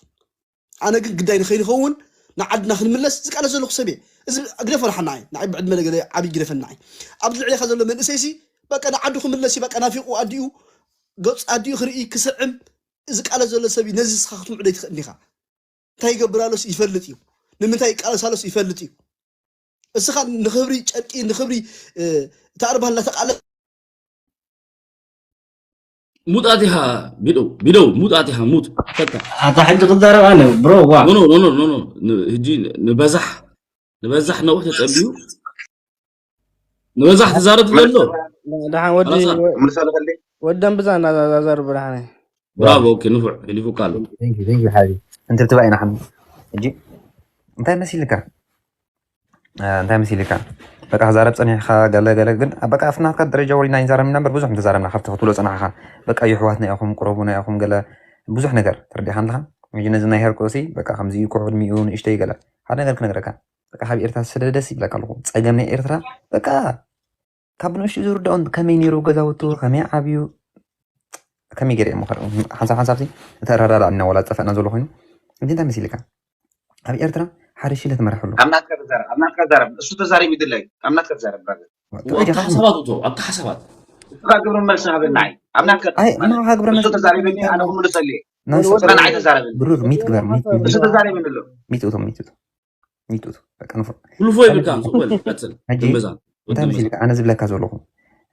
ኣነ ግን ግዳይ ንኸይንኸውን ንዓድና ክንምለስ ዝቃለስ ዘለኹ ሰብ እየ እዚ ግደፈ ወላ ንዓይ ንዓይ ብዕድመ ገለ ዓብይ ግደፈ ንዓይ ኣብዚ ልዕሌኻ ዘሎ መንእሰይ ሲ በቃ ንዓዱ ክምለስ እዩ በቃ ናፊቑ ኣዲኡ ገፅ ኣዲኡ ክርኢ ክስዕም ዝቃለስ ዘሎ ሰብ እዩ ነዚ ስኻ ክትምዕዶ ይትኽእል ኢኻ እንታይ ይገብር ኣሎስ ይፈልጥ እዩ ንምንታይ ይቃለስ ኣሎስ ይፈልጥ እዩ እስኻ ንኽብሪ ጨርቂ ንኽብሪ እታ ኣርባህላ ተቃለ ሙጣት ኢኻ ቢደው ቢደው ሙጣት ኢኻ ሙጥ ፈታ ኣታ ሕጂ ክዛረብ ኣነ ብሮ ዋ ኖ ኖ ኖ ኖ ኖ ኖ። ን- ህጂ ንበዛሕ ንበዛሕ ነውሕ ተጸቢዩ ንበዛሕ ትዛረብ ዘሎ ደሓን ወዲ ራሳ። ምሳሌ ከለ ወደም ብዛ እናዛዛር ብርሃነ ብራቮ ኦኬ ንፉዕ ሕሊፉካ ኣሎ ቴንክ ዩ ቴንክ ዩ ሓቢ እንትን ትባይ ኢና ሓሚ ሕጂ እንታይ መሲልካ እ፣ እንታይ መሲልካ በቃ ክዛረብ ፀኒሕካ ገለ ገለ ግን በቃ ኣብቲ ናትካ ደረጃ ወሪድና ይንዛረብ ነበር ብዙሕ ምተዛረብና ካብቲ ክትብሎ ፀናሕካ በቃ የሕዋትና ኢኹም ቅረቡና ኢኹም ገለ ብዙሕ ነገር ተረዲእካ ኣለካ ሕጂ ነዚ ናይ ሄርቆ ሲ በቃ ከምዚ እዩ ክዕድሚኡ ንእሽተይ ገለ ሓደ ነገር ክነግረካ በቃ ካብ ኤርትራ ዝሰደደ ደስ ይብለካ ኣለኹ ፀገም ናይ ኤርትራ በቃ ካብ ንእሽቱ ዝርድኦም ከመይ ነይሩ ገዛውቱ ከመይ ዓብዩ ከመይ ገይረ እዮም ምኸር ሓንሳብ ሓንሳብ እቲ ኣረዳዳ እናወላ ዝጠፈእና ዘሎ ኮይኑ እዚ እንታይ መሲልካ ኣብ ኤርትራ ሓደ ሽለት መራሕሉ ኣብ ናትካ ተዛረብ ኣብ ናትካ ተዛረብ እሱ ተዛሪቡ ይድለ ኣብ ናትካ ተዛረብ brother ኣብቲ ሓሳባት እቶ ኣብቲ ሓሳባት እሱካ ግብሪ መልሲ ሃበና ኣይ ኣብ ናትካ ኣይ ንዓኻ ግብረ እሱ መልሲ ተዛሪበኒ ኣነ ክምልሰሉ እየ ናይ ሰብ መን ኣይ ተዛረበኒ ብሩር ሚት ግበር ሚት እሱ ተዛሪበኒ ኣሎ ሚት እቶ ሚት እቶ ሚት እቶ በቃ ንፉዕ ኩሉ ፎ ይብልካ ጽበል ቀጽል ሕጂ እምበዛ እንታይ መሲልካ ኣነ ዝብለካ ዘለኹ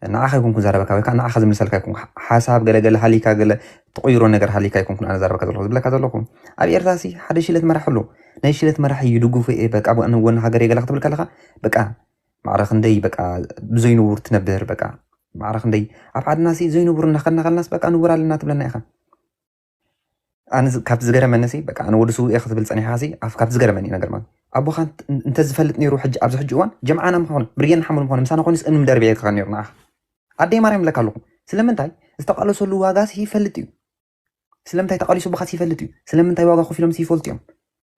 ንዓኻ ይኮንኩ ዛረበካ ወይ ከዓ ንዓኻ ዝምልሰልካ ይኮንኩ ሓሳብ ገለገለ ሃሊካ ገለ ትቕይሮ ነገር ሃሊካ ይኮንኩ ኣነ ዛረበካ ዘለኹ ዝብለካ ዘለኹ ኣብ ኤርትራ ሲ ሓደ ሽለት መራሕ ኣሎ ናይ ሽለት መራሕ እዩ ድጉፉ እየ በቃ ብእነ ወን ሃገር የገላ ክትብል ከለካ በቃ ማዕረ ክንደይ በቃ ብዘይንቡር ትነብር በቃ ማዕረ ክንደይ ኣብ ዓድና ሲ ዘይንቡር እናኸድና ከለናስ በቃ ንቡር ኣለና ትብለና ኢኻ ኣነ ዝ- ካብቲ ዝገረመኒ ሲ በቃ ኣነ ወዲ ስውእ እየ ክትብል ፀኒሕካ ሲ ኣብ ካብቲ ዝገረመኒ እዩ ነገር ማለት ኣቦኻ እንተ- እንተዝፈልጥ ነይሩ ሕጂ ኣብዚ ሕጂ እዋን ጀምዓና ምኾነ ብርጌና ሓሙን ምኾነ ምሳና ኮይኑ እምኒ ምደርብ እየ ክኸን ነይሩ ንዓኻ ኣደይ ማርያም ይብለካ ኣለኹ ስለምንታይ ዝተቃለሰሉ ዋጋ ሲ ይፈልጥ እዩ ስለምንታይ ተቃሊሱ ብኻስ ይፈልጥ እዩ ስለምንታይ ዋጋ ኮፍ ኢሎም ሲ ይፈልጡ እዮም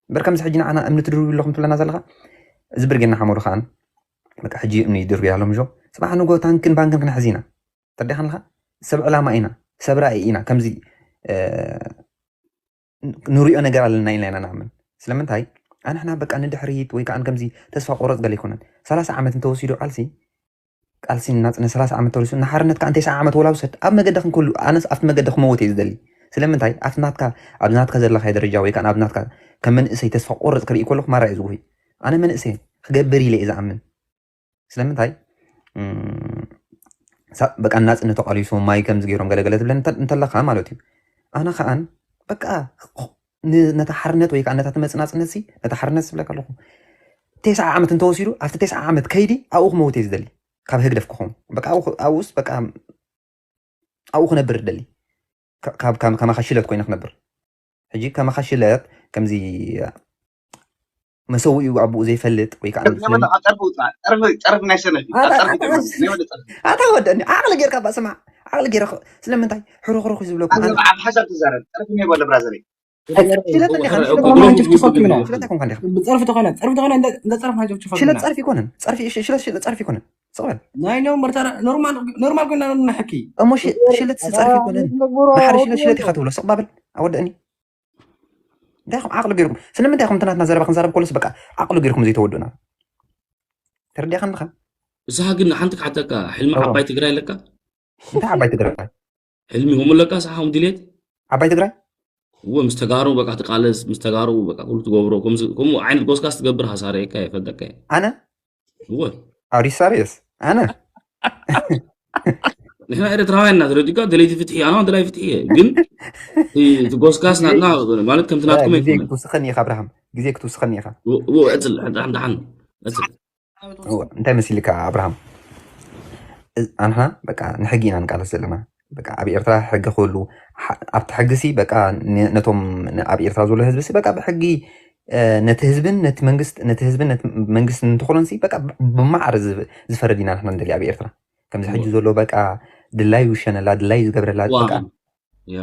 እምበር ከምዚ ሕጂ ንዓና እምኒ ትድርቡ ኣለኹም ትብለና ዘለኻ እዚ ብርጌና ሓመዱ ከዓን በቃ ሕጂ እምኒ ይድርብያ ኣሎ ምሾ ፅባሕ ንጎ ታንክን ባንክን ክንሕዝ ኢና ተረዲኻ ኣለኻ ሰብ ዕላማ ኢና ሰብ ራእይ ኢና ከምዚ እ፣ ንሪኦ ነገር ኣለና ኢልና ኢና ንኣምን ስለምንታይ ኣንሕና በቃ ንድሕሪት ወይ ከዓ ከምዚ ተስፋ ቆረፅ ገለ ኣይኮነን ሰላሳ ዓመት እንተወሲዱ ቃልሲ ቃልሲ ናፅነት ሰላሳ ዓመት ተወሲዱ ንሓርነት ከዓ እንተይሰዓ ዓመት ወላ ውሰድ ኣብ መገዲ ክንክሉ ኣነስ ኣብቲ መገዲ ክመውት እየ ዝደሊ ስለምንታይ ኣብቲ ናትካ ኣብ ናትካ ዘለካ ደረጃ ወይ ከዓ ኣብ ናትካ ከም መንእሰይ ተስፋ ቆረፅ ክርኢ ከለኩ ማራ እዩ ዝጉሂ ኣነ መንእሰይ ክገብር ኢለ እየ ዝኣምን ስለምንታይ እም፣ ሳ- በቃ ናፅነት ተቃሊሱ ማይ ከምዚ ገይሮም ገለገለ ትብለን እንተ- እንተለካ ማለት እዩ ኣነ ከዓን በቃ ን- ነታ ሓርነት ወይ ከዓ ነታ ትመፅእ ናፅነት ሲ ነታ ሓርነት ዝብለካ ኣለኹ ቴስዓ ዓመት እንተወሲዱ ኣብቲ ቴስዓ ዓመት ከይዲ ኣብኡ ክመውት እየ ዝደሊ ካብ ህግደፍ ክኸውን በቃ ኣብኡ ክ- ኣብኡስ በቃ ኣብኡ ክነብር ደሊ ካብ ካብ- ከማኻ ሽለት ኮይነ ክነብር ሕጂ ከማኻ ሽለት ከምዚ መሰውኡ ኣብኡ ዘይፈልጥ ወይ ከዓ ጸርፊ ውፃእ ጸርፊ ጸርፊ ናይ ሰነፍ እዩ። ኣብ ጸርፊ ተመልስ ናይ ወደ ጸርፊ ኣታ ወደኒ ዓቕሊ ጌርካ ባ ስማዕ ዓቕሊ ጌረ ስለምንታይ ሕሩኽሩኽ ዝብለኩ ኣብ ሓሳብ ትዛረብ ጸርፊ ናይ ወለ ብራዘር ሽለት እንዲኻ ሕረ- ሽለት እኮ ኮንካ ብሎም ሽለት ትግስቱ ኮንካ ግዜ ሽለት ኣይኮንካ እንዲኻ ብፀርፊ ተኾነ ፀርፊ ተኾነ እንደ- እንደ ፀርፊ ሓጆች ሽለት ፀርፊ ይኮነን ፀርፊ ሽ- ሽለት ሽለት ፀርፊ ይኮነን ስቕበል ናይ ኖ ኖርማል ኖርማል ኮይና ንሕኪ እሞ ሽ- ሽለት ሲ ፀርፊ ይኮነን ንሓደ ሽለት ሽለት ኢኻ ትብሎ ስቕባብል ኣወደእኒ እንታይ ኢኹም ዓቕሊ ገይርኩም ስለምንታይ ኢኹም ትናትና ዘረባ ክንዛረብ ከሎስ በቃ ዓቕሊ ገይርኩም ዘይተወዱና ተረዲኻ ኣለኻ እሳኻ ግን ሓንቲ ክሓተካ ሕልሚ እዎ። ዓባይ ትግራይ ኣለካ እንታይ ዓባይ ትግራይ ሕልሚ ሆም ኣለካ እሳኻ ሆም ድሌት ዓባይ ትግራይ እዎ ምስ ተጋሩ በቃ ትቃለስ ምስ ተጋሩ በቃ ኩሉ ትገብሮ ከምዚ- ከምኡ ዓይነት ጎስጋስ ትገብር ሃሳረየካ የፈልጠካ እየ ኣነ እዎ ኣሪሳሪየስ ኣነ ንሕና ኤርትራውያን ኢና ተረዲእካ ደለይቲ ፍትሒ ኣና ደላይ ፍትሒ እየ ግን እቲ- እቲ ጎስጋስ ናትና ማለት ከምቲ ናትኩም ግዜ ኣይኮነን ክትውስኸኒ ኢኻ ኣብርሃም ግዜ ክትውስኸኒ ኢኻ እዎ እጽል ደሓን ደሓን እጽል እወ፣ እንታይ መሲልካ ኣብርሃም እ- ኣንሕና በቃ ንሕጊ ኢና ንቃለስ ዘለና በቃ ኣብ ኤርትራ ሕጊ ክህሉ ሓ- ኣብቲ ሕጊ ሲ በቃ ን- ነቶም ን- ኣብ ኤርትራ ዘሎ ህዝቢ ሲ በቃ ብሕጊ እ፣ ነቲ ህዝብን ነቲ መንግስት ነቲ ህዝብን ነቲ መንግስትን እንትኾኖን ሲ በቃ ብ- ብማዕረ ዝብ- ዝፈረድ ኢና ንሕና ንደሊ ኣብ ኤርትራ ከምዚ ሕጂ ዘሎ በቃ ድላዩ ይውሸነላ ድላዩ ዝገብረላ በቃ ያ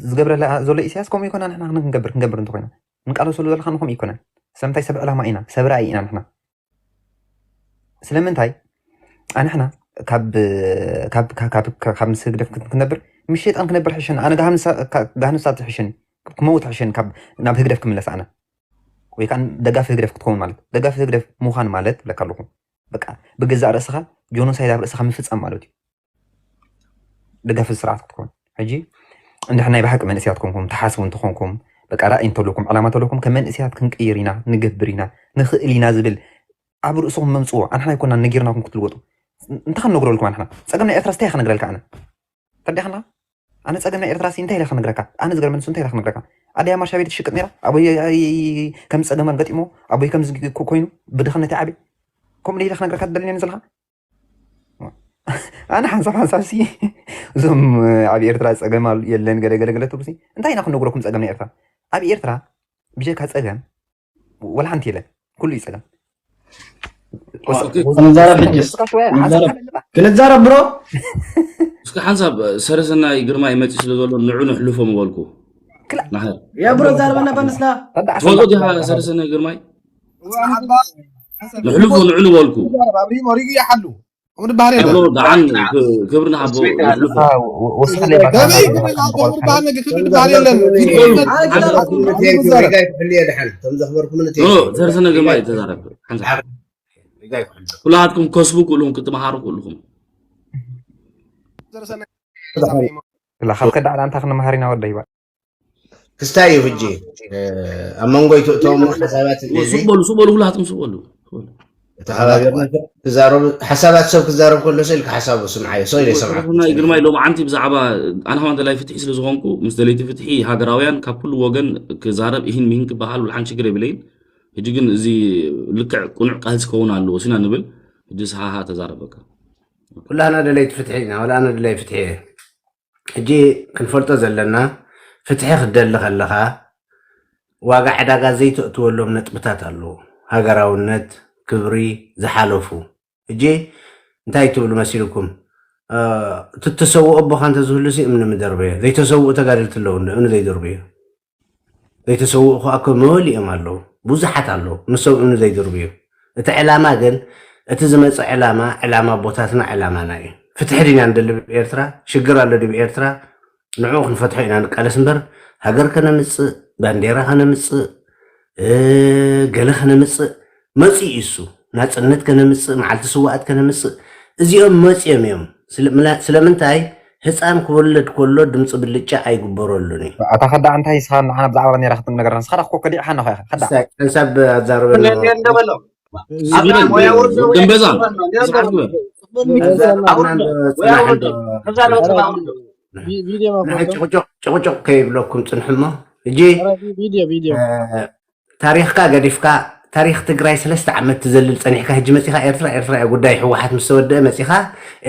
ዝገብረላ ዘሎ ኢሳያስ ከምኡ ይኮና ንሕና ክንገብር ክንገብር እንተኮይና ንቃለሰሉ ዘለካ ንከምኡ ይኮነን ስለምንታይ ሰብ ዕላማ ኢና ሰብ ራእይ ኢና ንሕና ስለምንታይ ኣንሕና ካብ ካብ ካብ ካብ ምስ ህግደፍ ክነብር ምስ ሸይጣን ክነብር ሕሸኒ ኣነ ጋህንሳ ትሕሸኒ ክመውት ሕሸኒ ካብ ናብ ህግደፍ ክምለስ ኣነ ወይ ከዓ ደጋፊ ህግደፍ ክትከውን ማለት ደጋፊ ህግደፍ ምዃን ማለት ብለካ ኣለኹ በቃ ብገዛእ ርእስኻ ጆኖሳይድ ኣብ ርእስኻ ምፍፃም ማለት እዩ ደጋፊ ስርዓት ክትኮን ሕጂ እንድሕር ናይ ብሓቂ መንእስያት ኮንኩም ትሓስቡ እንተኾንኩም በቃ ራእይ እንተለኩም ዕላማ እንተለኩም ከም መንእስያት ክንቅይር ኢና ንገብር ኢና ንኽእል ኢና ዝብል ኣብ ርእስኹም መምፅዎ ኣንሕና ኣይኮና ነጊርናኩም ክትልወጡ እንታይ ክንነግረልኩም ኣንሕና ጸገም ናይ ኤርትራ ስታይ ክነግረልካ ኣነ ተርዲኻና ኣነ ጸገም ናይ ኤርትራ እንታይ ኢለ ክነግረካ ኣነ ዝገርመን እንታይ ኢለ ክነግረካ ኣደያ ማሻ ቤት ሽቅጥ ነራ ኣቦይ ከም ጸገም ገጢሞ ኣቦይ ከም ኮይኑ ብድኽነት ዓቢ ከምኡ ኢለ ክነግረካ ትደልኒ ዘለኻ ኣነ ሓንሳብ ሓንሳብ ሲ እዞም ኣብ ኤርትራ ጸገም የለን ገለ ገለ ገለ ትብሉ እንታይ ኢና ክንነግረኩም ጸገም ናይ ኤርትራ ኣብ ኤርትራ ብጀካ ጸገም ወላ ሓንቲ የለን ኩሉ እዩ ጸገም ክንዛረብ ብሮ እስኪ ሓንሳብ ሰረሰናይ ግርማ ይመፅእ ስለ ዘሎ ንዑ ንሕልፎ ምበልኩ ያ ብሮ ዛረበና ባንስና ትፈልጦ ዲኻ ሰረሰናይ ግርማይ ንሕልፎ ንዑ ንበልኩ ሪሞ ሪጉ ይሓሉ ከምኡ ዝበሃል የለን ደዓን ክብሪ ንሃቦ ንሕልፎ ወስኸለይ ባካ ከመይ ክብል ክብል ዝበሃል ነገር ክብል ዝበሃል የለን ሰረሰናይ ግርማይ ተዛረብ ኩላትኩም ከስቡ ኩልኹም ክትመሃሩ ኩልኹም ካብ ከዳዕ ኣንታ ክንመሃር ኢና ወደ ይባል ክስታይ እዩ ሕጂ ኣብ መንጎ ይትእተሙ ሓሳባት ሱቅ በሉ ሱቅ በሉ ኩላትኩም ሱቅ በሉ ተኸባቢርና ክዛረቡ ሓሳባት ሰብ ክዛረብ ከሎ ስእልካ ሓሳቡ ስምዓዮ ሰው ኢለ ይሰምዓካ ግርማይ ሎም ዓንቲ ብዛዕባ ኣነ ከማን ደላይ ፍትሒ ስለ ዝኾንኩ ምስ ደለይቲ ፍትሒ ሃገራውያን ካብ ኩሉ ወገን ክዛረብ ይህን ሚህን ክበሃል ውልሓን ሽግር የብለይን ሕጂ ግን እዚ ልክዕ ቁኑዕ ቃልሲ ክኸውን ኣለዎ ሲና ንብል ሕጂ ሰሓሓ ተዛረበካ ኩላህና ደለይቲ ፍትሒ ኢና ወላ ኣነ ደላይ ፍትሒ እየ ሕጂ ክንፈልጦ ዘለና ፍትሒ ክትደሊ ከለኻ ዋጋ ዕዳጋ ዘይተእትወሎም ነጥብታት ኣለዉ ሃገራውነት ክብሪ ዝሓለፉ እጂ እንታይ ትብሉ መሲልኩም ትተሰውኦ ኣቦኻ እንተዝህሉ ሲ እምኒ ምደርበዮ ዘይተሰውኡ ተጋደልቲ ኣለዉ እምኒ ዘይደርብዮ ዘይተሰውኡ ከዓ ከመበል እዮም ኣለዉ ብዙሓት ኣለዉ ንሶም እምኒ ዘይደርብዮ እቲ ዕላማ ግን እቲ ዝመፀ ዕላማ ዕላማ ኣቦታትና ዕላማና እዩ ፍትሒ ድና ንደሊ ኤርትራ ሽግር ኣሎ ድብ ኤርትራ ንዕኡ ክንፈትሖ ኢና ንቃለስ እምበር ሃገር ከነምፅእ ባንዴራ ከነምፅእ ገለ ከነምፅእ መፂኡ እሱ ናፅነት ከነምፅእ መዓልቲ ስዋኣት ከነምፅእ እዚኦም መፂኦም እዮም ስለምንታይ ህፃን ክወለድ ከሎ ድምፂ ብልጫ ኣይግበረሉን እዩ ኣታ ከዳዕ እንታይ ስኻ ንዓና ብዛዕባ ባንዴራ ክትነገርና ስኻ ዳኮ ከዲዕካ ነኸ ከዳዕ ሓንሳብ ኣዛረበ ደንበዛ ጭቁጭቅ ከይብለኩም ፅንሑ እሞ እጂ ታሪኽካ ገዲፍካ ታሪክ ትግራይ ሰለስተ ዓመት ትዘልል ፀኒሕካ ህጂ መፂኻ ኤርትራ ኤርትራ እያ ጉዳይ ህወሓት ምስ ተወደአ መፂኻ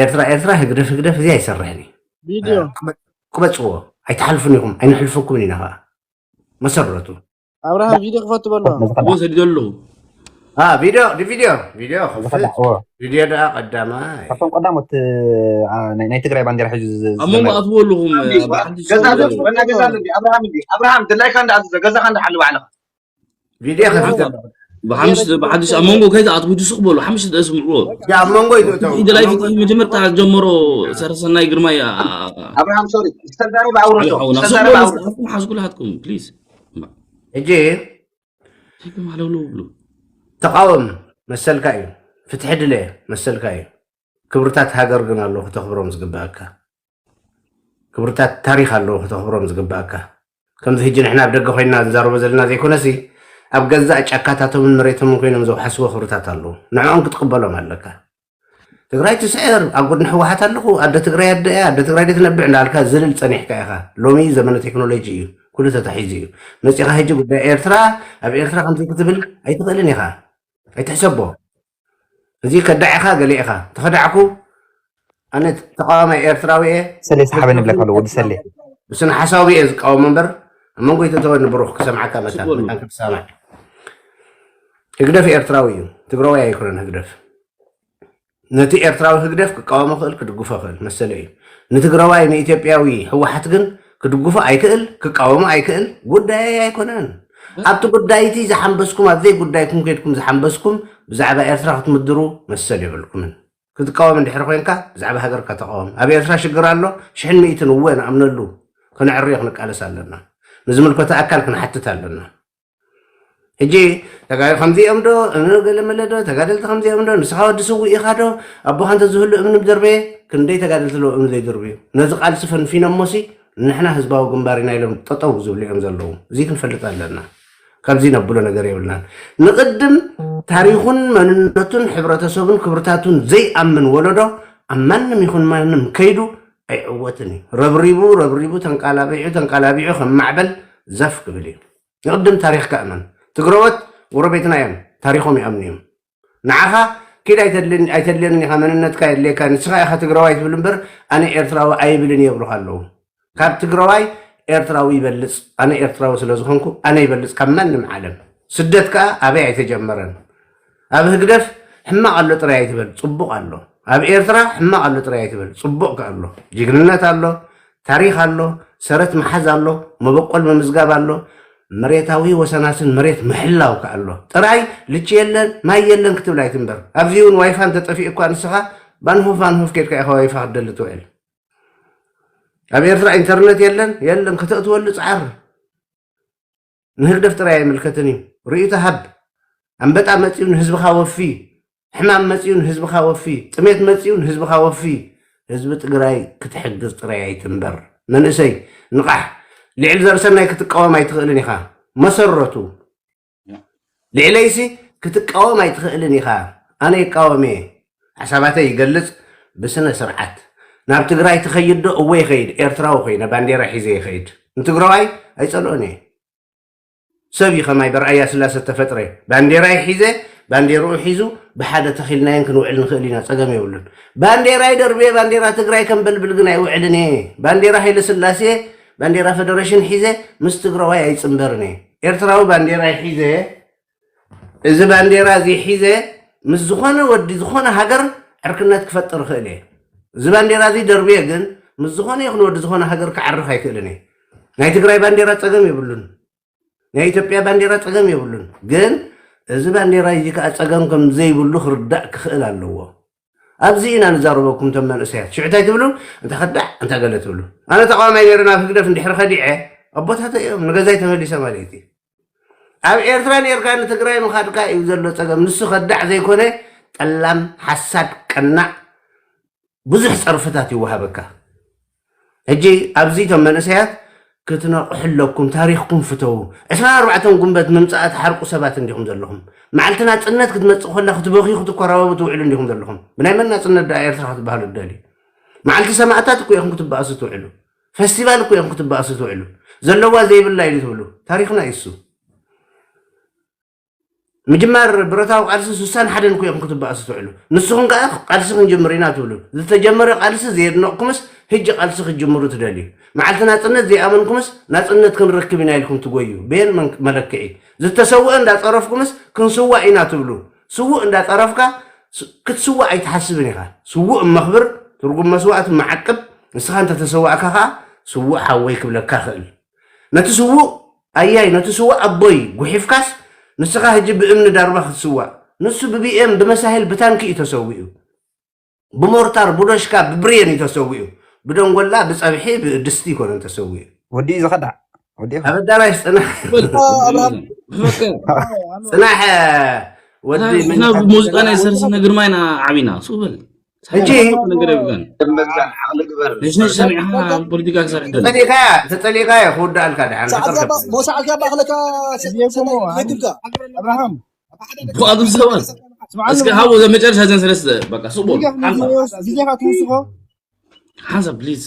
ኤርትራ ኤርትራ ህግደፍ ህግደፍ እዚ ኣይሰርሕን እዩ ቪድዮ ቅበፅዎ ኣይትሓልፉን ኢኹም ኣይንሕልፈኩምን ኢና ከዓ መሰረቱ ኣብርሃም ቪድዮ ክፈቱ በሎ ሰዲዶ ኣለኹ ቪድዮ ቪድዮ ቪድዮ ክፍት ቪድዮ ደኣ ቀዳማይ ካብቶም ቀዳሞት ናይ ትግራይ ባንዴራ ሒዙ ኣብ መንጎ ኣትዎ ኣለኹም ገዛ ገዛ ኣብርሃም እንዲ ኣብርሃም ድላይካ እንዳኣዘዘ ገዛኻ እንዳሓሉ ባዕልኻ ቪድዮ ከፊት ኣለኹ ብሓምሽተ ብሓድሽ ኣብ መንጎ ከይትኣትዉ ድስቕ በሉ ሓምሽተ ደስ ምዕዎ ኣብ መንጎ ይትእተው ኢደ ላይ ፍትሒ መጀመርታ ጀመሮ ሰረሰናይ ግርማይ ኣብርሃም ሶሪ ዝተዛረበ ኣውረዶ ሓውና ዝተዛረበ ሶ ኣውረዶ ሓዝኩም ሓዝኩላትኩም ፕሊዝ ሕጂ ተይኩም ኣለውለው ብሉ ተቃወም መሰልካ እዩ ፍትሒ ድለ መሰልካ እዩ ክብርታት ሃገር ግን ኣለዉ ከተኽብሮም ዝግባኣካ ክብርታት ታሪክ ኣለዉ ከተኽብሮም ዝግባኣካ ከምዚ ሕጂ ንሕና ኣብ ደገ ኮይንና ንዛረቦ ዘለና ዘይኮነሲ ኣብ ገዛእ ጫካታቶምን መሬቶምን ኮይኖም ዘውሓስዎ ክብርታት ኣለዉ ንዕኦም ክትቅበሎም ኣለካ ትግራይ ትስዕር ኣብ ጎድኒ ህወሓት ኣለኹ ኣደ ትግራይ ኣደ እያ ኣደ ትግራይ ትነብዕ እንዳልካ ዝልል ፀኒሕካ ኢኻ ሎሚ ዘመነ ቴክኖሎጂ እዩ ኩሉ ተታሒዙ እዩ መፂኻ ሕጂ ጉዳይ ኤርትራ ኣብ ኤርትራ ከምዚ ክትብል ኣይትኽእልን ኢኻ ኣይትሕሰቦ እዚ ከዳዒኻ ገሊእኻ ተኸዳዕኩ ኣነ ተቃዋማይ ኤርትራዊ እየ ሰሌ ሰሓበ ንብለካ ኣሎ ወዲ ሰሌ ብስነ ሓሳቡ እየ ዝቃወሞ እምበር ኣብ መንጎ ይተተወኒ ብሩኽ ክሰምዓካ መታን መታን ክትሰማዕ ህግደፍ ኤርትራዊ እዩ ትግራዋይ ኣይኮነን ህግደፍ ነቲ ኤርትራዊ ህግደፍ ክቃወሞ ክእል ክድግፎ ክእል መሰለ እዩ ንትግራዋይ ንኢትዮጵያዊ ህወሓት ግን ክድግፎ ኣይክእል ክቃወሞ ኣይክእል ጉዳይ ኣይኮነን ኣብቲ ጉዳይቲ ዝሓንበስኩም ኣብ ዘይ ጉዳይኩም ከድኩም ዝሓንበስኩም ብዛዕባ ኤርትራ ክትምድሩ መሰል የብልኩምን ክትቃወም እንድሕር ኮይንካ ብዛዕባ ሃገርካ ተቃወም ኣብ ኤርትራ ሽግር ኣሎ ሽሕን ሚእትን እወ ንኣምነሉ ከነዕርዮ ክንቃለስ ኣለና ንዝምልከቶ ኣካል ክንሓትት ኣለና ሕጂ ተጋዩ ከምዚኦም ዶ እምኒ ገለመለ ዶ ተጋደልቲ ከምዚኦም ዶ ንስኻ ወዲ ስውእ ኢኻ ዶ ኣቦኻ እንተ ዝህሉ እምኒ ብደርበየ ክንደይ ተጋደልቲ ኣለዉ እምኒ ዘይደርብዩ ነዚ ቃልሲ ፈንፊኖም ሞሲ ንሕና ህዝባዊ ግንባር ኢና ኢሎም ጠጠው ዝብሉ እዮም ዘለዉ እዚ ክንፈልጥ ኣለና ካብዚ ነብሎ ነገር የብልናን። ንቕድም ታሪኹን መንነቱን ሕብረተሰቡን ክብርታቱን ዘይኣምን ወለዶ ኣብ ማንም ይኹን ማንም ከይዱ ኣይዕወትን እዩ። ረብሪቡ ረብሪቡ ተንቃላቢዑ ተንቃላቢዑ ከም ማዕበል ዘፍ ክብል እዩ። ንቕድም ታሪኽካ እመን። ትግረዎት ጎረቤትና እዮም፣ ታሪኾም ይኣምኑ እዮም። ንዓኻ ኪድ ኣይተድልን ኣይተድልየንን ኢኻ፣ መንነትካ የድልየካ፣ ንስኻ ኢኻ ትግራዋይ ትብል እምበር ኣነ ኤርትራዊ ኣይብልን እየ ይብሉኻ ኣለዉ። ካብ ትግራዋይ ኤርትራዊ ይበልጽ፣ ኣነ ኤርትራዊ ስለ ዝኾንኩ ኣነ ይበልጽ ካብ ማንም ዓለም። ስደት ከኣ ኣበይ ኣይተጀመረን። ኣብ ህግደፍ ሕማቕ ኣሎ ጥራይ ኣይትበል፣ ጽቡቕ ኣሎ። ኣብ ኤርትራ ሕማቕ ኣሎ ጥራይ ኣይትበል፣ ጽቡቕ ከኣ ኣሎ። ጅግንነት ኣሎ፣ ታሪኽ ኣሎ፣ ሰረት ምሓዝ ኣሎ፣ መበቆል ምምዝጋብ ኣሎ፣ መሬታዊ ወሰናስን መሬት ምሕላው ከኣ ኣሎ። ጥራይ ልቺ የለን ማይ የለን ክትብል ኣይትንበር። ኣብዚ እውን ዋይፋ እንተጠፊኡ እኳ ንስኻ ባንሆፍ ባንሆፍ ኬድካ ኢኻ ዋይፋ ክትደሊ ትውዕል። ኣብ ኤርትራ ኢንተርነት የለን የለን ከተእትወሉ ጻዓር። ንህግደፍ ጥራይ ኣይምልከትን እዩ። ርእይቶ ሃብ። ኣንበጣ መጺኡ ንህዝብኻ ወፊ፣ ሕማም መጺኡ ንህዝብኻ ወፊ፣ ጥሜት መጺኡ ንህዝብኻ ወፊ። ህዝቢ ትግራይ ክትሕግዝ ጥራይ ኣይትንበር። መንእሰይ ንቓሕ። ልዕሊ ዘርሰናይ ክትቃወም ኣይትኽእልን ኢኻ። መሰረቱ ልዕለይሲ ክትቃወም ኣይትኽእልን ኢኻ። ኣነ ይቃወም እየ። ሓሳባተይ ይገልጽ ብስነ ስርዓት። ናብ ትግራይ ትኸይድ ዶ? እወ ይኸይድ። ኤርትራዊ ኮይነ ባንዴራ ሒዘ ይኸይድ። ንትግራዋይ ኣይጸልኦን እየ። ሰብ እዩ ከማይ በርኣያ ስላሰ ተፈጥረ። ባንዴራይ ሒዘ፣ ባንዴርኡ ሒዙ ብሓደ ተኺልናየን ክንውዕል ንኽእል ኢና፣ ጸገም የብሉን። ባንዴራይ ደርብየ ባንዴራ ትግራይ ከንበልብል ግን ኣይውዕልን እየ። ባንዴራ ሃይለ ስላሴ፣ ባንዴራ ፈደረሽን ሒዘ ምስ ትግራዋይ ኣይጽንበርን እየ። ኤርትራዊ ባንዴራይ ሒዘ፣ እዚ ባንዴራ እዚ ሒዘ ምስ ዝኾነ ወዲ ዝኾነ ሃገር ዕርክነት ክፈጥር እኽእል እየ። እዚ ባንዴራ እዚ ደርብየ ግን ምስ ዝኾነ ይኹን ወዲ ዝኾነ ሃገር ክዓርኽ ኣይክእልን እየ። ናይ ትግራይ ባንዴራ ጸገም የብሉን። ናይ ኢትዮጵያ ባንዴራ ጸገም የብሉን። ግን እዚ ባንዴራ እዚ ከኣ ጸገም ከም ዘይብሉ ክርዳእ ክኽእል ኣለዎ። ኣብዚ ኢና ንዛረበኩም እቶም መንእሰያት። ሽዑ እንታይ ትብሉ? እንታ ከዳዕ፣ እንታ ገለ ትብሉ። ኣነ ተቃዋማይ ነይረ ናብ ህግደፍ እንድሕሪ ከዲዐ፣ ኣቦታተይ እዮም ንገዛይ ተመሊሰ ማለት እዩ። ኣብ ኤርትራ ኔርካ ንትግራይ ምኻድካ እዩ ዘሎ ጸገም። ንሱ ከዳዕ ዘይኮነ ጠላም፣ ሓሳድ፣ ቀናዕ ብዙሕ ጸርፍታት ይወሃበካ። ሕጂ ኣብዚ እቶም መንእሰያት ክትነቕሑ ኣለኩም፣ ታሪኽኩም ፍተዉ። ዕስራን ኣርባዕተን ጉንበት ምምጻእ ትሓርቁ ሰባት እንዲኹም ዘለኹም። መዓልቲ ናጽነት ክትመጽእ ከላ ክትበኽዩ ክትኮራበቡ ትውዕሉ እንዲኹም ዘለኹም። ብናይ መን ናጽነት ደኣ ኤርትራ ክትበሃሉ ትደልዩ? መዓልቲ ሰማእታት እኮ ኢኹም ክትበኣሱ ትውዕሉ። ፈስቲቫል እኮ ኢኹም ክትበኣሱ ትውዕሉ። ዘለዋ ዘይብላ ኢሉ ትብሉ። ታሪኽና እዩ እሱ። ምጅማር ብረታዊ ቃልሲ ስሳን ሓደን እኮ ኢኹም ክትበኣሱ ትውዕሉ። ንስኹም ከኣ ቃልሲ ክንጅምር ኢና ትብሉ። ዝተጀመረ ቃልሲ ዘየድነቕኩምስ ህጂ ቃልሲ ክትጅምሩ ትደልዩ። መዓልቲ ናጽነት ዘይኣመንኩምስ ናጽነት ክንረክብ ኢና ኢልኩም ትጎዩ። በየን መን-፣ መለክዒ? ዝተሰውአ እንዳጸረፍኩምስ ክንስዋእ ኢና ትብሉ። ስዉእ እንዳጸረፍካ ስ-፣ ክትስዋእ ኣይትሓስብን ኢኻ። ስዉእ እመኽብር፣ ትርጉም መስዋእቲ መዓቅብ፣ ንስኻ እንተተሰዋእካ ኸኣ ስዉእ ሓወይ ክብለካ እኽእል። ነቲ ስዉእ ኣያይ፣ ነቲ ስዉእ ኣቦይ ጉሒፍካስ፣ ንስኻ ሕጂ ብእምኒ ዳርባ ክትስዋእ። ንሱ ብቢኤም፣ ብመሳሂል፣ ብታንኪ እዩ ተሰዊኡ። ብሞርታር፣ ብዶሽካ፣ ብብሬን እዩ ተሰዊኡ። ብደንጎላ፣ ብጸብሒ፣ ብድስቲ ይኮነን ተሰዊኡ። ወዲኡ ዝኸዳዕ፣ ወዲኡ ኣብ ኣዳራሽ ጽናሕ፣ በል። ኣብርሃም፣ በቃ። ጽናሕ፣ ወዲ ኣታ፣ ምን ንሕና ብሙዚቃ ናይ ሰርሰነ ግርማይና ዓቢና። ሱቕ በል። ሕጂ ነገር የብልካን። ንምግዛእ ዓቕሊ ግበር። ነሽ ነሽ ሰሚዕኻ ፖለቲካ ክሰርሕ ደሎ። ተጸሊእካያ፣ ተጸሊእካያ ክውድኣልካ ደሓን ሰዓት ክተርፍ። ጋባ፣ ሞሳዕ ጋባ ክለካ ስ-፣ እዚኦም እኮ ሰማይ ኣን-፣ ክልካ። ኣብርሃም። ብኣቶም ሰባት። ስምዓኒ እስከ ብርሃም። ሃቡ ዘመጨረሻ ዘን ሰለስተ በቃ ሱቕ በሉ። ግዜኻ ሓንሳብ። ክትውስኾ፣ ግዜኻ ክትውስኾ። ሓንሳብ ፕሊዝ።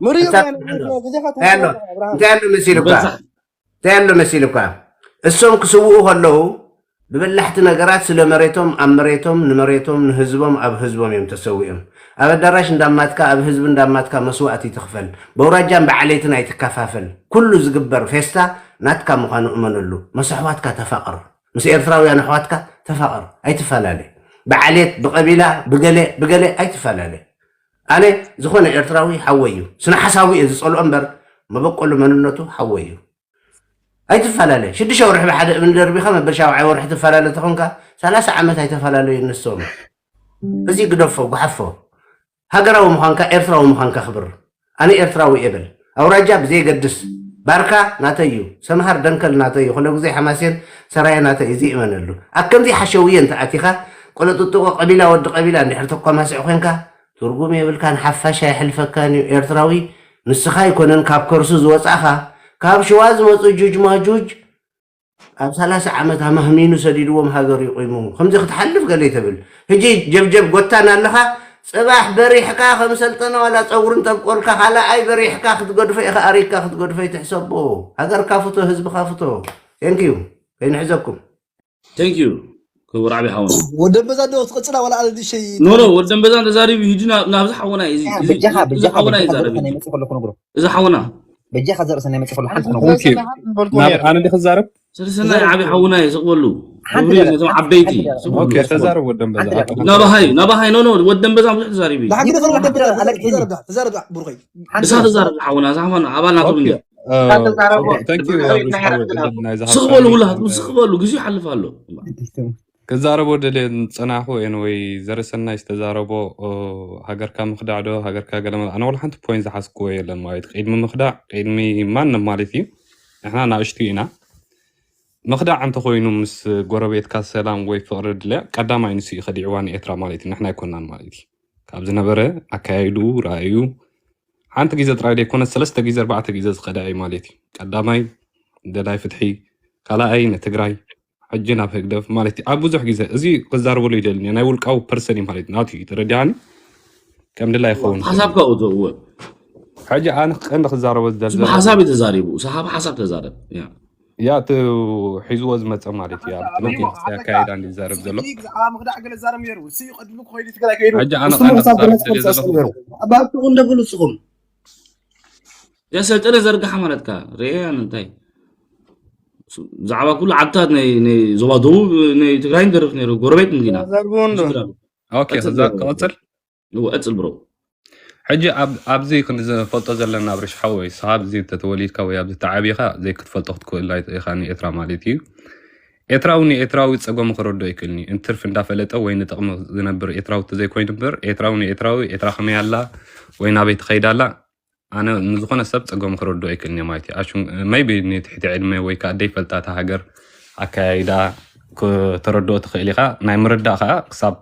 ምርዮ እንታይ ጋር ኣሎ? ግዜኻ እንታይ ኣሎ? ክትውስኾ፣ ኣብርሃም። እንታይ ኣሎ መሲሉካ? በዛ እንታይ ኣሎ መሲልኳ? እሶም ክስውኡ ከለዉ፣ ብበላሕቲ ነገራት ስለ መሬቶም፣ ኣብ መሬቶም፣ ንመሬቶም፣ ንህዝቦም፣ ኣብ ህዝቦም እዮም ተሰዊኦም። ኣብ ኣዳራሽ እንዳማትካ፣ ኣብ ህዝቢ እንዳማትካ መስዋእቲ ትኽፈል። በውራጃን ብዓሌትን ኣይትከፋፈል። ኩሉ ዝግበር ፌስታ ናትካ ምዃኑ እመነሉ። ምስ ኣሕዋትካ ተፋቐር። ምስ ኤርትራውያን ኣሕዋትካ ተፋቐር። ኣይትፈላለ። ብዓሌት፣ ብቐቢላ፣ ብገለ፣ ብገለ ኣይትፈላለ። ኣነ ዝኾነ ኤርትራዊ ሓወይ እዩ። ስነ ሓሳቡ እየ ዝጸልኦ እምበር፣ መበቆሉ መንነቱ ሓወይ እዩ። ኣይትፈላለ። ሽዱሽተ ወርሒ ብሓደ እምኒ ደርቢኻ መበል ሻውዓይ ወርሒ ትፈላለ ተኾንካ፣ ሰላሳ ዓመት ኣይተፈላለዩ ንሶም። እዚ ግደፎ፣ ጉሓፎ። ሃገራዊ ምዃንካ፣ ኤርትራዊ ምዃንካ ክብር። ኣነ ኤርትራዊ እየ በል። ኣውራጃ ብዘየገድስ፣ ባርካ ናተይ እዩ፣ ሰምሃር ደንከል ናተይ እዩ፣ ኩለ ግዜ ሓማሴን ሰራየ ናተይ እዩ፣ እዚ እመነሉ። ኣብ ከምዚ ሓሸውየ እንተ ኣቲኻ፣ ቆለጥጥቆ ቀቢላ ወዲ ቀቢላ እንድሕር ተኳማስዕ ኮንካ፣ ትርጉም የብልካን፣ ሓፋሽ ኣየሕልፈካን እዩ። ኤርትራዊ ንስኻ ኣይኮነን ካብ ከርሱ ዝወጻእኻ፣ ካብ ሽዋ ዝመጹ ጁጅ ማጁጅ ኣብ ሰላሳ ዓመት ኣማህሚኑ ሰዲድዎም ሃገር ይቑሙ። ከምዚ ክትሓልፍ ገለ ይተብል። ሕጂ ጀብጀብ ጎታን ኣለኻ፣ ጽባሕ በሪሕካ ከም ሰልጠነ ዋላ ጸጉርን ጠብቆልካ፣ ካልኣይ በሪሕካ ክትገድፎ ኢኻ፣ ኣሪግካ ክትገድፎ ይትሕሰቦ። ሃገርካ ፍቶ፣ ህዝብኻ ፍቶ። Thank you። ከይንሕዘኩም። Thank you ክቡር ዓቢ ሓውና። ወደ በዛ ዶ ትቐጽላ ዋላ ኣለ ድሸይ ኖ ኖ ወደን በዛን ተዛሪቡ ሂጂ ናብ- ናብዚ ሓውና እዩ። እዚ- እዚ- በጃኻ እዚ በጃኻ ሓውና እዩ በጃኻ ዛረብ ዘርሰናይ መጽእ ከለኩ ነግሮ እዚ ሓውና በጃኻ ዘርሰናይ መጽእ ከለኩ ሓንቲ Thank ነግሮ you። ናብ ኣነ እንዲህ ክዛረብ ስርሰናይ ዓቢ ሓውና እዩ። ስቕበሉ ሓንቲ ክብሪ ደቂቕ፣ ነቶም ዓበይቲ ሓንቲ ደቂቕ። ስቕበሉ። ኦኬ ተዛረብ ወደን በዛ ሓንቲ ደቂቕ። ናባሃይ ናባሃይ ኖ ኖ ወደን በዛ ብዙሕ ተዛሪቡ እዩ። ንሓቂ ይብሉ ደፈር ወደን በዛ ኣለቂ ተዛረብ ተዛረብ ብሩኸይ እሳ ተዛረብ ሓውና እዛ ሓውና ኣባል ናቶም ኦኬ እንዲያ thank you ናይዛ ስቕበሉ ውላትኩም ስቕበሉ ግዜ ይሓልፍ ኣሎ። ክዛረቦ ደልየ ዝጸናሕኩ ኤንወይ ዘረሰናይ ዝተዛረቦ ሃገርካ ምኽዳዕ ዶ ሃገርካ ገለ ኣነ ወላ ሓንቲ ፖይንት ዝሓዝክዎ የለን ማለት ቅድሚ ምኽዳዕ ቅድሚ ማንም ማለት እዩ። ንሕና ናእሽቱ ኢና። ምኽዳዕ እንተኮይኑ ምስ ጎረቤትካ ሰላም ወይ ፍቕሪ ድለ ቀዳማይ ንሱ እዩ ከዲዕዋ ንኤርትራ ማለት እዩ። ንሕና ኣይኮናን ማለት እዩ። ካብ ዝነበረ ኣካያይዱ ራእዩ ሓንቲ ግዜ ጥራይ ዘይኮነ ሰለስተ ግዜ ኣርባዕተ ግዜ ዝኸዳ እዩ ማለት እዩ። ቀዳማይ ደላይ ፍትሒ፣ ካልኣይ ንትግራይ፣ ሕጂ ናብ ህግደፍ ማለት እዩ። ኣብ ብዙሕ ግዜ እዚ ክዛረበሉ ይደልን እየ። ናይ ውልቃዊ ፐርሰን እዩ ማለት እዩ። ናቱ እዩ ተረዲሃኒ ከም ድላይ ይኸውን ይኽእል እዩ። ሓሳብካ እቶ እወ ሕጂ ኣነ ቀንዲ ክዛረቦ ዝደሊ ስብ ሓሳብ እዩ ተዛሪቡ። ሰሓብ ሓሳብ ተዛረብ። ያ ያ እቲ ሒዝዎ ዝመፀ ማለት እዩ። ኣብ ትምህርቲ ኣካይዳ እንዲዛረብ ዘሎ ብዛዕባ ምኽዳዕ ገለ ዛረብ ነይሩ። እሱ እዩ ቀድሙ ክኸይዱ ትግራይ ከይዱ ሕጂ ኣነ ውስጥ ቀንዲ ምኽሳብ ክዛረብ ገለ ደልየ ዘለኹ ነይሩ። ኣባቱ እንደብሉ ጽኹም ያሰልጠነ ዘርጋሓ ማለትካ ርኤያን እንታይ ብዛዕባ ኩሉ ዓድታት ናይ ናይ ዞባ ደቡብ ናይ ትግራይን ደርፍ ነይሩ። ጎረቤት እንዲና ዘርግኡ እንዶ ሽግር ኣሎ። ኦኬ ቀጽል ክዛ ብሮ። ክቐፅል እወ፣ ቀጽል ብሮ። ሕጂ ኣብ- ኣብዚ ክንፈልጦ ዘለና ብርሽ ሓወይ ንስኻ ኣብዚ እንተተወሊድካ ወይ ኣብዚ ተዓቢኻ ዘይክትፈልጦ ክትክእል ኣይትእኻ ንኤርትራ ማለት እዩ። ኤርትራዊ ንኤርትራዊ ጸገሙ ክረዶ ኣይክእልኒ እንትርፍ እንዳፈለጠ ወይ ንጥቕሚ ዝነብር ኤርትራዊ ተዘይኮይኑ እምበር ኤርትራዊ ንኤርትራዊ ኤርትራ ከመይ ኣላ ወይ ናበይ ትኸይድ ኣላ ኣነ ንዝኾነ ሰብ ጸገሙ ክረዶ ኣይክእልኒ ማለት እዩ። ኣሹ maybe ንትሕቲ ዕድመ ወይ ከዓ ደይፈልጣ እታ ሃገር ኣካያይዳ ክተረድኦ ትኽእል ኢኻ። ናይ ምርዳእ ከዓ ክሳብ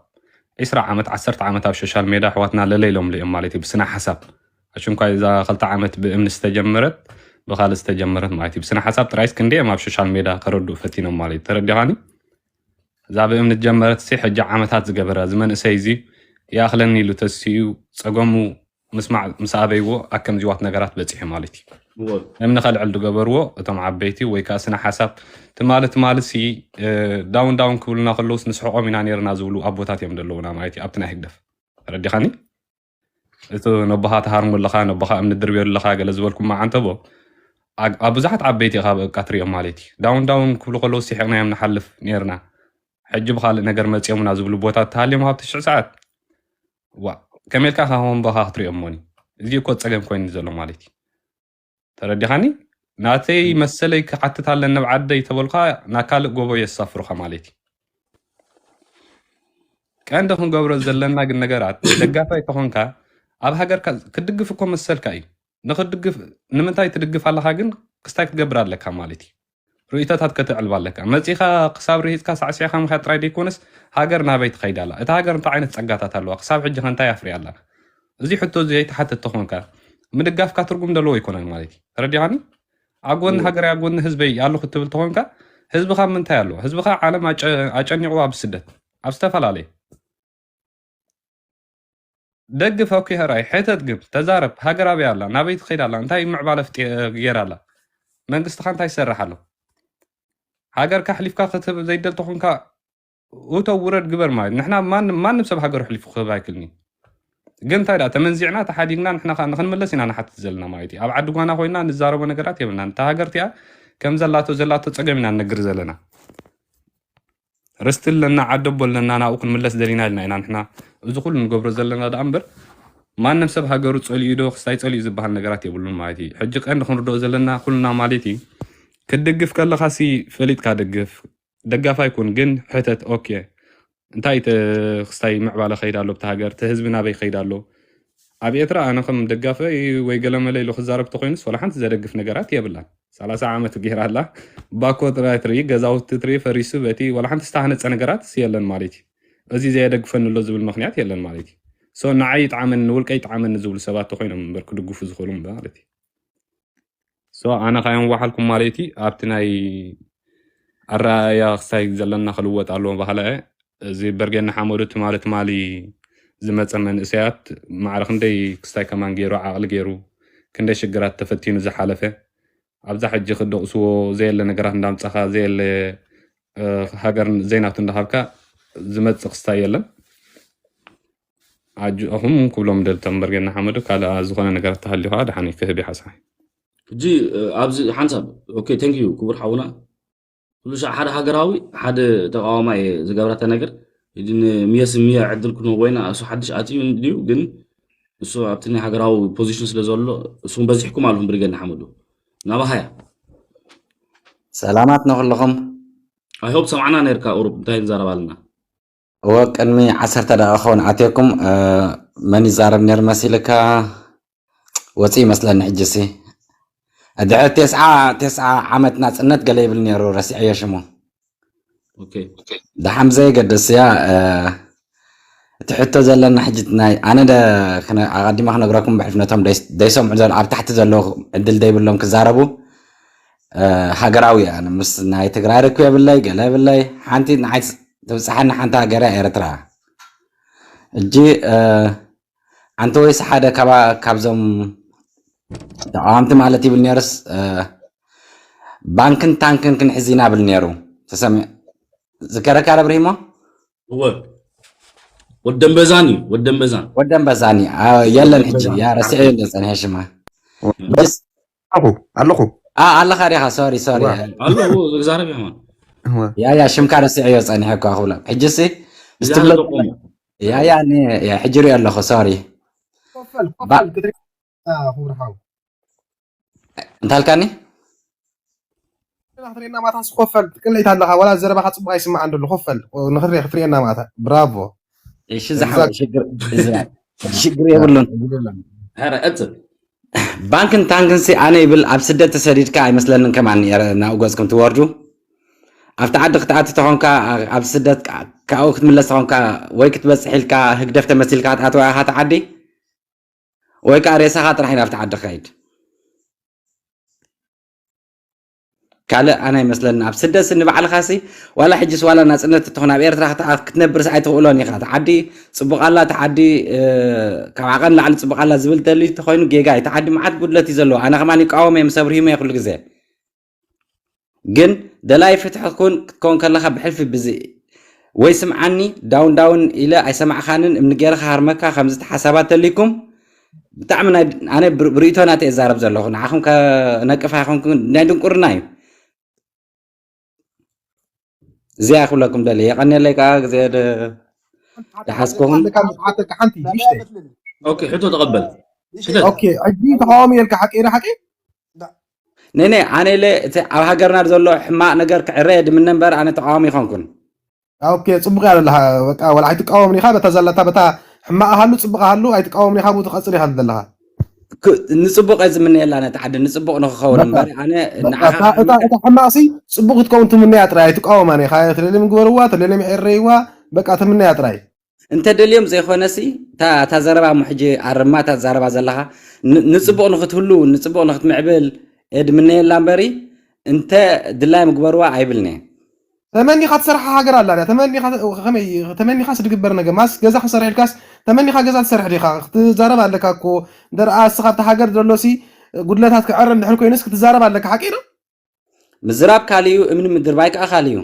ዒስራ ዓመት ዓሰርተ ዓመት ኣብ ሶሻል ሜዳ ኣሕዋትና ለለ ኢሎምሉ እዮም ማለት እዩ ብስነ ሓሳብ ኣሽንኳይ እዛ ክልተ ዓመት ብእምኒ ዝተጀመረት ብካልእ ዝተጀመረት ማለት እዩ ብስነ ሓሳብ ጥራይስ ክንደዮም ኣብ ሶሻል ሜዳ ከረድኡ ፈቲኖም ማለት እዩ ተረዲኻኒ እዛ ብእምኒ ዝጀመረት ሲ ሕጂ ዓመታት ዝገበረ እዚ መንእሰይ እዚ ይኣኽለኒ ኢሉ ተሲኡ ጸገሙ ምስማዕ ምስ ኣበይዎ ኣብ ከምዚዋት ነገራት በፂሑ ማለት እዩ እምኒ ከልዕል ዝገበርዎ እቶም ዓበይቲ ወይ ከዓ ስነ ሓሳብ ትማሊ ትማሊ ሲ ዳውን ዳውን ክብሉና ከለውስ ንስሕቆም ኢና ነርና ዝብሉ ኣቦታት እዮም ዘለውና ማለት እዩ ኣብቲ ናይ ህግደፍ ተረዲኻኒ እቲ ነቦኻ ተሃርሙ ኣለኻ ነቦኻ እምኒ ድርብዮ ኣለኻ ገለ ዝበልኩም መዓንተቦ ኣብ ብዙሓት ዓበይቲ ኢኻ በቃ ትሪኦም ማለት እዩ ዳውን ዳውን ክብሉ ከለውስ ሲሒቕናዮም ንሓልፍ ነርና ሕጂ ብካልእ ነገር መፂኦምና ዝብሉ ቦታት ተሃልዮም ኣብቲ ሽዕ ሰዓት ዋ ከመልካ ካብ ወንቦኻ ክትሪኦ እሞኒ እዚ እኮ ፀገም ኮይኑ ዘሎ ማለት እዩ ተረዲኻኒ ናተይ መሰለይ ክሓትት ኣለኒ ኣብ ዓደይ ተበልካ ናብ ካልእ ጎቦ የሳፍሩኻ ማለት እዩ ቀንዲ ክንገብሮ ዘለና ግን ነገራት ደጋፋይ ተኾንካ ኣብ ሃገርካ ክትድግፍ እኮ መሰልካ እዩ ንክትድግፍ ንምንታይ ትድግፍ ኣለካ ግን ክስታይ ክትገብር ኣለካ ማለት እዩ ርእይቶታት ከተዕልብ ኣለካ መፂኻ ክሳብ ርሂፅካ ሳዕሲዕካ ምክያድ ጥራይ ዘይኮነስ ሃገር ናበይ ትኸይድ ኣላ እታ ሃገር እንታይ ዓይነት ፀጋታት ኣለዋ ክሳብ ሕጂ ከ እንታይ ኣፍርያ ኣላ እዚ ሕቶ እዚ ዘይትሓትት ተኾንካ ምድጋፍካ ትርጉም ዘለዎ ኣይኮነን ማለት እዩ ተረዲኻኒ ኣብ ጎኒ ሃገር ኣብ ጎኒ ህዝበይ ኣለኹ ትብል ተኾንካ ህዝብኻ ምንታይ ኣለዎ ህዝብኻ ዓለም ኣጨኒቕዋ ኣብ ስደት ኣብ ዝተፈላለየ ደግፍ ኦኬ ሕራይ ሕተት ግን ተዛረብ ሃገር ኣበይ ኣላ ናበይ ትኸይድ ኣላ እንታይ ምዕባለ ፍጢ- ገይራ ኣላ መንግስትኻ እንታይ ይሰርሕ ኣሎ ሃገርካ ኣሕሊፍካ ክትህብ ዘይደል ተኾንካ እቶ ውረድ ግበር ማለት ንሕና ማንም ማንም ሰብ ሃገሩ ኣሕሊፉ ክህብ ኣይክልኒ ግን እንታይ ደኣ ተመንዚዕና ተሓዲግና ንሕና ከዓ ንክንምለስ ኢና ንሓትት ዘለና ማለት እዩ ኣብ ዓዲ ጓና ኮይና ንዛረቦ ነገራት የብልናን እታ ሃገር እቲኣ ከም ዘላቶ ዘላቶ ፀገም ኢና ንነግር ዘለና ርስቲ ኣለና ዓዲ ኣቦ ኣለና ናብኡ ክንምለስ ደሊና ኢልና ኢና ንሕና እዚ ኩሉ ንገብሮ ዘለና ደኣ እምበር ማንም ሰብ ሃገሩ ፀሊኡ ዶ ክስታይ ፀሊኡ ዝበሃል ነገራት የብሉን ማለት እዩ ሕጂ ቀንዲ ክንርድኦ ዘለና ኩልና ማለት እዩ ክትድግፍ ከለካ ሲ ፈሊጥካ ድግፍ ደጋፋይ ኩን ግን ሕተት ኦኬ እንታይ እቲ ክስታይ ምዕባለ ከይድ ኣሎ ብቲ ሃገር እቲ ህዝቢ ናበይ ከይድ ኣሎ ኣብ ኤርትራ ኣነ ከም ደጋፈይ ወይ ገለመለ ኢሉ ክዛረብ ተኮይኑስ ወላ ሓንቲ ዘደግፍ ነገራት የብላን ሰላሳ ዓመት ገይራ ኣላ ባኮ ጥራይ ትርኢ ገዛውቲ ትርኢ ፈሪሱ በቲ ወላ ሓንቲ ዝተሃነፀ ነገራት የለን ማለት እዩ እዚ ዘየደግፈኒ ኣሎ ዝብል ምክንያት የለን ማለት እዩ so ንዓይ ይጥዓመኒ ንውልቀይ ይጥዓመኒ ዝብሉ ሰባት ተኮይኖም እምበር ክድግፉ ዝኽእሉ ማለት እዩ so ኣነ ካዮም ዋሓልኩም ማለት እዩ ኣብቲ ናይ ኣረኣእያ ክስታይ ዘለና ክልወጥ ኣለዎ በሃላይ እየ። እዚ በርጌድ ንሓመዱ ትማሊ ትማሊ ዝመጸ መንእሰያት ማዕረ ክንደይ ክስታይ ከማን ገይሩ፣ ዓቕሊ ገይሩ፣ ክንደይ ሽግራት ተፈቲኑ ዝሓለፈ፣ ኣብዛ ሕጂ ክደቕስዎ ዘየለ ነገራት እንዳምጻኻ፣ ዘየለ ሃገር ዘይናቱ እንዳሃብካ ዝመጽእ ክስታይ የለን። ኣጆኹም ክብሎም ደልቶም በርጌድ ንሓመዱ። ካልእ ዝኾነ ነገር ተሃልዩ ከዓ ደሓን ክህብ ይሓሳይ። ሕጂ ኣብዚ ሓንሳብ ኦኬ፣ thank you ክቡር ሓውና። ኩሉ ሻዕ ሓደ ሃገራዊ ሓደ ተቃዋማይ ዝገብራታ ነገር ንሚየስ ሚየ ዕድል ክንወይና እሱ ሓድሽ ኣትዩ ድዩ? ግን እሱ ኣብቲ ናይ ሃገራዊ position ስለ ዘሎ እሱም በዚሕኩም ኣለኹም። ብርጌድ ንሓመዱ ናባሃያ ሰላማት ንኩልኹም። I hope ሰማዕና ነርካ ቁሩብ እንታይ ንዛረብ ኣለና። እወ ቅድሚ ዓሰርተ ደቂቃ ክኸውን ኣትየኩም። መን ይዛረብ ነይሩ መሲልካ? ወፂ ይመስለኒ ሕጂ ሲ ድሕሪ ተስዓ ተስዓ ዓመት ናፅነት ገለ ይብል ነይሩ፣ ረሲዐዮ ሽሙ። ኦኬ ደሓን ብዘየገድስ እያ። እቲ ሕቶ ዘለና ሕጂ ናይ ኣነ ኣቀዲማ ክነግረኩም ብሕልፍ ነቶም ደይሰምዑ ኣብ ታሕቲ ዘለዉ ዕድል ደይብሎም ክዛረቡ። ሃገራዊ እያ። ምስ ናይ ትግራይ ርክብ የብለይ፣ ገለ የብለይ። ሓንቲ ንዓይ ትብፅሓኒ ሓንቲ ሃገር እያ ኤርትራ። ሕጂ ኣንተ ወይስ ሓደ ካብዞም ተቃዋምቲ ማለት ይብል ነይርስ፣ ባንክን ታንክን ክንሕዝ ኢና ብል ነይሩ። ተሰሚ ዝከረካ ረብሪሞ እወ ወደንበዛን እዩ ወደንበዛን ወደንበዛን እዩ። የለን ሕጂ ያ ረስዐ የለን ፀኒሐ ሽማ ኣለኹ ኣለኹ ኣለኻ ዲኻ? ሶሪ ሶሪ ኣለኹ። ዛረብ ይሆን ያ ያ ሽምካ ረስዐዮ ፀኒሐ እኳ ክብሎም ሕጂ ሲ ዝትብሎ ያ ያ ሕጂ ሪኦ ኣለኹ። ሶሪ ኮፈል ኮፈል ክትሪ ክቡር ሓው እንታልካኒ ክትሪና ማታ ስኮፈል ትቅለይት ኣለኻ። ዋላ ዘረባኻ ጽቡቅ ኣይስማዕ እንደሎ ኮፈል ንክትሪ ክትሪና ማታ ብራቮ። እሺ ዝሓወ ሽግር የብሉን። ኧረ ቀጽል። ባንክን ታንክን ሲ ኣነ ይብል ኣብ ስደት ተሰዲድካ ኣይመስለንን ከማን ናብኡ ገጽኩም ትወርዱ። ኣብቲ ዓዲ ክትኣቲ ተኾንካ ኣብ ስደት ካብኡ ክትምለስ ተኾንካ ወይ ክትበጽሕ ኢልካ ህግደፍ ተመሲልካ ክትኣትዋ ኢኻ እቲ ዓዲ ወይ ከዓ ሬሳኻ ጥራሕ ኢና ኣብቲ ዓዲ ክኸይድ። ካልእ ኣነ ኣይመስለኒ። ኣብ ስደትሲ ንባዕልኻሲ ዋላ ሕጅስ ዋላ ናፅነት እትኾን ኣብ ኤርትራ ክትነብርስ ኣይትኽእሎን ኢኻ። እቲ ዓዲ ፅቡቕ ኣላ፣ እቲ ዓዲ ካብ ዓቐን ላዕሊ ፅቡቕ ኣላ ዝብል ተልዩ እንተኾይኑ ጌጋ እዩ። እቲ ዓዲ መዓት ጉድለት እዩ ዘለዎ። ኣነ ከማን ይቃወም እየ፣ ምስ ኣብርሂሞ እየ ኩሉ ግዜ። ግን ደላይ ፍትሒ ኩን ክትከውን ከለኻ ብሕልፊ ብዚ ወይ ስምዓኒ ዳውን ዳውን ኢለ ኣይሰማዕኻንን እምኒ ገይረ ክሃርመካ ከምዚ እቲ ሓሳባት ተልይኩም ብጣዕሚ ናይ ኣነ ብርእይቶ ናተ እዛረብ ዘለኹ ንዓኹም ከነቅፍ ኣይኮንኩ ናይ ድንቁርና እዩ። እዚኣ ክብለኩም ደሊ የቀንየለይ ከዓ ግዜ ድሓዝኩኹም ሓንቲ ንእሽተይ ኦኬ ሕቶ ተቐበል ኦኬ ሕጂ ተቃዋሚ የልካ ሓቂ ኢረ ሓቂ ነነ ኣነ ኢለ እቲ ኣብ ሃገርና ዘሎ ሕማቕ ነገር ክዕረ ድምነ እምበር ኣነ ተቃዋሚ ይኮንኩን። ኦኬ ጽቡቅ እያ ዘለካ። በቃ ወላ ኣይትቃወምን ኢኻ በታ ዘለታ በታ ሕማቕ ሃሉ ጽቡቅ ሃሉ ኣይትቃወምን ኢኻ ብኡ ትቐጽል ኢኻ ዘለኻ። ንጽቡቅ እየ ዝምነየላ ነቲ ዓዲ ንጽቡቅ ንክኸውን እምበር ኣነ ንዓኻ እታ ሕማቕ ሲ ጽቡቅ ክትከውን ትምነያ ጥራይ ኣይትቃወማን ኢኻ። ተለለም ግበርዋ ተለለም ዕረይዋ በቃ ትምነያ ጥራይ። እንተ ደልዮም ዘይኮነሲ እታ ዘረባ እሞ ሕጂ ኣርማ እታ ትዛረባ ዘለኻ ንፅቡቕ ንክትህሉ ንፅቡቕ ንክትምዕብል እየ ድምነየላ እምበሪ እንተ ድላዮም ግበርዋ ኣይብልንየ። ተመኒኻ ትሰርሓ ሃገር ኣላ ድያ? ተመኒኻስ ድግበር ነገር ማስ ገዛ ክሰርሕ ኢልካስ ተመኒኻ ገዛ ትሰርሕ ዲኻ? ክትዛረብ ኣለካ እኮ ደርኣ እስኻ ኣብቲ ሃገር ዘሎሲ ጉድለታት ክዕረ እንድሕር ኮይኑስ ክትዛረብ ኣለካ ሓቂ ነው? ምዝራብ ካልእ እዩ፣ እምኒ ምድርባይ ከኣ ካልእ እዩ።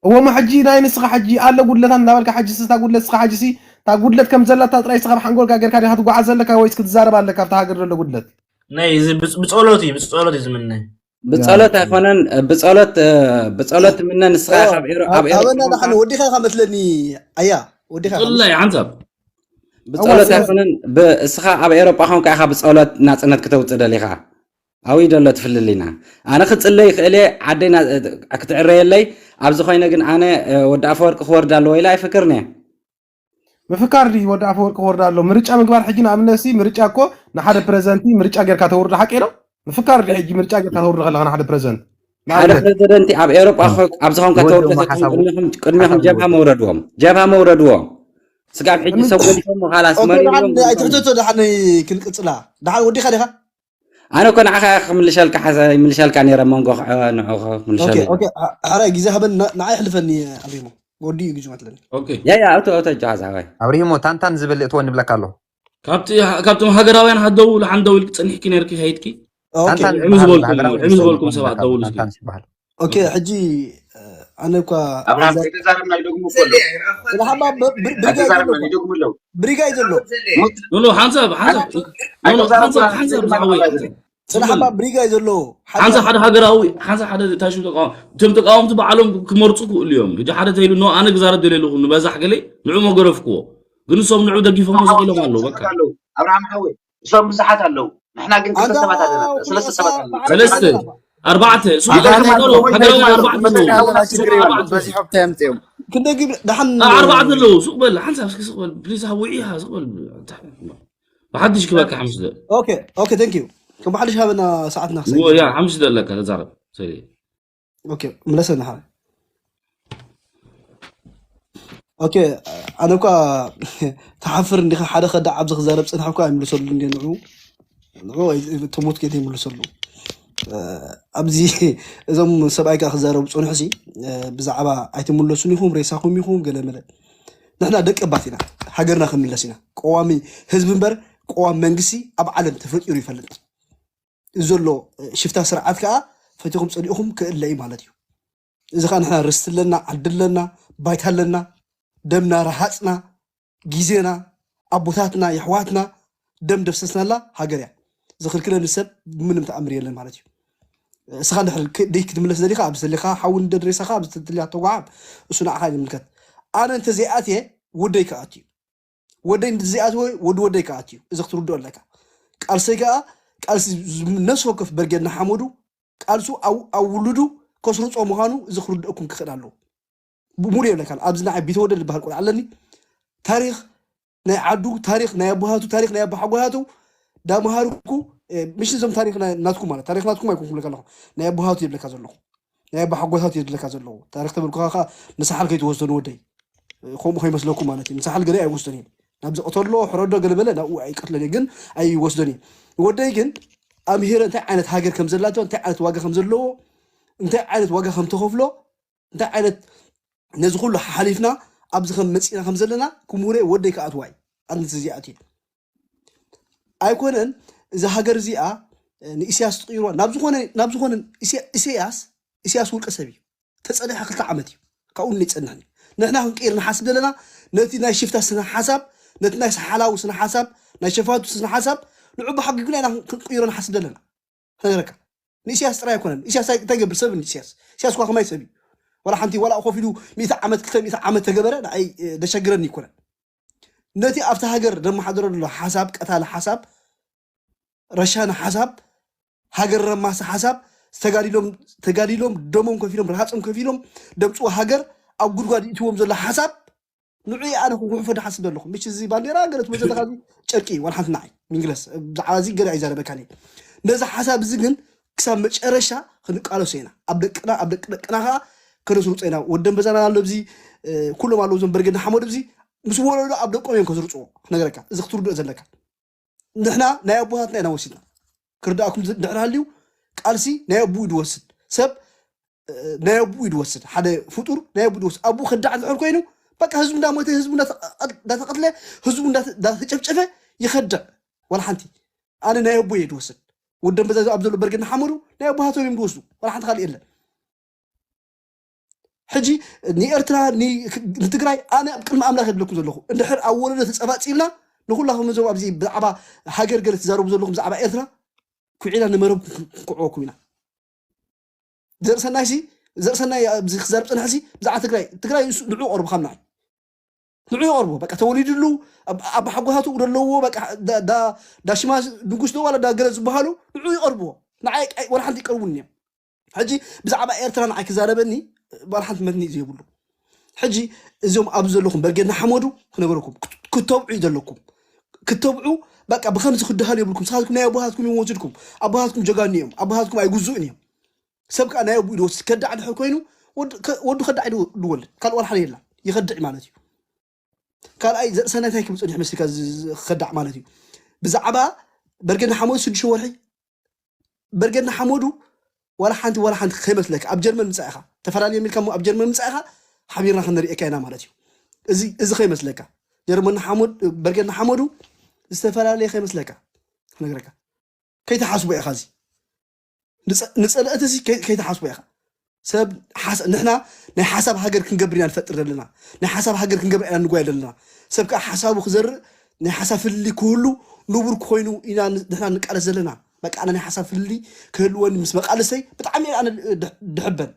እወ እሞ ሕጂ ናይ ንስኻ ሕጂ ኣሎ ጉድለታት እንዳበልካ ሕጂ ስታ ጉድለት ስኻ ሕጂ ሲ እታ ጉድለት ከም ዘለታ ጥራይ ስኻ ብሓንጎልካ ጌርካ ዲኻ ትጓዓዝ ዘለካ ወይስ ክትዛረብ ኣለካ ኣብታ ሃገር ዘሎ ጉድለት? ናይ እዚ ብጸሎት እዩ ብጸሎት እዩ ዝምነ። ብጸሎት ኣይኮነን ብጸሎት ብጸሎት ምነ ንስኻ ኢኻ ኣብ ኤሮ ኣብ ኤሮ ኣበና ዳሕን ወዲኻ ኢኻ መስለኒ ኣያ ወዲኻ ኢኻ ጥላይ ሓንሳብ ብጸሎት ኣይኮነን እስኻ ኣብ ኤሮጳ ኾንካ ኢኻ ብጸሎት ናጽነት ከተውጽእ ደሊኻ። ኣውይ ደሎ ትፍልል ኢና ኣነ ክጽለይ ይኽእል እየ ዓደይ ክትዕረየለይ ኣብዚ ኮይነ ግን ኣነ ወዲ ኣፈወርቂ ክወርድ ኣለዎ ኢለ ኣይፍክርን እየ። ምፍካር ድዩ ወዲ ኣፈወርቂ ክወርድ ኣሎ ምርጫ ምግባር ሕጂ ንኣብነት ሲ ምርጫ እኮ ንሓደ ፕረዘንቲ ምርጫ ጌርካ ተውርዶ ሓቂ ነው ምፍካር ድዩ ሕጂ ምርጫ ጌርካ ተውርዶ ከለካ ንሓደ ፕረዘንት ሓደ ፕረዚደንቲ ኣብ ኤሮጳ ኣብዚ ኾንካ ተወርዶ ቅድሚኹም ጀብሃ መውረድዎም ጀብሃ መውረድዎም ስጋብ ሕጂ ሰብ ገዲፎም ኻላስ መሪዎም ኣይትሕተቶ ደሓን ክንቅፅላ ደሓን ወዲኻ ዲኻ ኣነ እኮ ንዓኻ ክምልሸልካ ሓሳ ይምልሸልካ ነይረ መንጎ ንዑ ኦኬ ክምልሸሉ ኦኬ። ሓራይ ግዜ ሃበን ንዓይ ሕልፈኒ ኣብሪሞ ወዲ እዩ ግዜ ማትለኒ። ኦኬ ያ ያ ኣቶ ኣቶ ጃ ሓሳባይ ኣብሪሂሞ ታንታን ዝብል እትወ ንብለካ ኣለኹ። ካብቲ ካብቶም ሃገራውያን ሃደውሉ ሓንደው ኢልክ ጸኒሕኪ ነርኪ ከይድኪ ኦኬ ታንታን ሕሚ ዝበሃል ዝበልኩም ሃገራዊ ሕሚ ሰብ ዝበልኩም እትወ ሰባት ንብለካ ኣለኹ። ደውሉ እስኪ። ታንታን ዝበሃል ኦኬ። ሕጂ ኣነ እኳ ኣብርሃም ከይተዛረብና ይደግሙ እኮ ኣለዉ። ጽናሓባ ብሪጋ እዩ ኣይተዛረብና ዘሎ ይደግሙ ኣለዉ። ብሪጋ እዩ ዘሎ። ኖ ኖ ሓንሳብ ሓንሳብ ኖ ኖ ኣይተዛረብና ሓንሳብ ሓንሳብ ይደግሙ ዝዓወይ ኣለዉ። ሓንሳብ ጽናሓባ ብሪጋ እዩ ዘሎ። ሓንሳ ሓደ ሃገራዊ ሓንሳ ሓደ ታሹ ተቃወም እቶም ተቃወምቲ ባዕሎም ክመርፁ ክእሉ እዮም። ሕጂ ሓደ ተይሉ ኖ ኣነ ክዛረብ ደልየ ኣለኹ ንበዛሕ ገለ ንዑ መገረፍክዎ ግን እሶም ንዑ ደጊፎሞ ስቕ ኢሎም ኣለዉ። በቃ ኣለዉ ኣብርሃም ሓወይ እሶም ብዙሓት ኣለዉ። ንሕና ግን ክልተ ኣንታ ሰባት ኣለና። ሰለስተ ኩልኣሳ ሰባት ኣለና። በዓል ሰለስተ ሰለስተ ኣርባዕተ ሱቅ ኣታ በልካ ናይ ቀሎ ዶክተር ሃገራዊ ዶክተር ኣርባዕተ መጠን ኣለዉ ኣለዋ ሱቅ ችግር የብሉን። ኣርባዕተ በዚሖም እንታይ ኣምፅኦም? ክንደግም ደሓን ኣ- ኣርባዕተ ኣለዉ ሱቅ በል ሓንሳብ እስኪ ሱቅ በል ፕሊዝ ሃውዒ ኢኻ ሱቅ በል ብሓድሽ ክበካ ሓምስ ደቅ ኦኬ ኦኬ። Thank you። ከም ሓድሽ ሃበና ሰዓትና ክሰግድ ያ ሓምስ ደቅ ኣለካ ተዛረብ ሰሪ ኦኬ። ምለሰና ሓ ኦኬ። ኣነ እኳ ትሓፍር እንዲኻ ሓደ ከዳዕ ኣብዚ ክዛረብ ጽንሕ እኳ ኣይምልሰሉ እንዲ ንዑ ንዑ ተሞት ከይደ ይምልሰሉ። ኣብዚ እዞም ሰብኣይ ከዓ ክዛረቡ ጽንሑ ሲ ብዛዕባ ኣይትምለሱን ኢኹም ሬሳኹም ኢኹም ገለ መለ። ንሕና ደቂ ባት ኢና። ሃገርና ክንምለስ ኢና። ቀዋሚ ህዝቢ እምበር ቀዋሚ መንግስቲ ኣብ ዓለም ተፈጢሩ ይፈልጥ። እዚ ዘሎ ሽፍታ ስርዓት ከዓ ፈቲኹም ፀሊእኹም ክእለ እዩ ማለት እዩ። እዚ ከዓ ንሕና ርስቲ ኣለና፣ ዓዲ ኣለና፣ ባይታ ኣለና፣ ደምና ረሃፅና፣ ግዜና፣ ኣቦታትና፣ የሕዋትና ደም ደፍሰስናላ ሃገር እያ። ዝኽልክለኒ ሰብ ብምንም ተኣምር የለን ማለት እዩ። እስኻ እንድሕር ክ- ደይ ክትምለስ ደሊኻ ኣብዚ ዘለኻ ሓዊ ንደድ ሬሳኻ ኣብዚ ተትልያ ተጓዓብ እሱ ንዓኻ ይምልከት። ኣነ እንተዘይኣትየ ወደይ ክኣቱ እዩ። ወደይ እንተዘይኣትወ ወዲ ወደይ ክኣቱ እዩ። እዚ ክትርድኦ ኣለካ። ቃልሰይ ከዓ ቃልሲ ዝም- ነፍሲ ወከፍ በርጌድ ንሓመዱ ቃልሱ ኣብ ኣብ ውሉዱ ከስርፆ ምዃኑ እዚ ክርድአኩም ክኽእል ኣለዎ። ብሙሉ የብለካን። ኣብዚ ንዓይ ቢተወደድ ዝበሃል ቆልዓ ኣለኒ። ታሪኽ ናይ ዓዱ፣ ታሪኽ ናይ ኣቦሃቱ፣ ታሪኽ ናይ ኣቦሓጎታቱ ዳምሃርኩ። ምሽ እዞም ታሪኽ ናይ- ናትኩም ማለት ታሪኽ ናትኩም ኣይኮንኩም ለካ ኣለኹ ናይ ኣቦሃቱ የብለካ ዘለኹ ናይ ኣቦሓጎታቱ የብለካ ዘለኹ ታሪኽ ተበልኩኻ ከዓ ንሳሓል ከይትወስዶ ንወደይ ከምኡ ከይመስለኩም ማለት እዩ። ንሳሓል ገለ ኣይወስዶን እየ ናብ ዝቕተሎ ሕረዶ ገለ በለ ናብኡ ኣይቀትለን እየ ግን ኣይወስዶን እየ። ወደይ ግን ኣምሂረ እንታይ ዓይነት ሃገር ከም ዘላቶ እንታይ ዓይነት ዋጋ ከም ዘለዎ እንታይ ዓይነት ዋጋ ከም ተኸፍሎ እንታይ ዓይነት ነዚ ኩሉ ሓሊፍና ኣብዚ ከም መፂና ከም ዘለና ክምሁረ ወደይ ክኣትዋ እዩ። ኣንተ እዚኣት እዩ ኣይኮነን። እዚ ሃገር እዚኣ ንኢሳያስ ትቕይሮ ናብ ዝኾነ ናብ ዝኾነ ኢሳያስ ኢሳያስ ውልቀ ሰብ እዩ። ተፀንሐ ክልተ ዓመት እዩ ካብኡ ይፀንሕን እዩ። ንሕና ክንቅይር ንሓስብ ዘለና ነቲ ናይ ሽፍታ ስነ ሓሳብ ነቲ ናይ ሰሓላዊ ስነ ሓሳብ ናይ ሸፋቱ ስነ ሓሳብ ንዑ ብሓጊጉና ኢና ክንቅይሮ ንሓስብ ዘለና። ክነግረካ ንኢሳያስ ጥራይ ኣይኮነን። ኢሳያስ እንታይ ገብር ሰብ ንኢሳያስ ኢሳያስ እኳ ከማይ ሰብ እዩ። ዋላ ሓንቲ ዋላ ኮፍ ኢሉ ሚእቲ ዓመት ክልተ ሚእቲ ዓመት ተገበረ ንዓይ ደሸግረኒ ይኮነን። ነቲ ኣብቲ ሃገር ደመሓደረ ዘሎ ሓሳብ ቀታሊ ሓሳብ ረሻኒ ሓሳብ ሃገር ረማሲ ሓሳብ ተጋዲሎም ተጋዲሎም ደሞም ከፊሎም ረሃፆም ከፊሎም ደምፅዎ ሃገር ኣብ ጉድጓድ ይእትዎም ዘሎ ሓሳብ ንዑ ኣነ ክጉሕፎ ድሓስብ ዘለኹ ምሽ እዚ ባንዴራ ገለ ትብል ዘለካ እዚ ጨርቂ ዋላ ሓንቲ ንዓይ ሚንግለስ ብዛዕባ እዚ ገለ ኣይዛረበካን እየ። ነዚ ሓሳብ እዚ ግን ክሳብ መጨረሻ ክንቃለሶ ኢና። ኣብ ደቅና ኣብ ደቂ ደቅና ከዓ ከነስርፆ ኢና። ወደን በዛና ኣሎ ኣብዚ ኩሎም ኣለዉ እዞም በርገድ ንሓመዱ ኣብዚ ምስ ወለዶ ኣብ ደቆም እዮም ከስርፅዎ ክነገረካ እዚ ክትርድኦ ዘለካ። ንሕና ናይ ኣቦታትና ኢና ወሲድና ክርዳእኩም ድሕር ሃልዩ ቃልሲ ናይ ኣቡ ድወስድ ሰብ ናይ ኣቡ ድወስድ ሓደ ፍጡር ናይ ኣቡ ድወስድ ኣቡ ከዳዕ ድሕር ኮይኑ በቃ ህዝቡ እንዳሞተ ህዝቡ እንዳተቐትለ ህዝቡ እንዳተጨፍጨፈ ይኸድዕ። ዋላ ሓንቲ ኣነ ናይ ኣቡ እየ ድወስድ ወደን በዛ ኣብ ዘሎ በርገድ ንሓመዱ ናይ ኣቦታቶም እዮም ድወስዱ ዋላ ሓንቲ ካልእ የለን። ሕጂ ንኤርትራ ንትግራይ ኣነ ኣብ ቅድሚ ኣምላኽ የድለኩም ዘለኹ እንድሕር ኣብ ወለዶ ተፀባፂብና ንኩላኹም እዞም ኣብዚ ብዛዕባ ሃገር ገለ ትዛረቡ ዘለኹም ብዛዕባ ኤርትራ ኩዒላ ንመረብ ክንኩዕወኩም ኢና። ዘርእሰናይ ሲ ዘርእሰናይ ኣብዚ ክዛረብ ፀንሐ ሲ ብዛዕባ ትግራይ ትግራይ ንዑ ቀርቡ ካብ ንዓይ ንዑ ይቐርቡ በቃ ተወሊድሉ ኣብ ሓጎታቱ ደለዎ በቃ ዳሽማ ንጉስ ዶ ዋላ ዳገለ ዝበሃሉ ንዑ ይቐርብዎ ንዓይ ወላ ሓንቲ ይቀርቡኒ እዮም። ሕጂ ብዛዕባ ኤርትራ ንዓይ ክዛረበኒ ዋላ ሓንቲ መትኒ እዩ ዘይብሉ። ሕጂ እዚኦም ኣብዚ ዘለኹም በርጌድ ንሓመዱ ክነገረኩም ክተብዑ እዩ ዘለኩም። ክተብዑ በቃ ብከምዚ ክደሃሉ የብልኩም። ንስኻትኩም ናይ ኣቦሃትኩም እዮም ወሲድኩም። ኣቦሃትኩም ጀጋኑ እዮም። ኣቦሃትኩም ኣይግዝኡን እዮም። ሰብ ከዓ ናይ ኣቦኡ ድወስድ ከዳዕ ድሕር ኮይኑ ወዱ ከዳዕ ድወልድ ካልእ ዋላ ሓደ የላ ይኸድዕ ማለት እዩ። ካልኣይ ዘርእሰናይ እንታይ ክብል ፀኒሑ መስልካ ከዳዕ ማለት እዩ። ብዛዕባ በርጌድ ንሓመዱ ስድሽተ ወርሒ በርጌድ ንሓመዱ ዋላ ሓንቲ ዋላ ሓንቲ ከይመስለካ ኣብ ጀርመን ምጻእ ኢኻ ተፈላለየ ሚልካ ኣብ ጀርመን ምጻእ ኢኻ ሓቢርና ክንሪኤካ ኢና ማለት እዩ። እዚ እዚ ከይመስለካ ጀርመን ንሓመዱ በርጌድ ንሓመዱ ዝተፈላለየ ከይመስለካ ክነግረካ ከይተሓስቦ ኢኻ እዚ ንጸ- ንጸላእቲ እዚ ከይ- ከይተሓስቦ ኢኻ ሰብ ሓስ- ንሕና ናይ ሓሳብ ሃገር ክንገብር ኢና ንፈጥር ዘለና ናይ ሓሳብ ሃገር ክንገብር ኢና ንጓየ ዘለና ሰብ ከዓ ሓሳቡ ክዘርእ ናይ ሓሳብ ፍልልይ ክህሉ ንቡር ኮይኑ ኢና ን- ንሕና ንቃለስ ዘለና በቃ ኣነ ናይ ሓሳብ ፍልልይ ክህልወኒ ምስ መቃለሰይ ብጣዕሚ ኣነ ድሕ- ድሕበን